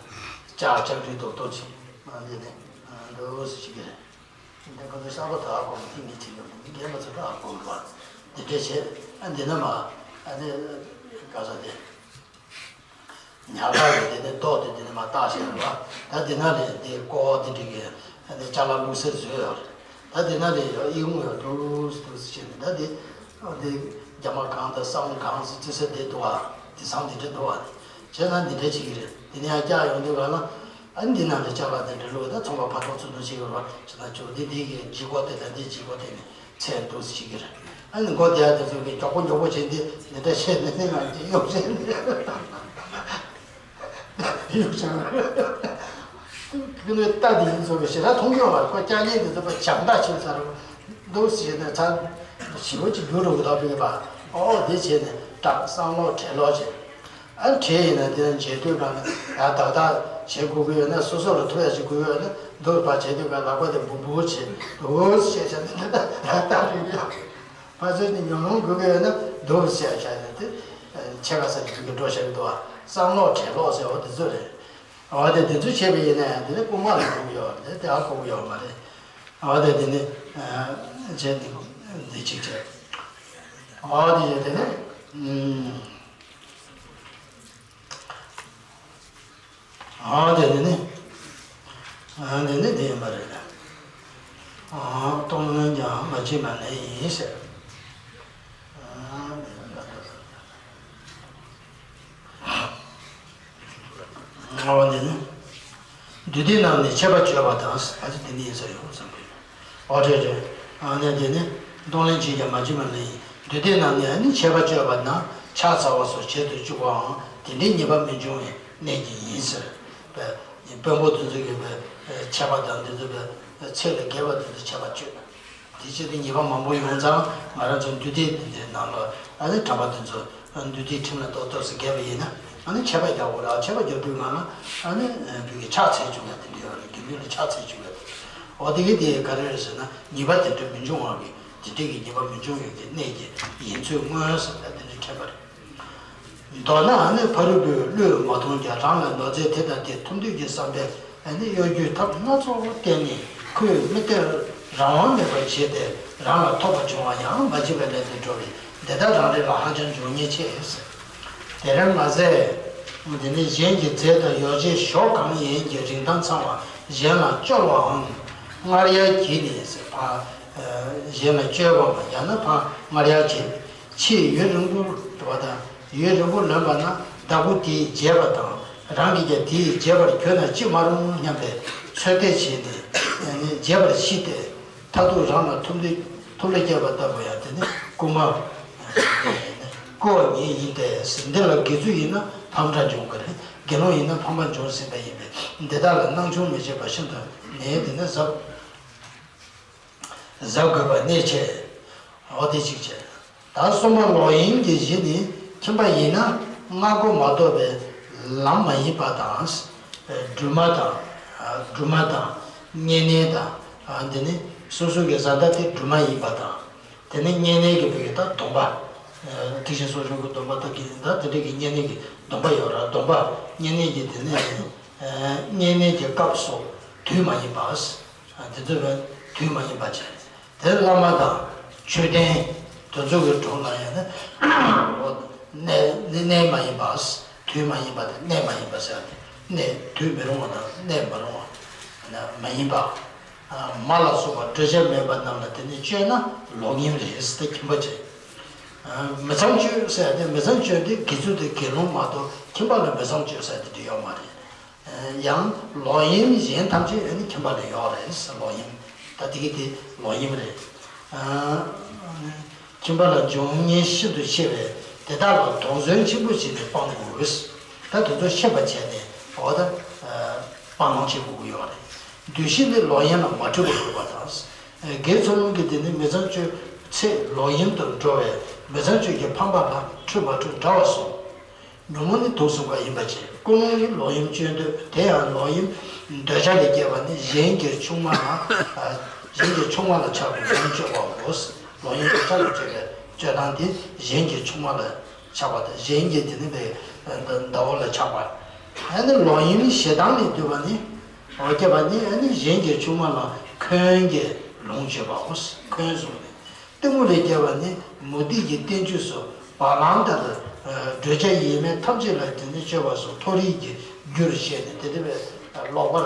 ལྕགས་ལྕགས་རིགས་རྡོག་རྡོག་ཅིག་ཨ་འདི་ནི་འདུག་སེ་ཞིག་གི་རེད། འདི་ཁོ་ཚོ་གསར་པ་དག་གོ་མི་ཐིག་མི་ཐིག་ཡོད་མི་རྒན་པ་ཚོ་དག་གོ་མི་བ། འདི་འདྲ་བྱས་ཨ་འདི་ན་མ་ཨ་འདི་ག་ས་འདི། ཉག་ཕྲ་རེད་དེ་ནི་རྡོག་དེ་འདི་ནི་མ་བཏགས་ཤིག་རེད་བ། ད་འདི་ན་རེད་འདི་ཀོ་འདི་འདྲ་གི་ཨ་འདི་ཅ་ལག་བླུགས་སེ་བཟོས་ཡོད་རེད། ད་འདི་ན་རེད་ཡོད་ཨི་ཁུང་ཡོད་འདུག་སེ་འདུག་སེ་བྱས་ནས་ད་འདི། འདི་རྒྱ་མ་གང་དང་བསམ་བློ་གང་ཟེར་ཅི་ཟེར་བསྡད་འདུག་བ། དེང་སང་འདི་འདྲ་འདུག་བ། བྱས་ན་འདི་འདྲ་བྱེད་ཀྱི་རེད། དེ་ནས་ཡང་བསྐྱར་ཡོང་དུས་ག་ལ། ཨ་ནི་འདི་ནང་དུ་བཅའ་ལག་དེ་འདྲ་བླུགས་ད་ཚོང་པ་ཕར་ཐོག་ཚུར་ཐོག་བྱེད་དགོས་པ་བྱས་ན་ཆོག་འདི་འདི་གི་ལྗིད་ཁོག་དེ་དང་འདི་ལྗིད་ཁོག་དེ་ནི་ཚད་འདུག་ཟེར་བྱེད་ཀྱི་རེད། ཨ་ནི་མགོ་བསྡད་དེ་ཚོ་གི་མགྱོགས་པོ་མགྱོགས་པོ་བྱས་འདི་འདི་འདྲ་བྱས་ནས་ནི་ང་འདི་གཡོག་བྱས་ནས། ཡོད་ཀྱང་། ཀུན་ནས་ལྟ་དེ་ཡིན་ཚོ་གི་ཞེ་དྲག་མཐོང་ཡོང་བར་ཁོ་ལྕགས་ཉེན་དེ་ཚོ་པ་བྱམས་ཐག་ཆོད་ཚར་འདུག་ཟེར་ནས་ཚར། ཞི་བ་ཅིག་འགྱུར་རུ་ལོག་པའི་བ། ཨོ་དེ་བྱས་ནས་བཀྲག་བསམ་ལོག་བྲེལ་ལོག་བྱས། ཨ་བྲེལ་ཡིན་ན་དེ་ལ་འཇལ་དུས་གང་ན་ཡང་ཏག་ཏག་བྱེད་དགོས་ཀྱི་ཡོད་ན་སོ་སོ་ལ་ཐུབ་ཡ་ཞིག་དགོས་ཡོད་ན་འདུག་པ་བྱེད་དུས་གང་ལག་པ་དེ་འབུ་འབུ་བྱས་འདུག་ཟེར་བྱས་ནས་ཏག་ཏག་རེད་ཡ། ཕ་ཚོས་ནི་ཉོ་ལོང་དགོས་ཀྱི་ཡོད་ན་འདུག་ཟེར་བྱས་ནས་དེ། ཕྱེད་ཀ་ས་ཀྱི་འགྱུར་འགྲོ་བྱེད་ཀྱི་འདུག་བ། བསམ་ལོག་བྲེལ་ལོག་ཟེར་བ་དེ་ཚོ་རེད། འོ་དེ་དེ་ཚོ་བྱས་པ་ཡིན་ན་ཡང་དེ་ནི་དཔུང་དམག་ལ་གོ་གི་ཡོད་རེད་དེ་ཧ་གོ་གི་ཡོད་མ་རེད། འོ་དེ་དེ་ནི་བྱས་ནི་འདི་གཅིག་བྱས། འོ་དེ་བྱས་དེ་ནི། ཨ་དེ་ནི་ནི། ཨ་དེ་ནི་དེ་ཡིན་པ་རེད། ཨ་གཏོང་ལེན་ཀྱང་མ་བྱེད་པ་ནི་ཡིན་ཟེར། ཨ་དེ་ནི། འདུས་སྡེ་རྣམས་ནི་ཆད་པ་གཅོད་པ་དང་ཨ་ཙི་དེ་ནི་ཡིན་ས་ཡོད་བསམ་གི། ཨོ་རེད་རེད། ཨ་ནི་དེ་ནི་གཏོང་ལེན་བྱེད་ཀྱང་མ་བྱེད་པ་ལ་ཡིན། འདུས་སྡེ་རྣམས་ནི་ཨ་ནི་ཆད་པ་གཅོད་པ་དང་ཕྱག་འཚལ་བ་སོགས་བྱེད་དུ་བཅུག་པའང་དེ་འདྲའི་ཉེས་པ་མི་འབྱུང་བའི་གནད་ཀྱིས་ཡིན་ཟེར། དཔོན་པོ་དེ་ཚོ་གིས་ཆད་པ་དང་དེ་ཚོ་ཚད་ལས་བརྒལ་བ་དེ་ཚོ་ཆད་པ་གཅོད། དེ་བྱས་ཏེ་ཉེས་པ་མང་པོ་ཡོང་ཙང་ང་རང་ཚོ་འདུས་སྡེ་འདི་འདྲའི་ནང་ལ་ཨ་ནི་གྲྭ་པ་དེ་ཚོ་འདུས་སྡེའི་ཁྲིམས་ལ་ཏོག་ཏོག་ཙམ་འགལ་བ་ཡིན་ན་ཨ་ནི་ཆད་པ་རྒྱག་དགོས་རེད། ཆད་པ་རྒྱག་དུས་ང་ལ་ཨ་ནི་བོད་ཀྱི་ཕྱག་འཚལ་བཅུག་ཡ་དེ་འདྲ་ཡོད་རེད། དགེ་འདུན་ལ་ཕྱག་འཚལ་བཅུག་ཡ་དེ་འདྲ། འོ་དེ་གི་དེ་ག་རེ་རེད་ཟེར་ན་ཉེས་པ་དེ་འདྲ་མི་འབྱུང་བ་གི་དེ་འདྲའི་གི་ཉེས་པ་མི་འབྱུང་ཡོད་ཀྱི་གནད་ཀྱིས་ཡིན་ཚུལ་མངོན་ཟེར་ཡ་དེ་འདྲ་འཕྲད་པ་རེད། མདོར་ན་ཨ་ནི་ཕ་རོལ་པོས་བློས་མ་ཐོངས་ཀྱང་རང་ལ་ནོར་རྫས་དེ་དང་དེ་ཐོབ་འདོད་ཀྱི་བསམ་པས་ཨ་ནི་གཡོ་སྒྱུའི་ཐབས་སྣ་ཚོགས་བསྟེན་ནས་ཁོས་མི་དེར་རང་དབང་མེད་པར་བྱས་ཏེ་རང་ལ་ཐོབ་པ་འབྱུང་བ་ཡང་མ་བྱས་པའི་ལན་དུ་འགྲོ་བས་འདི་ལྟར་རང་རེ་ལ་ཧ་ཅང་འབྱུང་ཉེན་ཆེ། དེར་མ་ཟད། འདི་ནི་གཞན་གྱི་རྫས་དང་ཡོ་བྱད་གཞོགས་གང་ཡིན་གྱི་རིན་ཐང་ཚང་བ་གཞན་ལ་སྤྱོར་བའམ་སྔར་ཡར་གྱིས་ནས་ཕར་གཞན་ལ་སྤྱོད་པའམ་ཡང་ན་ཕར་སྔར་ཡར་གྱིས། ཕྱིས་ཡུན་རིང་པོར་འགྲོ་བ་དང་ཡུན་རིང་པོར་ལོན་པ་ན་བདག་པོ་དེས་བརྗེད་པ་དང་རང་གིས་ཀྱང་དེས་བརྗེད་པར་གྱུར་ན་ཅི་མ་རུང་སྙམ་པའི་ཚོད་ལྟ་བྱས་ནས་བརྗེད་པར་ཤེས་ཏེ་མཐར་ཐུག་རང་ལ་ཐུབ་འདོད་ཐུབ་ལ་སྐྱེས་པ་ལྟ་བུ་ཡང་དེ་ནི་རྐུ་མ་རྐུ་བ་ཉིད་ཡིན་ཏེ། འདི་ལ་དགེ་ཚུལ་ཡིན་ན་ཕམ་དགྲ་འབྱུང་གི་རེད། དགེ་སློང་ཡིན་ན་ཕམ་པ་འབྱུང་སྲིད་པ་ཡིན་པས་འདི་དག་ལ་སྣང་ཆུང་མི་བྱེད་པ་ཤིན་ཏུ་ནས་དེ་ནི་གཟབ། གཟབ་དགོས་པ་གནད་ཆེ། འོ་དེ་གཅིག་བྱས། ད་གསུམ་པ་ལོག་གཡེམ་གྱི་གཞི་ནི་ཁྱིམ་པ་ཡིན་ན་སྔ་རྒོལ་མ་གཏོགས་པའི་ལམ་མ་ཡིན་པ་དང་། སྦྲུམ་མ་དང་། སྦྲུམ་མ་དང་། བསྙེན་གནས་དང་། འདི་ནི་སོ་སོ་གི་བཟའ་ཟླ་དེ་སྦྲུམ་མ་ཡིན་པ་དང་། དེ་ནི་བསྙེན་གནས་ཀྱི་བོད་ཀྱི་ད་སྡོམ་པ། ཐེག་ཆེན་སོ་སོ་གི་སྡོམ་པ་དང་གི་ད་དེ་འདྲ་གི་བསྙེན་གནས་ཀྱི་སྡོམ་པ་ཡོད་ར། སྡོམ་པ་བསྙེན་གནས་ཀྱི་དེ་ནི། བསྙེན་གནས་ཀྱི་སྐབས་སུ་དུས་མ་ཡིན་པ། དེ་ཚོ་བས་དུས་མ་ཡིན་པ་བྱས། དེ་བླ་མ་དང་མཆོད་རྟེན་དེ་ཚོ་གི་དྲུང་ལ་ཡང་ན་གནས་གནས་མ་ཡིན་པ། དུས་མ་ཡིན་པ་དང་གནས་མ་ཡིན་པ་ཟེར་ཏེ་གནས་དུས་མི་རུང་བ་དང་གནས་མ་རུང་བ་མ་ཡིན་པ། མ་ལ་སོགས་པ་འདོད་ཆགས་མེད་པ་རྣམས་ལ་དེ་ནི་སྤྱོད་ན་ལོག་གཡེམ་རེད་ཟེར་ཏེ་ཁྱིམ་པ་བྱས། མི་ཚངས་སྤྱོད་ཟེར་ཏེ་མི་ཚངས་སྤྱོད་དེ་དགེ་ཚུལ་དེ་དགེ་སློང་མ་གཏོགས་ཁྱིམ་པ་ལ་མི་ཚངས་སྤྱོད་ཟེར་དེ་འདྲ་ཡོད་མ་རེད། ཡང་ལོག་གཡེམ་གཞན་ཐམས་ཅད་ཨ་ནི་ཁྱིམ་པ་ལ་ཡོད་རེད། ལོག་གཡེམ། ད་དེ་གི་དེ་ལོག་གཡེམ་རེད། ཁྱིམ་པ་ལ་འབྱུང་ཉེན་ཤིན་ཏུ་ཆེ་བས་དེ་དག་ལ་དོགས་ཟོན་ཆེན་པོ་བྱས་ནས་སྤང་དགོས། ད་དེ་ཚོ་ཤེས་པ་བྱས་ནས་འོ་ད་སྤང་བླང་བྱེད་དགོས་ཀྱི་ཡོད་རེད། འདུ་ཤེས་ནི་ལོག་གཡེམ་ལ་མ་འཁྲུལ་བར་དགོས་པ་དང་། དགེ་ཚུལ་སློང་གི་དེ་ནི་མི་ཚངས་སྤྱོད་ཚེ་ལོག་གཡེམ་དུ་འགྲོ་བས་མི་ཚངས་སྤྱོད་ཀྱི་ཕམ་པ་ལ་འཁྲུལ་མ་འཁྲུལ་འདྲ་བར་གསུངས། ཉོན་མོངས་ནི་དུག་གསུམ་ཀ་ཡིན་པ་བྱས། ཀུན་སློང་ནི་ལོག་གཡེམ་སྤྱོད་འདོད་དེ་ཡང་ལོག་གཡེམ་འདོད་ཆགས་ལས་སྐྱེས་པ་ནི་གཞན་གྱི་ཆུང་མ་ལ་གཞན་གྱི་ཆུང་མ་ལ་ཆགས་པའི་ལོག་གཡེམ་སྤྱོད་པའོ། ལོག་གཡེམ་འདོད་ཆགས་ལས་སྐྱེས་པའི་སྤྱོད་སྟངས་དེ་གཞན་གྱི་ཆུང་མ་ལ་ཆགས་པ་དང་གཞན་གྱི་དེ་ནི་པའི་ཟླ་བོ་ལ་ཆགས་པ། ཨ་ནི་ལོག་གཡེམ་ཞེ་སྡང་ལས་བཏུས་པ་ནི་འོ་སྐྱེས་པ་ནི་ཨ་ནི་གཞན་གྱི་ཆུང་མ་ལ་འཁོན་གྱིས་ལོངས་སྤྱོད་པའོ། འཁོན་གསུངས་ནས། གཏི་མུག་ལས་སྐྱེ་བ་ནི་མུ་སྟེགས་ཀྱི་བསྟན་བཅོས་སུ་བ་ལང་ལྟར་འདོད་ཆགས་ཡིད་མེད་ཐམས་ཅད་ལ་དེ་ནི་སྤྱོད་པ་སོགས་མཐོ་རིས་ཀྱི་རྒྱུར་བཤད་ནས་དེ་དེ་བས་ལོག་པར་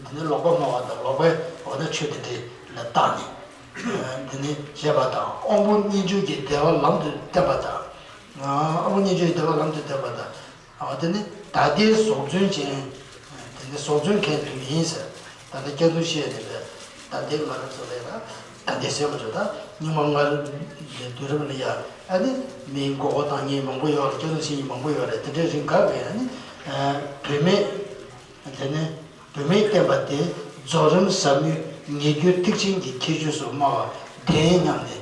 དེ་ནི་ལོག་པར་སྨྲ་བ་དང་ལོག་པའི་འོ་ན་ཆོས་དེ་འདྲ་ལ་བརྟགས་ནས་ དེ་ནི་བཤད་པ་དང་། དབང་པོ་རྣལ་འབྱོར་གྱི་བདེ་བ་ལམ་དུ་བསྟན་པ་དང་། དབང་པོ་རྣལ་འབྱོར་གྱི་བདེ་བ་ལམ་དུ་བསྟན་པ་དང་། དེ་ནི་ད་ལྟའི་ཟོག་རྫུན་ཅན། དེ་ནི་ཟོག་རྫུན་མཁན་དུ་ཡིན་ཟེར། ད་ལྟ་སྐྱབས་འཛུལ་བཤད་ནས་པས། ད་ལྟའི་ང་རང་ཚོ་ལས་ལ། ད་ལྟའི་ཟེར་བ་ཚོ་ད་སྙིགས་མ་ལྔ་བདོ་རིམ་ལ་ཡ། ཨ་ནི་མིའི་མགོ་སྐོར་བཏང་མཁན་མང་པོ་ཡོད་རེད། སྐྱབས་འཛུལ་བྱེད་མཁན་མང་པོ་ཡོད་རེད། དེ་འདྲའི་རིང་ག་གི་ཨ་ནི་བུད་མེད། དེ་ནི་བུད་མེད་བསྟན་པ་དེ་རྫོགས་རིམ་ཟབ་མོའི་ཉེ་རྒྱུ་ཐེག་ཆེན་གྱི་ཁྱད་ཆོས་སུ་སྨྲ་བ་དེ་སྙམ་ནས་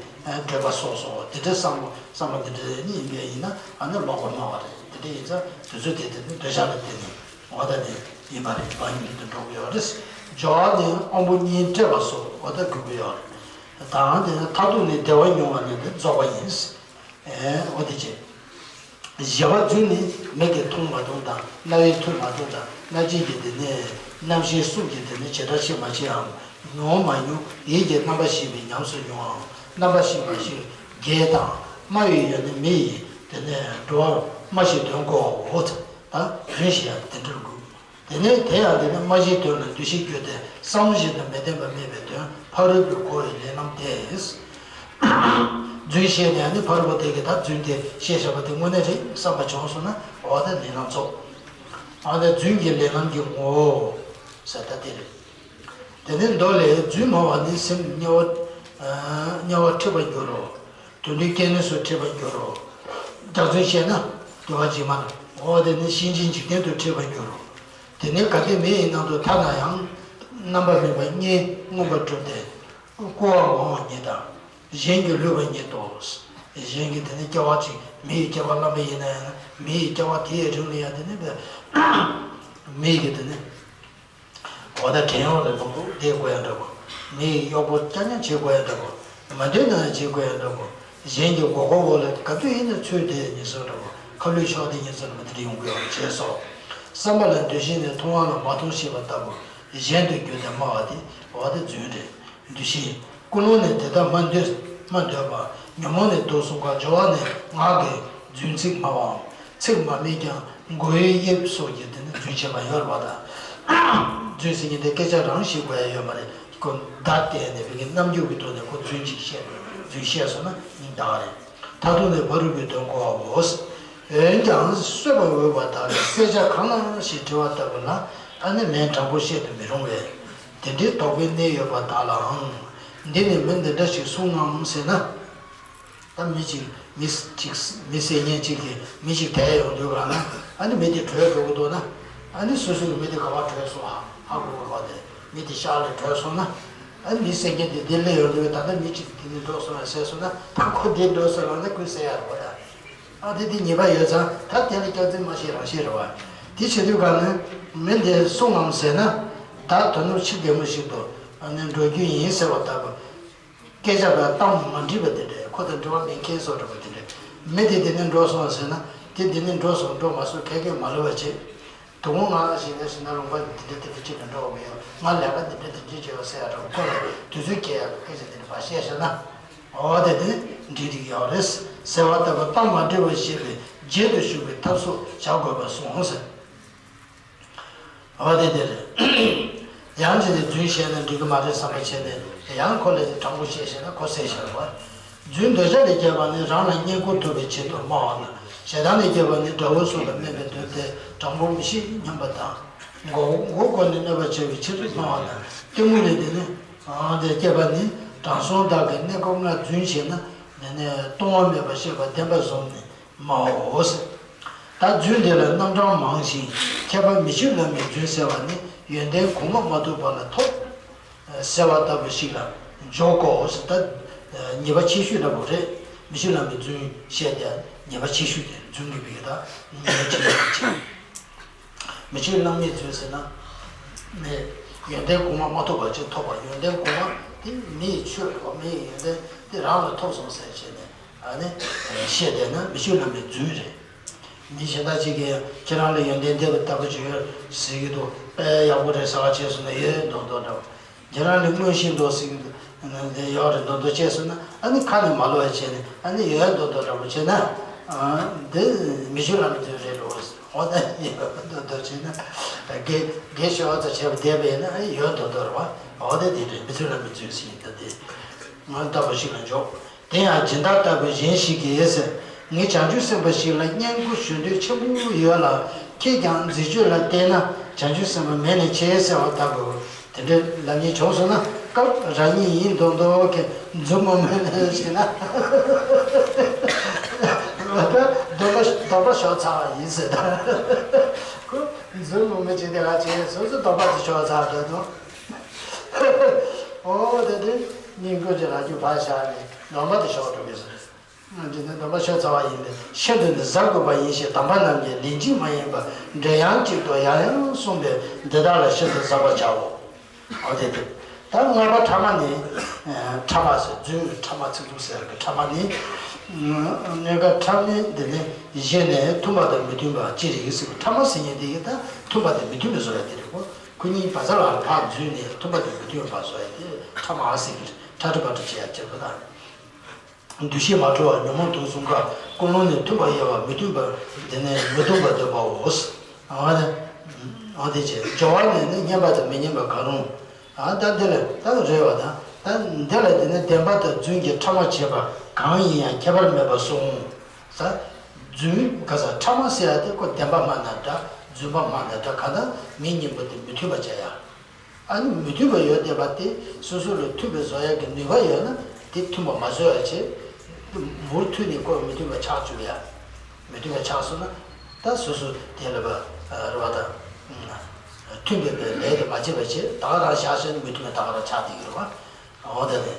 འདོད་པ་སོགས་སོ། དེ་འདྲའི་བསམ་བློ་བསམ་པ་འདི་འདྲ་ནི་ཡིན་པས། ཡིན་ན་ཨ་ནི་ལོག་པར་སྨྲ་བ་རེད། དེ་འདྲ་ཡིན་ཙང་དུས་ཚོད་དེ་དེ་ནི་འདོད་ཆགས་ལ་བརྟེན་ནས་འོ་ད་དེ་ཡིན་པ་རེད། བ་ཉིད་དུ་འགྲོ་གི་ཡོད་རེད། སྦྱོར་བ་ནི་དབང་པོ་གཉིས་བཀྲེས་པ་སོགས་འོ་ད་དགོས་ཀྱི་ཡོད་རེད། དང་དེ་ནི་མཐར་ཐུག་ནི་བདེ་བ་མྱོང་བ་ནི་དེ་རྫོགས་པ་ཡིན། ཨེ། འོ་དེ་བྱས། བཞི་པ་རྫུན་ནི་མིག་གིས་མཐོང་མ་མཐོང་དང་། རྣ་བས་ཐོས་མ་ཐོས་དང་། སྣ་ལྕེ་གིས་དེ་ནི་རྣམ་ཤེས་གསུམ་གྱིས་དེ་ནི་བྱེ་བྲག་ཤེས་མ་ཤེས་འམ། མྱོང་མ་མྱོང་། ཡིད་ཀྱི་རྣམ་པར་ཤེས་པས་ཉམས་སུ་མྱོང་ངམ། རྣམ་པར་ཤེས་མ་ཤེས་བརྒྱད་དང་། སྨྲ་བའི་ཡུལ་ནི་མི་ཡིས་དེ་ནི་འགྲོ་བར་སྨྲ་ཞེས་དོན་གོ་འོ། ད་རྫུན་ཞེས་ཡང་དེ་འདྲར་དགོས། དེ་ནས་དེ་ཡང་དེ་ནི་སྨྲ་བྱེད་དོན་ལ་འདུ་ཤེས་བསྐྱེད་དེ་བསམ་བློ་ཞིག་ཏུ་མི་བསྟན་པ་སྨྲས་པའི་དོན་ཕ་རོལ་པོས་གོ་བའི་ལས་རྣམས་ཏེ། རྫུན་བཤད་ནས་ནི་ཕ་རོལ་པོ་དེ་གིས་ད་རྫུན་དེ་བཤད་བཞག་པ་དེ་དངོས་གནས་རེད་བསམ་པ་བྱུང་སོང་ན། འོ་ད་ལས་རྣམས་རྫོགས། འོ་ད་རྫུན་གྱི་ལས་རྣམས་ཀྱི་ངོ་བོ་ཟེར་ད་དེ་རེད། དེ་ནས་མདོ་ལས། རྫུན་སྨྲ་བ་ནི་སེམས་དམྱལ་བ། དམྱལ་བར་ཁྲིད་པར་འགྱུར་རོ། དུད་འགྲོའི་སྐྱེ་གནས་སུ་ཁྲིད་པར་འགྱུར་རོ། རྒྱ་མཚོའི་ཤེས་ན་དུ་བ་འཇིགས་མ་ལ། འོ་དེ་ནི་གཤིན་རྗེའི་འཇིག་རྟེན་དུ་ཁྲིད་པར་འགྱུར་རོ། དེ་ནི་གལ་ཏེ་མི་ཡི་ནང་དུ་ཐར་ན་ཡང་། རྣམ་པར་སྨིན་པ་གཉིས་མངོན་པར་གྲུབ་སྟེ། རྐུ་བ་འོང་བ་ཉིད་དང་། གཞན་གྱིས་བསླུས་པ་ཉིད་དོ། གཞན་གྱིས་དེ་ནི་སྐྱེ་བ་གཅིག་མི་ཡི་སྐྱེ་བ་བླངས་པ་ཡིན་ན་ཡང་། མི་ཡི་སྐྱེ་བ་དེའི་རིང་ལ་ཡང་དེ་ནི་མི་ཡི་གི་དེ་ནི། འོ་ད་བྲན་གཡོག་ལ་ལུང་དུ་བསྡད་དགོས་ཡ་འདྲ་པོ། མི་ཡི་གཡོག་པོ་རྐྱང་རྐྱང་བྱེད་དགོས་ཡ་འདྲ་པོ། མ་འདོད་ན་ཡང་བྱེད་དགོས་ཡ་འདྲ་པོ། གཞན་གྱི་མགོ་སྐོར་འོག་ལ་ག་དུས་ཡིན་ན་ཚུད་དེ་ཉིན་སོ་འདྲ་པོ། ཁ་ལུད་ཤོར་དེ་ཉིན་སོ་འདྲ་པོ་དེ་འདྲ་ཡོང་གི་ཡོད་རེད་ཅེས་སོ། བསམ་པ་ལ་འདུ་ཤེས་ནས། མཐོང་བ་ལ་མ་མཐོང་ཤེས་པ་ལྟ་བུ། གཞན་དུ་གྱུར་ཏེ་སྨྲ་བ་དེ་འོ་དེ་རྫུན་རེད། འདུ་ཤེས། ཀུན་སློང་ནི་དེ་ལྟར་སྨྲ་འདོད། སྨྲ་འདོད་པ། ཉོན་མོངས་ནི་དོགས་གསུམ་ཀ། སྦྱོར་བ་ནི་ངག་གི་རྫུན་ཚིག་སྨྲ་བའམ། ཚིག་མ་སྨྲས་ཀྱང་མགོ་བོའི་དབྱིབས་སོགས་ཀྱིས་དེ་ནི་རྫུན་བྱེད་པ་ཡོད་རེད་པ། ད་རྫུན་ཟེར་མཁན་དེ་སྐད་ཆ་རང་བཤད་དགོས་ཡ་ཡོད་མ་རེད། ཁོ་བརྡ་བསྟན་ནས་བོད་ཀྱི་རྣམ་འགྱུར་གྱི་ཐོག་ནས་ཁོ་རྫུན་ཅིག་བཤད། རྫུན་བཤད་སོང་ན་སྙིང་འདག་རེད། མཐར་ཐུག་ནི་ཕ་རོལ་པོའི་དོན་གོ་བའོ། འོན་ཀྱང་གསོད་པར་འོས་པ་དག་ལ་གསད་བྱ་གང་ལགས་ཞེས་དྲི་བ་ལྟ་བུ་ལ། ཨ་ནི་མིང་དྲང་པོ་བཤད་དུ་མི་རུང་བས། དེ་འདྲའི་དོགས་པའི་གནས་ཡོད་པ་དག་ལའང་། འདི་ནི་མི་འདི་འདྲ་ཞིག་གསུང་ངམ་ཟེར་ན། ད་མི་གཅིག་མི་གཅིག་མི་བསད་མཁན་གཅིག་གིས་མི་གཅིག་དེད་ཡོང་དུས་ག་ན། ཨ་ནི་མི་དེ་བྲོས་འགྲོ་གི་འདུག་ན། ཨ་ནི་སོ་སོའི་མི་དེ་ག་པར་བྲོས་སོང་ཧ་ཧ་གོ་གི་རེད་པ། དེ་མི་དེ་ཤག་ལས་བྲོས་སོང་ན། ཨ་ནི་མི་བསད་མཁན་དེ་དེ་སླེབས་ཡོང་དུས། ད་ལྟ་མི་གཅིག་དེ་ནས་འགྲོ་སོང་བས་ཟེར་སོང་ན། ད་ཁོ་དེ་འགྲོ་སོང་ལབ་ན་ཁོས་ཟེར་ཡ་རེད་པ། ད། ཨ་དེ་དེ་ཉེས་པ་ཡོད་ཙང་། ད་དེ་ལ་སྐྱག་རྫུན་མ་བཤད་རང་བཤད་རེད་པ། དེ་བྱེད་དུས་ག་ནས་མི་འདིར་གསུང་ངམ་ཟེར་ན། ད་དོ་ནུབ་ཕྱི་རྒན་མོ་ཞིག་ཏུ་ཨ་ནི་འགྲོ་རྒྱུ་ཡིན་ཟེར་བ་ལྟ་བུ། སྐད་ཆ་བ་གཏམ་མ་འགྲིག་པ་དེ་འདྲ། ཁོ་དང་འབྲེལ་བ་མེད་མཁན་བཟོ་འདྲ་པོ་དེ་འདྲ། མི་དེ་དེ་ནས་འགྲོ་སོང་ཟེར་ན། དེ་དེ་ནས་འགྲོ་སོང་འགྲོ་མ་སོང་ག་གེ་མ་ལབ་པ་བྱེད། དུ་མོ་ང་ཞིག་ནས་ཟིན་ན་ལུང་པ་འདི་འདྲ་འདི་འདྲ་ཅིག་ལ་འགྲོ་བ་ཡོད། ང་ལས་ཀ་འདི་འདྲ་འདི་འདྲ་བྱས་ཡོད་ཟེར་ཡ་འདྲ་པོ། ཁོ་ལ་དུས་ཚོད་སྐྱེལ་ཡག་གི་སྐད་ཆ་འདི་འདྲ་ཕར་བཤད་བཞག་ན། འོ་དེ་དེ་འགྲིག་འགྲིག་ཡོད་རེད་ཟེར་བ་ལྟ་བུ། གཏམ་མ་འགྲིག་པ་ཤེས་པའི་རྗེས་སུ་ཞུགས་པའི་ཐབས་སུ་བྱ་དགོས་པར་གསུངས་ཟེར། འོ་དེ་དེ་རེད། ཡང་ཅིག་ནས་རྫུན་བཤད་ན་འགྲིག་གི་མ་རེད་བསམ་པ་བྱས་ནས། ཡང་ཁོ་ལ་དྲང་པོ་བཤད་ཤེས་ན་ཁོ་བསད་ཤེས་རེད་པ། རྫུན་འདོད་ཆགས་ལས་སྐྱེས་པ་ནི་རང་ལ་བསྙེན་བཀུར་ཐུབ་པའི་ཆེད་དུ་སྨྲ་བ་དང་། ཞེ་སྡང་ལས་སྐྱེས་པ་ནི་དགྲ་བོ་སོགས་ལ་སྨན་པའི་དོན་ཏེ། དྲང་པོ་མི་ཤེས་སྙམ་པ་དང་། མགོ་མགོ་བསྐོར་ནས་གནོད་པ་བྱ་བའི་ཕྱིར་སྨྲ་བ་དང་། གཏི་མུག་ལས་དེ་ནི་དེ་སྐྱེས་པ་ནི་དྲང་སྲོང་དག་གིས་གནས་སྐབས་ལྔ་རྫུན་བྱས་ན། དེ་ནི་གཏོང་བ་མེད་པར་བཤད་པ་བདེན་པར་བཟུང་ནས་སྨྲའོ་ཟེར། ད་རྫུན་དེ་ལ་རྣམ་གྲངས་མང་ཞིང་། ཁྱད་པར་མི་ཆོས་བླ་མའི་རྫུན་ཟེར་བ་ནི་ཡོན་ཏན་གོང་མ་མ་ཐོབ་པ་ལ་ཐོབ་ཟེར་བ་ལྟ་བུ་ཞིག་ལ་འཇོག་གོ་ཟེར། ད་ཉེས་པ་ཆེ་ཤོས་འདྲ་པོ་རེད། མི་ཆོས་བླ་མའི་རྫུན་བཤད་དེ་ཉེས་པ་ཆེ་ཤོས་དེ། རྫུན་གྱི་བི་ག་ད་ཉེས་པ་ཆེ་ཤོས་དེ་བྱེད། མི་ཆོས་བླ་མའི་རྫུན་ཟེར་ན། མི་ཡོན་ཏན་གོང་མ་མ་ཐོབ་པ་ཅིག་ཐོབ་པ། ཡོན་ཏན་གོང་མ་དེ་མི་ཡི་ཆོས་རེད་པ། མི་ཡི་ཡོན་ཏན་དེ་རང་ལ་ཐོབ་སོང་ཟེར་བྱས་ནས། ཨ་ནི་བཤད་བསྡད་ན་མི་ཆོས་བླ་མའི་རྫུན་རེད། མི་གཞན་དག་ཅིག་གིས་ཁྱེད་རང་ལ་ཡོན་ཏན་དེ་ལྟ་བུ་ཅིག་ཡོད་ཟེར་གྱི་འདུག་དཔེ་ཡག་པོ་རེད་ཟེར་བ་བྱས་སོང་ན་ཡོད་མདོག་མདོག་འདྲ་པོ། ཁྱེད་རང་ལ་མངོན་ཤེས་འདུག་ཟེར་གྱི་འདུག་དེ་ཡོད་རེད་མདོག་མདོག་བྱས་སོང་ན། ཨ་ནི་ཁ་ནས་མ་ལོག་པ་བྱས་ནས། ཨ་ནི་ཡོད་མདོག་མདོག་འདྲ་པོ་བྱས་ན། ཨ་འདི་མི་ཆོས་བླ་མའི་རྫུན་རེད་འགྲོ། འོ་ན་ཡོད་མདོག་མདོག་བྱས་ན། དགེ་དགེ་ཞུ་བ་ཚོ་བྱས་པ་བསྡད་པ་ཡིན་ན། ཨ་ཡོད་མདོག་མདོག་རེད་པ། འོ་དེ་དེ་རེད། མི་ཆོས་བླ་མའི་རྫུན་ཟེར་གྱི་འདུག་དེ། ང་ལྟ་བུ་ཞིག་ལ་འཇོག་དེ་ཡང་སྦྱིན་བདག་ལྟ་བུའི་གཞན་ཞིག་གིས། ངས་བྱང་ཆུབ་སེམས་དཔའ་ཞིག་ལ་བསྙེན་བཀུར་ཞུ་འདོད་ཆེན་པོ་ཡོད་ལ། ཁྱེད་ཀྱང་མཛེས་དཔྱོད་ལ་བལྟས་ན་བྱང་ཆུབ་སེམས་དཔའ་མེད་ནས་ཆེ་ཟེར་བ་ལྟ་བུ། དེ་འདྲའི་ལབ་མཁན་བྱུང་སོང་ན། སྐབས་རང་ཉིད་ཡིན་མདོག་མདོག་གི་མཛུབ་མོ་མོས་ནས་བྱས་ན། སྡོམ་པ་སྡོམ་པ་ཤོར་ཚར་བ་ཡིན་ཟེར་ད། ཁོ་མཛུབ་མོ་མོས་བྱས་དེ་ག་བྱས་སོ་སོ་སྡོམ་པ་དེ་ཤོར་ཚར་འདྲ་འདུག་ཨོ་དེ་དུས་སྙིང་ཀུན་གྱི་ལག་འཁྱུད་ཕར་བཞག་ནས་སྡོམ་པ་དེ་ཤོར་འགྲོ་གི་ཟེར། འདི་ནི་སྡོམ་པ་ཤོར་ཚར་བ་ཡིན་པས་ཤིན་ཏུ་ནི་གཟབ་དགོས་པ་ཡིན་ཞེས་དམ་པ་རྣམས་ཀྱིས་ལན་གཅིག་མ་ཡིན་པར་འགྲེལ་ཡང་གཅིག་ཏུ་ཡང་ཡང་གསུངས་པས། འདི་དག་ལ་ཤིན་ཏུ་གཟབ་པར་བྱའོ། འོ་དེ་དེ། ད་ལྔ་པ་ཕྲ་མ་ནི། ཕྲ་མ་ཟེར་རྫུན་ཕྲ་མ་ཚིག་རྩུབ་ཟེར་གི་ཕྲ་མ་ནི། གནོད་པ་ཕྲ་མ་འདི་ནི་བཞེས་ནས་མཐུན་པ་དང་མི་མཐུན་པ་ཅི་རིགས་ཟེར་གི་ཕྲ་མ་ཟེར་མཁན་དེ་གི་ད་མཐུན་པ་དང་མི་མཐུན་པ་བཟོ་ཡ་དེ་རེད་གོ། ཁོ་གཉིས་བར་མཚམས་ལ་ཕར་འཛུལ་ནས་མཐུན་པ་དང་མི་མཐུན་པ་བཟོ་ཡ་དེ་ཕྲ་མ་ཟེར་གི་རེད། ཕྲ་ཕྲ་བར་ཕྲ་བྱེད་ཡ་ཁྱད་པར་དང་། འདུ་ཤེས་མ་འཕྲོ་བ་ཉོན་མོངས་དུག་གསུམ་ཀ། ཀུན་སློང་ནི་མཐུན་པར་དབྱེ་བ་མི་མཐུན་པ། དེ་ནས་མི་མཐུན་པ་འདོད་པའོ། འོ་དེ། འོ་དེ་བྱས་སྦྱོར་བ་ནས་ནི་སྙན་པ་དང་མི་སྙན་པ་གང་རུང་། ཨ་ད་འདི་ལ་ད་རེད་བ་དང་ད་འདི་ལ་དེ་ནི་བདེན་པ་དང་རྫུན་གྱི་ཕྲ་མ་བྱེད་པ་གང་ཡིན་ཡང་ཁྱད་པར་མེད་པར་གསུངས། ས། རྫུན་ག་ས་ཕྲ་མ་ཟེར་ཡ་དེ་ཁོ་བདེན་པ་སྨྲ་ན་འདྲ་རྫུན་པ་སྨྲ་ན་འདྲ་གང་ལྟར་མི་སྙན་པ་དེ་མི་མཐུན་པ་བྱ་ཡ། ཨ་ནི་མི་མཐུན་པ་ཡོད་བསྡད་པ་དེ་སོ་སོ་ལ་མཐུན་པའི་བཟོ་ཡག་གི་ནུས་པ་ཡོད་ན་དེ་མཐུན་པ་མ་བཟོ་ཡ་བྱེད། མུ་མཐུད་ནས་ཁོ་མི་མཐུན་པ་ཆགས་བཅུག་ཡ། མི་མཐུན་པ་ཆགས་སོང་ན་ད་སོ་སོ་དེ་ལ་བ་རེ་བ་དང་། མཐུན་པའི་ལས་དེ་མ་བྱེད་པ་བྱེད་ད་ག་རང་བཞག་བྱས་ནས་མི་མཐུན་པ་ད་ག་རང་ཆགས་བསྡད་ཀྱི་རེད་བ། འོ་ད་དེ།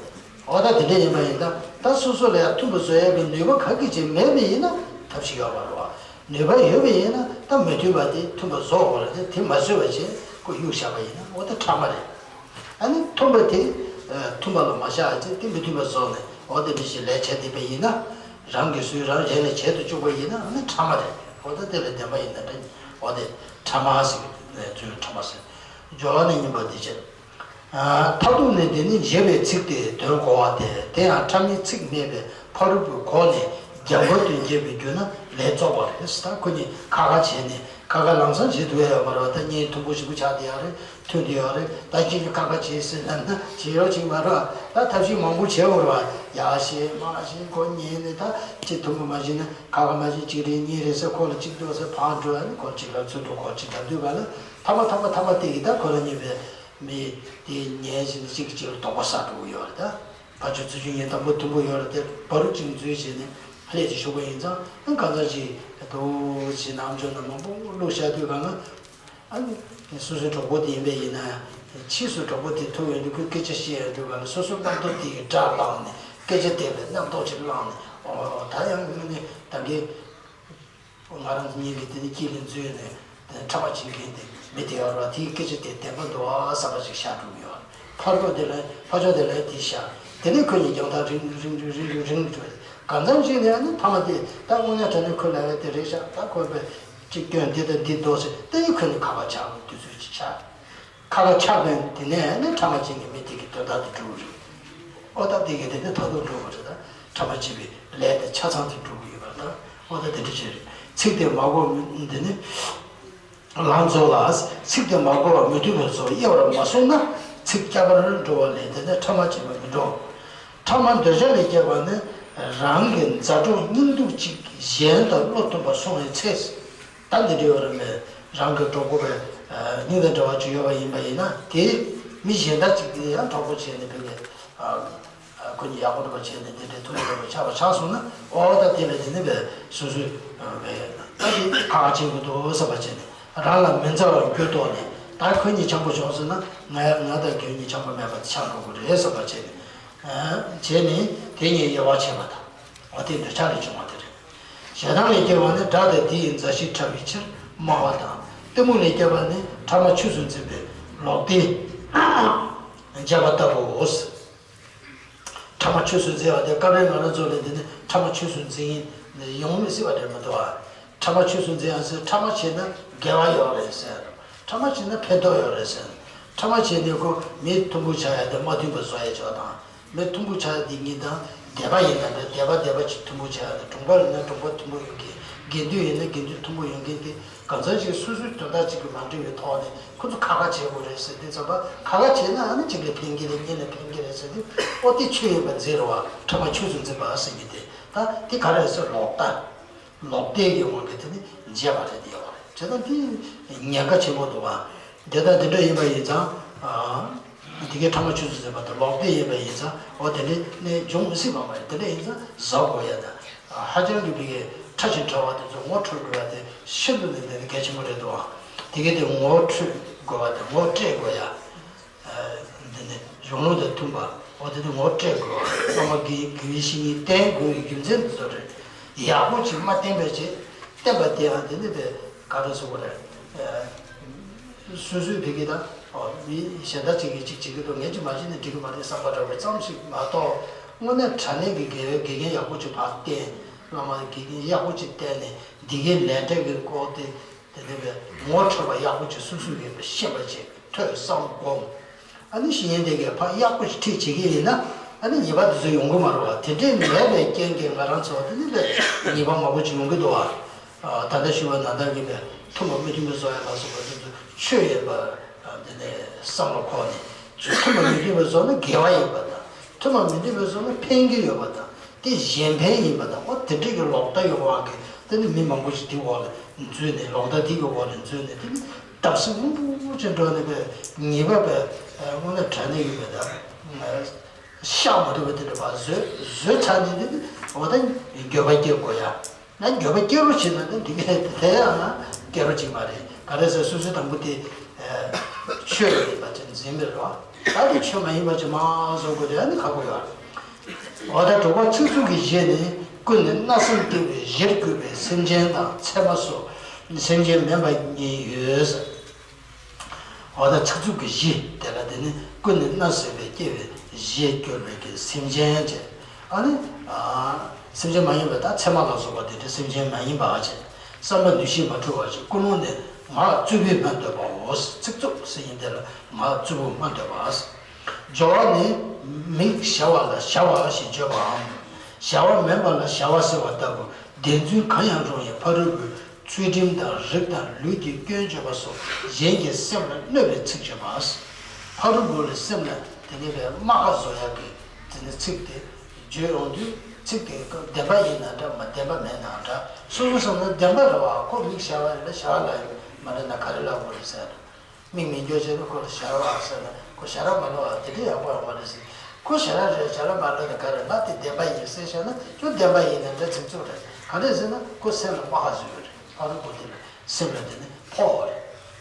འོ་ད་དེ་འདྲ་ཡིན་པ་ཡིན་ན་ད་སོ་སོ་ལ་ཡང་མཐུན་པ་བཟོ་ཡག་གི་ནུས་པ་ག་གི་ཅིག་མེད་པ་ཡིན་ན་ཐབས་ཤེས་ཡོད་མ་རེད་བ། ནུས་པ་ཡོད་པ་ཡིན་ན་ད་མི་མཐུན་པ་དེ་མཐུན་པ་བཟོ་དགོས་རེད་དེ་དེ་མ་བཟོས་པ་བྱས་ཁོ་གཡུག་བཞག་པ་ཡིན་ན་འོ་ད་ཕྲ་མ་རེད། ཨ་ནི་མཐུན་པ་དེ་མཐུན་པ་ལ་མ་བཞག་བྱས་དེ་མི་མཐུན་པ་བཟོས་ནས་འོ་དེ་འདྲ་ཞིག་ལས་བྱས་བསྡད་པ་ཡིན་ན། རང་གི་སུས་རང་རེ་ནས་བྱེད་དུ་བཅུག་པ་ཡིན་ན་ཨ་ནི་ཕྲ་མ་རེད། འོ་ད་དེ་ལས་བདེན་པ་ཡིན་ན་འདྲ། འོ་དེ་ཕྲ་མ་ཟེར་གི་རྫུན་ཕྲ་མ་ཟེར། སྦྱོར་བ་ནི་སྙན་པ་དེ་བྱས། མཐར་ཐུག་ནི་འདི་ནི་བཞེད་པའི་ཚིག་དེས་དོན་གོ་བ་སྟེ་དེ་ཡང་ཕྲ་མའི་ཚིག་སྨྲས་པའི་ཕ་རོལ་པོས་གོ་ནས་རྒྱབ་འགལ་དུ་འགྱེད་པའི་རྒྱུ་ན་ལས་བཙོག་པ་རེད། ད་ཁོ་གཉིས་ཁ་ཁ་བྱས་ནས་ཁ་ཁ་ལམ་སང་བྱེད་ཐུབ་ཡ་ཡོད་མ་རེད་བ། ད་གཉིས་མཐུན་པོ་ཞིག་པོ་ཆགས་བསྡད་ཡོད་རེད། མཐུན་བསྡད་ཡོད་རེད། ད་ཁྱེད་ཀྱིས་ཁ་ཁ་བྱས་ཟེར་ན་ན་བྱེད་ཡོད་ཅིག་མ་རེད་བ། ད་ཐབས་ཤེས་མང་པོ་བྱས་ཡོད་རེད་བ། ཡག་ཤེས་མང་ཤེས་ཁོ་ཉན་ནས་ད་ཁྱེད་མཐུན་པོ་མ་བྱས་ན་ཁ་ཁ་མ་བྱས་གཅིག་རེད་གཉིས་རེད་ཟེར་ཁོ་ལ་གཅིག་འདོད་ཟེར་ཕར་འགྲོ་ཡ་ནི་ཁོ་གཅིག་ལ་ཚུར་འགྲོ་ཁོ་གཅིག་ད་འདུས་པ་ལ་ཐ་མ་ཐ་མ་ཐ་མ་དེ་གི་ད་ཁོ་རང་གཉིས་པའི། མི་དེ་ཉལ་བཞིན་གཅིག་གིས་གཅིག་ལ་དོགས་པ་ཟ་འགྲོ་གི་ཡོད་རེད་ད། ཕར་ཕྱོགས་ཚུར་ཕྱོགས་ཉལ་དང་པོ་མཐུན་པོ་ཡོད་རེད་དེ་བར་དུ་གཅིག་འཛུལ་བྱས་ནས་ལྷས་ཀྱི་ཞུགས་པ་ཡིན་ཙང་ཨ་གང་ཙམ་ཞིག་དོ་ཞིག་ནམ་ཕྱོགས་ན་མང་པོ་བླུགས་བཞག་དུས་གང་ན་ཨ་ནི་སོ་སོའི་གྲོགས་པོ་དེ་ཡིན་པས་ཡིན་ན་ཕྱིས་སུ་གྲོགས་པོ་དེ་ཐུག་ཡོང་དུས་ཁོས་སྐད་ཆ་བཤད་ཡོང་དུས་གང་ན་སོ་སོའི་རྣམ་རྟོག་དེ་གི་སྒྲ་བླངས་ནས་སྐད་ཆ་དེ་ལ་རྣམ་རྟོག་ཅིག་བླངས་ནས་ཨོ་ད་ཡང་ངས་ནི་ད་གིན། ང་རང་ཚོ་གཉིས་ཀྱིས་དེ་ནི་དཀྱིལ་ལ་འཛུལ་ནས་དེ་ཕྲ་མ་བྱེད་མཁན་དེ་མི་དེ་ཡོད་རེད་བ། དེའི་སྐད་ཆ་དེ་བདེན་པ་འདུག་ཨ་བསམ་པ་ཞིག་ཤར་འགྲོ་གི་ཡོད་རེད། ཕར་ཕྱོགས་དེ་ལ་ཕར་ཕྱོགས་དེ་ལ་དེ་ཤར། དེ་ནས་ཁོ་གཉིས་རྒྱང་ཐག་རིང་རིང་རིང་རིང་རིང་རིང་འགྲོ། གང་འཚམ་ཞིག་ནས་ཨ་ནི་ཐ་མ་དེ་ད་དངོས་གནས་དྲང་གནས་ཁོས་ལབ་ཡ་དེ་རེད་ཤག་ད་ཁོས་པའི་གཅིག་སྐྱོན་འདི་དང་འདི་འདུག་ཟེར་དེ་ནི་ཁོ་གཉིས་ཁ་པར་ཆགས་པའི་དུས་ཚོད་ཅིག་ཆགས། ཁ་ཁ་ཆགས་པས་དེ་ནས་ནི་ཕྲ་མ་ཅན་གྱི་མི་དེ་གི་དོན་དག་དེ་འགྲུབ་རེད། ཨོ་ད་དེ་གི་དེ་ནི་མཐར་ཐུག་འགྲུབ་པ་རེད་ད། ཕྲ་མ་ཅན་པའི་ལས་དེ་ཆ་ཚང་དེ་འགྲུབ་གི་ཡོད་པ་རེད་ད། ཨོ་ད་དེ་འདྲ་ཅིག་རེད། ཚིག་དེ་མ་གོ་མི་འདི་ནི། ལང་ཚོ་ལ། ཚིག་དེ་མ་གོ་བར་མི་མཐུན་པ་སོགས་དབྱེ་བར་མ་སོང་ན་ཚིག་སྐྱར་པར་འགྲོ་བ་ལས་དེ་ནི་ཕྲ་མ་ཅན་པ་མི་འགྲོ། ཕྲ་མ་འདོད་ཆགས་ལས་སྐྱེས་པ་ནི་རང་གི་མཛའ་གྲོགས་སྙིང་སྡུག་ཅིག་གཞན་དང་བློ་མཐུན་པ་སོང་བའི་ཚེ། ད་འདི་འདྲ་ཡོད་རེད་མེད། རང་གི་གྲོགས་པོ་བས་སྙིང་དང་འབྲེལ་བ་ཅིག་ཡོད་པ་ཡིན་པ་ཡིན་ན་དེ་མི་གཞན་དག་ཅིག་གིས་ཡང་གྲོགས་པོ་བྱས་ནས་ཕ་གི་ཁོ་གཉིས་ཡག་པོ་འགྲོ་བ་བྱས་ནས་འདི་འདྲའི་ཐུགས་ལ་འགྲོ་བ་ཆགས་པ་ཆགས་སོང་ན་ཨོ་ད་དེ་ལས་དེ་ནི་བས་སོ་སོའི་བས་ད་དེ་ཁག་ཆེན་པོ་འདུག་བསམ་པ་བྱས་ནས་རང་ལ་མི་མཛའ་བར་འགྱུར་ལྡོག་ནས་ད་ཁོ་གཉིས་འཆམ་པོ་བྱུང་སོང་ན་ང་ང་དང་ཁྱོད་གཉིས་འཆམ་པོ་མེད་པ་ཆགས་འགྲོ་གི་རེད་བསམ་པ་བྱས་ནས་བྱས་ནས་དེ་གཉིས་དབྱེ་བ་ཕྱེ་བ་དང་ཨོ་དེ་འདོད་ཆགས་ལས་བྱུང་བ་དེ་རེད། ཞེ་སྡང་ལས་སྐྱེ་བ་ནི་དགྲ་དང་དེ་ཡི་མཛའ་བཤེས་ཕྲ་བའི་ཕྱིར་སྨྲ་བ་དང་གཏི་མུག་ལས་སྐྱེ་བ་ནི་ཕྲ་མ་ཆོས་སུ་འཛིན་པའི་ལོག་ལྟས་བྱེད་པ་ལྟ་བུའོ། ཕྲ་མ་ཆོས་སུ་འཛིན་པ་དེ་སྐབས་རེ་ང་རང་ཚོ་ལ་འདི་ནི་ཕྲ་མ་ཆོས་སུ་འཛིན་ཡིན་ཡོང་མི་སྲིད་པ་རེད་མི་འདུག་ཨ། ཕྲ་མ་ཆོས་སུ་འཛིན་ཡང་ཟེར་ཕྲ་མ་བྱས་ན་དགེ་བ་ཡོད་རེད་ཟེར། ཕྲ་མ་བྱས་ན་ཕན་ཐོགས་ཡོད་རེད་ཟེར། ཕྲ་མ་བྱས་ནས་ཁོ་མི་མཐུན་པོ་ཆགས་ཡ་དེ་མ་མཐུན་པ་བཟོ་ཡ་ཆོག་དང་། མི་མཐུན་པོ་ཆགས་ཡ་དེ་གཉིས་དང་དད་པ་ཡིན་ན་འདྲ་དད་པ་དད་པ་ཅིག་མཐུན་པོ་ཆགས་ཡ་དང་གྲོང་པ་ཡིན་ན་གྲོང་པ་མཐུན་པོ་ཡོང་གི། དགེ་འདུན་ཡིན་ན་དགེ་འདུན་མཐུན་པོ་ཡོང་གི་དེ་ གང་ཟག་ཅིག་སོ་སོའི་དོན་དག་ཅིག་གི་མ་འགྲིག་པའི་ཐོག་ནས་ཁོ་ཚོ་ཁ་ཁ་བྱེད་དགོས་རེད་ཟེར་དུས་ཙམ་པ། ཁ་ཁ་བྱས་ན་ཨ་ནི་གཅིག་ལ་ཕན་གྱི་རེད། གཉིས་ལ་ཕན་གྱི་རེད་ཟེར་དུས། ཨོ་དེ་ཆོས་ཡིན་པར་འཛིན་རེད་བ། ཕྲ་མ་ཆོས་སུ་འཛིན་པ་ཟེར་གྱི་དེ། ད་དེ་ག་རེ་ཟེར། ལོག་ལྟ། ལོག་ལྟའི་གི་དབང་གིས་དེ་ནི་བྱས་པ་རེད། དེ་ཡོད་རེད། བྱས་ཙང་དེ་ཉེན་ཁ་ཆེན་པོ་འདུག་བ། དེ་ལྟར་དེ་འདྲ་ཡིན་པ་ཡིན་ཙང་། ཨ། དེ་གའི་ཕྲ་མ་ཆོས་སུ་འཛིན་པ་དང་ལོག་ལྟ་ཡིན་པ་ཡིན་ཙང་། འོ་དེ་འདྲའི་གནས་འབྱུང་མི་སྲིད་པ་མ་རེད། དེ་འདྲ་ཡིན་ཙང་གཟབ་དགོས་ཡ་དང་། ཧ་ཅང་གི་བི་གའི་ཕྲ་ཞིང་ཕྲ་བ་དེ་ཚོ་ངོ་འཕྲོད་དགོས་པ་དེ་ཤིན་ཏུ་ནས་དེ་གལ་ཆེན་པོ་རེད་འདུག་ཨ། དེ་གའི་དེ་ངོ་འཕྲོད་དགོས་པ་དང་ངོ་སྤྲད་དགོས་ཡ། འདི་ནི་གཞུང་ལུགས་དང་མཐུན་པ། འོ་དེ་ནི་ངོ་སྤྲད་དགོས་པ། བླ་མ་དགེ་དགེ་བའི་བཤེས་གཉེན་བསྟེན་དགོས་པའི་རྒྱུ་མཚན་དེ་ཚོ་རེད། ཡག་པོ་ཅིག་མ་བསྟེན་པའི་ཆེད། བསྟེན་པ་དེའང་དེ་ནི་པའི་ག་རེ་ཟེར་དགོས་རེད། སོ་སོའི་བི་གའི་དང་། ཨོ། མི་གཞན་དག་ཅིག་གིས་ཅིག་བྱེད་ཀྱི་འདུག་ངས་ཅིག་མ་བྱས་ན་འགྲིག་གི་མ་རེད་བསམ་པ་འདྲ་བའི་ཙམ་ཞིག་མ་གཏོགས། དངོས་གནས་དྲང་གནས་ཀྱི་དགེ་བའི་དགེ་རྒན་ཡག་པོ་ཅིག་ཕར་བསྟེན། བླ་མ་དགེ་རྒན་ཡག་པོ་ཅིག་བསྟེན་ནས་འདི་གའི་ལས་འབྲས་ཀྱི་སྐོར་དེ། དེ་ནས་པའི་ངོ་འཕྲོད་པ་ཡག་པོ་ཅིག་སོ་སོ་གིས་ཤེས་པ་ཅིག་ཐོས་བསམ་སྒོམ། ཨ་ནི་བཤེས་གཉེན་དེ་གས་ཕར་ཡག་པོ་ཞིག་ཁྲིད་བྱེད་ཀྱི་ཡིན་ན། ཨ་ནི་ཉེས་པ་དེ་ཚོ་ཡོང་གི་མ་རེད་བ། དེ་འདྲས་མེད་པའི་རྐྱེན་གྱིས་ང་རང་ཚོ་དེ་ནི་པའི་ཉེས་པ་མང་པོ་ཅིག་ཡོང་གི་འདུག་བ། ད་ལྟ་ཞུས་པ་ནང་ལྟར་གྱི་པའི་ཐུན་མོང་མི་མཐུན་པའི་བཟོ་ཡ་ལ་སོགས་པ་དེ་ཚོ་ཆོས་ཡིན་པ་དེ་ནས་བསམ་བློ་འཁོར་ནས། ཆོས་ཐུན་མོང་མི་མཐུན་པའི་བཟོ་ན་དགེ་བ་ཡིན་པ་དང་། ཐུན་མོང་མི་མཐུན་པའི་བཟོ་ན་ཕན་གྱི་ཡོད་པ་དང་། དེ་གཞན་ཕན་ཡིན་པ་དང་། འོ་དེ་འདྲས་ཀྱི་ལོག་ལྟ་ཡོད་པ་གི་དེ་ནི་མི་མང་པོ་ཞིག་དེ་འོག་ལ་འཛུལ་ནས། ལོག་ལྟ་དེ་གི་འོག་ལ་འཛུལ་ནས། དེ་ནི་བརྡབ་གསིག་མང་པོ་ཅིག་འགྲོ་ནས་པའི་ཉེས་པ་པའི་དངོས་གནས་དྲང་གནས་ཀྱི་པའི་ད་བཤགས་མ་ཐུབ་པ་དེ་འདྲ་བ་བཟོས་བཟོས་ཚར་ནས། དེ་ནི་འོ་ད་འགྱོད་པ་སྐྱེ་དགོས་ཡ། ན་འགྱོད་པ་སྐྱེ་རོགས་བྱེད་ན་ནི་འདི་གས་དེ་ཡང་སྐྱེ་རོགས་ཅིག་མ་རེད། ག་རེ་ཟེར། སོ་སོའི་དང་པོ་དེ་ཆོས་ཡིན་པ་ཅིག་འཛིན་པའི་རོ། ད་དེ་ཆོས་མ་ཡིན་པ་ཅིག་མ་བཟོ་དགོས་དེ་ནི་ཁག་པོ་ཡོད། འོ་ད་དྲུག་པ་ཚིག་རྩུབ་ཀྱི་གཞི་ནི། ཀུན་ནས་བརྣབ་སེམས་སྐྱེ་བའི་གཞིར་གྱུར་པའི་སེམས་ཅན་དང་། ཚད་མ་སོགས་སེམས་ཅན་མིན་པ་གཉིས་ཡོད། འོ་ད་ཚིག་རྩུབ་ཀྱི་གཞི་དེ་ལ་དེ་ནི་ཀུན་ནས་བརྣབ་སེམས་པའི་སྐྱེ་བའི་གཞིར་གྱུར་པའི་གི་སེམས་ཅན་བྱས། ཨ་ནི་ཨ་སེམས་ཅན་མ་ཡིན་པ་དང་། ཚད་མ་ལ་སོགས་པ་དེ་འདྲའི་སེམས་ཅན་མ་ཡིན་པ་བྱས། བསམ་པ་འདུ་ཤེས་མ་འཁྲུལ་བ་བྱས། ཀུན་སློང་ནི་ངག་རྩུབ་པོས་སྨྲ་འདོད་པའོ། ཚིག་རྩུབ་ཟེར་མཁན་དེ་ལ་ངག་རྩུབ་པོས་སྨྲ་འདོད་པ། སྦྱོར་བ་ནི། མིག་བྱ་བ་ལ་བྱ་བ་ཞེས་བརྗོད་པའམ། བྱ་བ་མིན་པ་ལ་བྱ་བ་ཟེར་བ་ལྟ་བུ། བདེན་རྫུན་གང་ཡང་རུང་བའི་ཕ་རོལ་པོའི་ཚུལ་ཁྲིམས་དང་། རིགས་དང་ལུས་ཀྱི་སྐྱོན་བརྗོད་པ་སོགས་གཞན་གྱི་སེམས་ལ་གནོད་པའི་ཚིག་བརྗོད་པ། ཕ་རོལ་པོ་ལ་སེམས་ལ་དེ་ནས་པའི་རྨ་ཁ་བཟོ་ཡག་གི་དེ་ནས་ཚིག་དེ་བརྗོད་ཡོང་དུས། ཚིག་དེ་བདེན་པ་ཡིན་ན་འདྲ། མ་བདེན་པ་མེད་ན་འདྲ། སོ་སོ་བསམ་ན་བདེན་པ་རེད་བ། ཁོ་མིག་བྱ་བ་རེད། བྱ་བ་ལ་མ་འདྲ་ན་ག་རེ་ལབ་དགོས་རེད་ཟེར། མིག་མི་འགྱུར་བྱས་ན་ཁོ་ལ་ཞར་བ་ཟེར་ན། ཁོ་ཞར་བ་མ་ལོག་པ་དེ་འདྲ་ཡག་པོ་ཡོད་མ་རེད་ཟེར། ཁོ་ཞར་བ་རེད། ཞར་བ་མ་ལོག་ན་ག་རེ། ང་དེ་བདེན་པ་ཡིན་ཟེར་བྱས་ན་ཁྱོད་བདེན་པ་ཡིན་ན་འདྲ་ཚིག་རྩུབ་རེད། ག་རེ་ཟེར་ན་ཁོ་སེམས་ལ་རྨ་ཁ་བཟོས་ཡོད་རེད། ཕ་རོལ་པོ་དེ་ལ་སེམས་ལ་དེ་ནི་ཕོག་པ་རེད།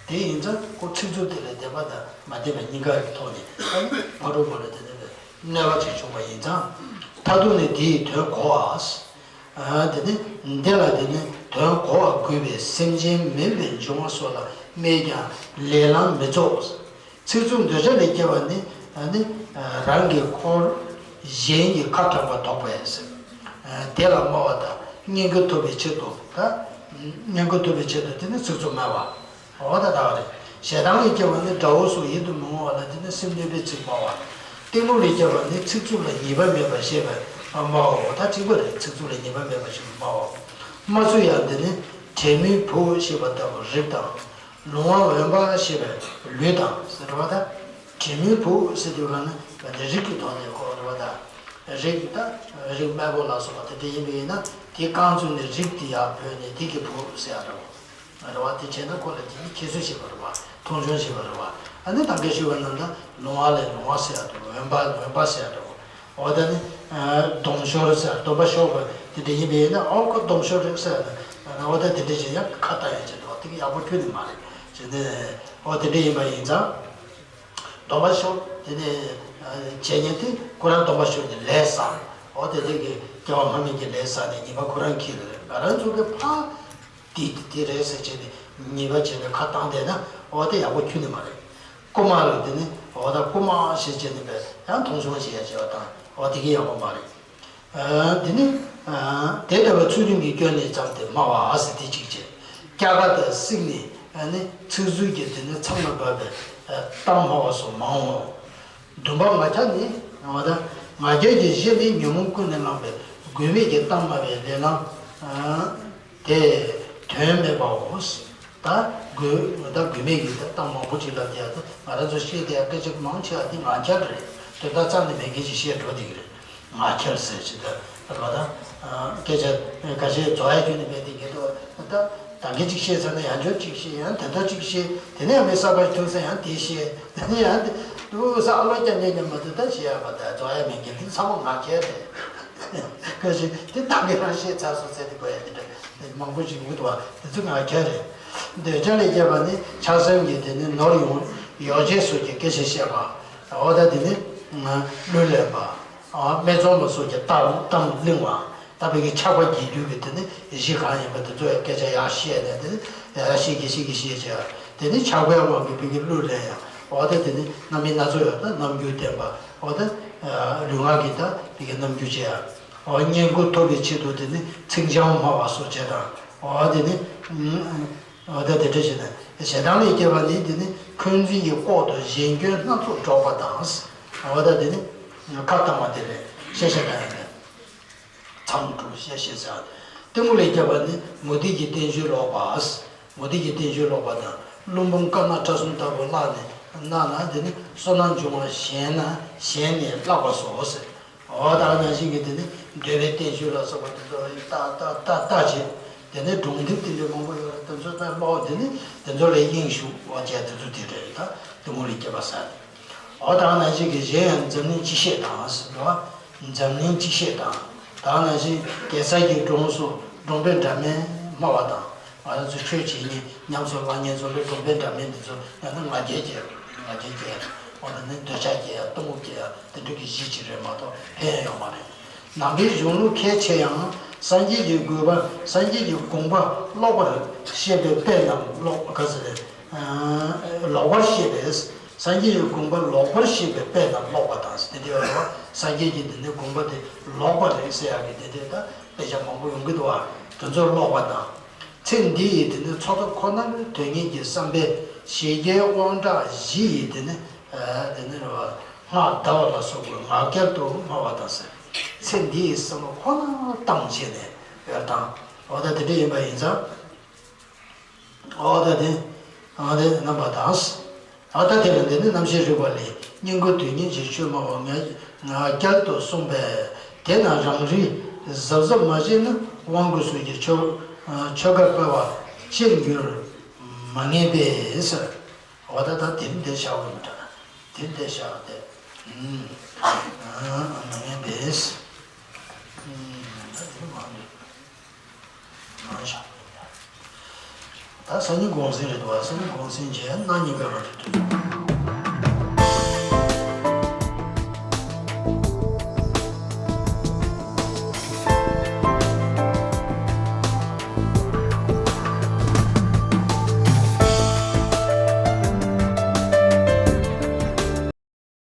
དེ་ཡིན་ཙང་ཁོ་ཚིག་རྩུབ་དེ་ལ་བདེན་པ་དང་མ་བདེན་པ་གཉིས་ཀ་གི་ཐོག་ནས། ཨ་ནི་ཕ་རོལ་པོ་ལ་དེ་ནི་གནོད་པ་ཅིག་བྱུང་བ་ཡིན་ཙང་། མཐར་ཐུག་ནི་དེའི་དོན་གོ་བ། དེ་ནི་འདི་ལ་དེ་ནི་དོན་གོ་བར་གུས་པས་སེམས་ཅན་མིན་པའི་འབྱུང་བ་སོགས་ལ་སྨྲས་ཀྱང་ལས་ལམ་མི་རྫོགས། ཚིག་རྩུབ་འདོད་བྱ་ལས་སྐྱེ་བ་ནི། ནི་རང་གི་འཁོར་གཞན་གྱི་ཁ་དྲང་པ་དོགས་པས་ཟེར། དེ་ལ་སྨྲ་བ་དང་། བསྙེན་བཀུར་ཐོབ་པའི་ཆེད་དུ་དང་། བསྙེན་བཀུར་ཐོབ་པའི་ཆེད་དུ་དེ་ནི་ཚིག་རྩུབ་སྨྲ་བ། འོ་ད་ད་ག་རེད། ཞེ་སྡང་ལས་སྐྱེ་བ་ནི། དགྲ་བོ་སོགས་ཡིད་དུ་མི་འོང་བ་ལ་དེ་ནི་སེམས་གནོད་པའི་ཚིག་སྨྲ་བ། གཏི་མུག་ལས་སྐྱེ་བ་ནི། ཚིག་རྩུབ་ལ་ཉེས་པ་མེད་པར་ཤེས་པས་སྨྲའོ། ད་གཅིག་པ་རེད། ཚིག་རྩུབ་ལ་ཉེས་པ་མེད་པར་ཤེས་པས་སྨྲའོ། སྨྲ་ཚུལ་ཡང་འདི་ནི། དྲན་མིན་བུ་ཞེས་པ་ལྟ་བུ་རིགས་དང་། ལོང་བ་འོན་པ་ཞེས་པས་ལུས་དང་ཟེར་བ་དང་། དྲན་མིན་བུ་ཟེར་དུས་ག་ནི་རིགས་ཀྱི་ཐོག་ནས་གོ་རེད་བ་དང་། རིགས་ད་རིགས་དམར་པོ་ལ་སོགས་པ་དེ་འདྲ་ཡིན་པ་ཡིན་ན། དེ་རྐང་བཙུགས་ནས་རིགས་དེ་ཡར་བོས་ནས་དེ་གི་བུ་ཟེར་ཡ་འདྲ་བོ། རེད་བ། དེ་བྱས་ན་ཁོ་ལ་དེ་ནི་ཁྱད་གསོད་བྱེད་པ་རེད་བ། མཐོང་ཆུང་བྱེད་པ་རེད་བ། ཨ་ནི་ད་གིན་ཞུས་པ་ནང་ལྟར་ལོང་བ་ལས་ལོང་བ་ཟེར་ཡ་འདྲ་བོ། འོན་པ་འོན་པ་ཟེར་ཡ་འདྲ་བོ། འོ་ད་ནི་སྡོམ་ཤོར་ཟེར། སྡོམ་པ་ཤོར་བ་དེ་འདྲ་ཡིན་པ་ཡིན་ན། ཨོ་ཁོ་སྡོམ་ཤོར་རེད་ཟེར་ཡ་ན། འོ་ད་དེ་འདྲ་བྱས་ཡང་ཁ་བཏགས་ཡ་བྱེད་འདུག་དེ་གི་ཡག་པོ་ཁྱོན་ནས་མ་རེད། བྱས་ནས་འོ་དེ་འདྲ་ཡིན་པ་ཡིན་ཙང་། སྡོམ་པ་ཤོར་དེ་ནས་བྱས་ཉེན་དེ་ཁོ་རང་སྡོམ་པ་ཤོར་ནས་ལས་བསགས། འོ་དེ་འདྲ་གི་སྐྱེ་བ་སྔ་མའི་གི་ལས་བསགས་ནས་ཉེས་པ་ཁོ་རང་འཁྱེར་རེད། ང་རང་ཚོ་གི་ཕ། དེ་དེ་རེད་ཟེར་བྱས་ནས་ཉེས་པ་བྱས་ནས་ཁ་བཏང་བསྡད་ན། འོ་དེ་ཡག་པོ་ཁྱོན་ནས་མ་རེད། རྐུ་མ་ལ་དེ་ནི་འོ་ད་རྐུ་མ་ཞེས་བྱས་ནས་པས་ཡང་མཐོང་ཆུང་བྱེད་ཡ་བྱེད་པ་དང་། འོ་དེ་གི་ཡག་པོ་མ་རེད། ཨ་དེ་ནི་ཨ་དེ་ལྟ་བུའི་ཚུལ་ཁྲིམས་ཀྱི་སྐྱོན་ནི་ཙམ་དེ་སྨྲ་བ་ཟེར་དེ་གཅིག་བྱས། སྐྱ་ཀ་དང་སྲེག་ནི་ཨ་ནི་ཚིག་རྩུབ་ཀྱི་དེ་ནི་མཚམས་ལ་བབས་པའི་གཏམ་སྨྲ་བ་སོགས་མང་ངོ་། བདུན་པ་ང་རྒྱལ་ནི། འོ་ད་ང་རྒྱལ་གྱི་གཞི་ནི་ཉོན་མོངས་ཀུན་ནས་བསླངས་པའི་དགོས་མེད་ཀྱི་གཏམ་སྨྲ་བའི་ལས་ལམ་དེ་དོན་མེད་པའོ། ད་དགོས་ད་དགོས་མེད་ཀྱི་ད་གཏམ་མང་པོ་ཅིག་ལབ་ཀྱི་ཡ། ད་ང་རང་ཚོ་བཤད་བསྡད་ཡ་སྐད་ཆ་མང་ཆེ་བ་འདི་ངག་འཁྱལ་རེད། དོན་དག་རྩ་ནས་མེད་མཁན་ཅིག་བཤད་འགྲོ་བསྡད་ཀྱི་རེད། ངག་འཁྱལ་ཟེར་ཅིག་ད་ད་ག་ད་སྐད་ཆ་ཁ་ཤས་རྫོགས་ཡ་ཁྱོན་ནས་མེད་བསྡད་ཀྱི་འདུག་ད་ད་གིན་ཅིག་བཤད་ཚར་ན་ཡང་ཁྱོད་ཅིག་བཤད། ཡང་དེ་ལྟར་ཅིག་བཤད། དེ་ནས་ཡང་མི་གསར་པ་ཞིག་ཐུག་ས་ཡང་དེ་བཤད། དེ་ནས་ཡང་དེ་དུ་ས་ཨ་ལོ་རྐྱང་རྐྱང་རྐྱང་མ་གཏོགས་ད་བཤད་ཡ་མ་ད་རྫོགས་ཡ་མེད་མཁན་འདི་ཚང་མ་ངག་འཁྱལ་རེད། ཁ་ཤས་དེ་ད་གིན་རང་བཤད་ཚར་སོང་ཟེར་ཏེ་གོ་ཡ་དེ་འདྲ་མང་པོ་ཞིག་ཡོང་གི་འདུག་བ། དེ་ཚོ་ངག་འཁྱལ་རེད། འདོད་ཆགས་ལས་སྐྱེས་པ་ནི་ཆགས་སེམས་ཀྱིས་དེ་ནི་ནོར་ཡོང་ཡོ་བྱད་སོགས་ཀྱི་སྐད་ཆ་བཤད་པ། འོ་ད་དེ་ནི་གླུ་ལེན་པ། སྨད་འཚོང་པ་སོགས་ཀྱི་གཏམ་གཏམ་གླེང་བ། ད་བོད་ཀྱི་ཆགས་པ་རྒྱས་བསྡུས་ཀྱི་དེ་ནི་གཞི་གང་ཡིན་པ་དེ་ཚོ་ཡང་སྐད་ཆ་ཡར་བཤད་ནས་དེ་ནི་ཡར་བཤད་ཀྱི་བཤད་ཀྱི་བཤད་བྱས། དེ་ནི་ཆགས་པའི་དབང་གིས་བོད་ཀྱི་གླུ་ལེན་ཡ། འོ་ད་དེ་ནི་རྣམ་སྨིན་སྣ་ཚོགས་ཡོད་ན་རྣམ་འགྱུར་བསྟན་པ། འོ་ད་ལུས་ངག་གི་ད་བོད་ཀྱི་རྣམ་འགྱུར་བྱས་ཡ། འོ་བསྙེན་བཀུར་ཐོབ་པའི་ཆེད་དུ་དེ་ནི་ཚིག་འཆང་སྨྲ་བ་སོགས་བྱས་དང་། འོ་དེ་ནི་འོ་ད་དེ་འདྲ་བྱས་ན་ཞེ་སྡང་ལས་སྐྱེས་པ་ནི་དེ་ནི་འཁོན་འཛིན་གྱི་ལྐོག་ཏུ་གཞན་སྐྱོན་སྣ་ཚོགས་སྒྲོག་པ་དང་། འོ་ད་དེ་ནི་ཁ་བཏང་བ་དེ་རེད། བཤད་བཤད་བཏང་ཡ་རེད། མཚམས་དྲུག་བཤད་བཤད་ཟེར། གཏི་མུག་ལས་སྐྱེས་པ་ནི་མུ་སྟེགས་ཀྱི་བསྟན་བཅོས་ལོག་པ། མུ་སྟེགས་ཀྱི་བསྟན་བཅོས་ལོག་པ་དང་། ཀླུ་འབུམ་དཀར་ནག་ཕྲ་གསུམ་ལྟ་བུ་བཀླགས་ནས་གནང་ན་དེ་ནི་བསོད་ནམས་འབྱུང་བ་ཞན་ན་ཞན་ནས་བཀླགས་པ་སོགས་ཟེར། འོ་ད་ནང་བཞིན་གྱི་དེ་ནི་འདོད་པའི་བསྟན་བཅོས་ལ་སོགས་པ་དེ་ཚོ་ལ་ཡང་ལྟ་ལྟ་ལྟ་ལྟ་བྱེད། དེ་ནས་སྒྲུང་དེབ་དེ་འདྲའི་མང་པོ་ཡོད་རེད། དེ་ཚོ་ལྟར་ཀློག། དེ་ནི་དེ་ཚོ་ལ་དབྱིངས་ཞུགས། འོ་བྱས་དེ་ཚོ་དེ་འདྲ་རེད། ད་གཏི་མུག་ལས་སྐྱེས་པ་ཟེར། འོ་ད་ནང་བཞིན་གྱི་གཞན་ཡང་འཛམ་གླིང་སྤྱི་བཤད་དང་ཟེར་འདུག་བ། འཛམ་གླིང་སྤྱི་བཤད་དང་། ད་ནང་བཞིན་གེ་སར་གྱི་སྒྲུང་སོགས་སྒྲུང་དཔེ་འདྲ་མིན་སྨྲ་བ་དང་། ང་རང་ཚོ་ཆོས་བྱེད་མཁན་ཉམས་སུ་བླང་མཁན་ཚོ་ལ་སྒྲུང་དཔེ་འདྲ་མིན་འདི་ཚོ་ཡང་ན་ང་རྒྱལ་སྐྱེ། ང་རྒྱལ་སྐྱེ། འོ་ན་ནི་འདོད་ཆགས་སྐྱེ་ཡ། གཏི་མུག་སྐྱེ་ཡ། དེ་འདྲ་གི་གཞི་ཅིག་རེད་མ་གཏོགས་ཕན་ཡོད་མ་རེད། ནང་པའི་གཞུང་ལུགས་གལ་ཆེ་ཡང་སངས་རྒྱས་ཀྱི་དགོངས་པ། སངས་རྒྱས་ཀྱི་དགོངས་པ་ལོག་པར་བཤད་པའི་དཔེ་རྣམས་ལོག་ག་ཟེར་རེད། ལོག་པར་བཤད་པས། སངས་རྒྱས་ཀྱི་དགོངས་པ་ལོག་པར་བཤད་པའི་དཔེ་རྣམས་ལོག་པ་དང་དེ་འདྲ་ཡོད་རེད་བ། སངས་རྒྱས་ཀྱི་འདི་ནི་དགོངས་པ་དེ་ལོག་པ་རེད་ཟེར་ཡག་གི་དེ་འདྲའི་ད་དཔེ་ཆ་མང་པོ་ཡོང་གི་འདུག་བ། དེ་ཚོ་ལོག་པ་དང་། ཚེ་འདི་ཡི་དེ་ནི་འཚོ་ཐབས་ཁོ་ནར་དོན་གཉེར་གྱི་བསམ་པས་ཞེ་བརྒྱའི་དབང་དྲག་བཞི་ཡི་དེ་ནི་དེ་ནི་རེད་བ། སྔགས་བཟླ་བ་ལ་སོགས་པའི་ངག་འཁྱལ་དུ་སྨྲ་བ་དང་ཟེར། ཚེ་འདི་ཡི་བསམ་བློ་ཁོ་ནར་བཏང་བྱས་ནས་ཡོད་དང་། འོ་ད་དེ་འདྲ་ཡིན་པ་ཡིན་ཙང་། འོ་ད་དེ་འོ་དེ་རྣམ་པ་དང་། ཨ་ད་དེ་ལ་འདི་ནི་རྣམ་བཤད་རིགས་པ་ལས། སྙིང་པོ་དོན་གཉེར་གྱི་ཆོས་སྨྲ་བ་ངག་ངག་འཁྱལ་དུ་གསུངས་པས། དེས་ན་རང་རིག་གཟབ་གཟབ་མ་བྱས་ན་དབང་བསྐུར་སོགས་ཀྱི་ཆོ་ཆོ་ག་སྤེལ་བ་སྤྱིར་འགྱུར་མ་ངེས་པས་ཟེར། འོ་ད་ད་དེ་འདི་བཞག་འོས་མི་འདྲ། དེ་འདི་བཞག་སྟེ། ཨུམ། ཨ་མ་ངེས་པས། ཨུམ། ད་དེ་མ་འདུག་མ་བཞག་ད་སང་ཉིན་དགོང་ཟིན་རེད་འདུག་བ། སང་ཉིན་དགོང་ཟིན་བྱས་ན་གཉིས་ཀ་རང་རེད་འདུག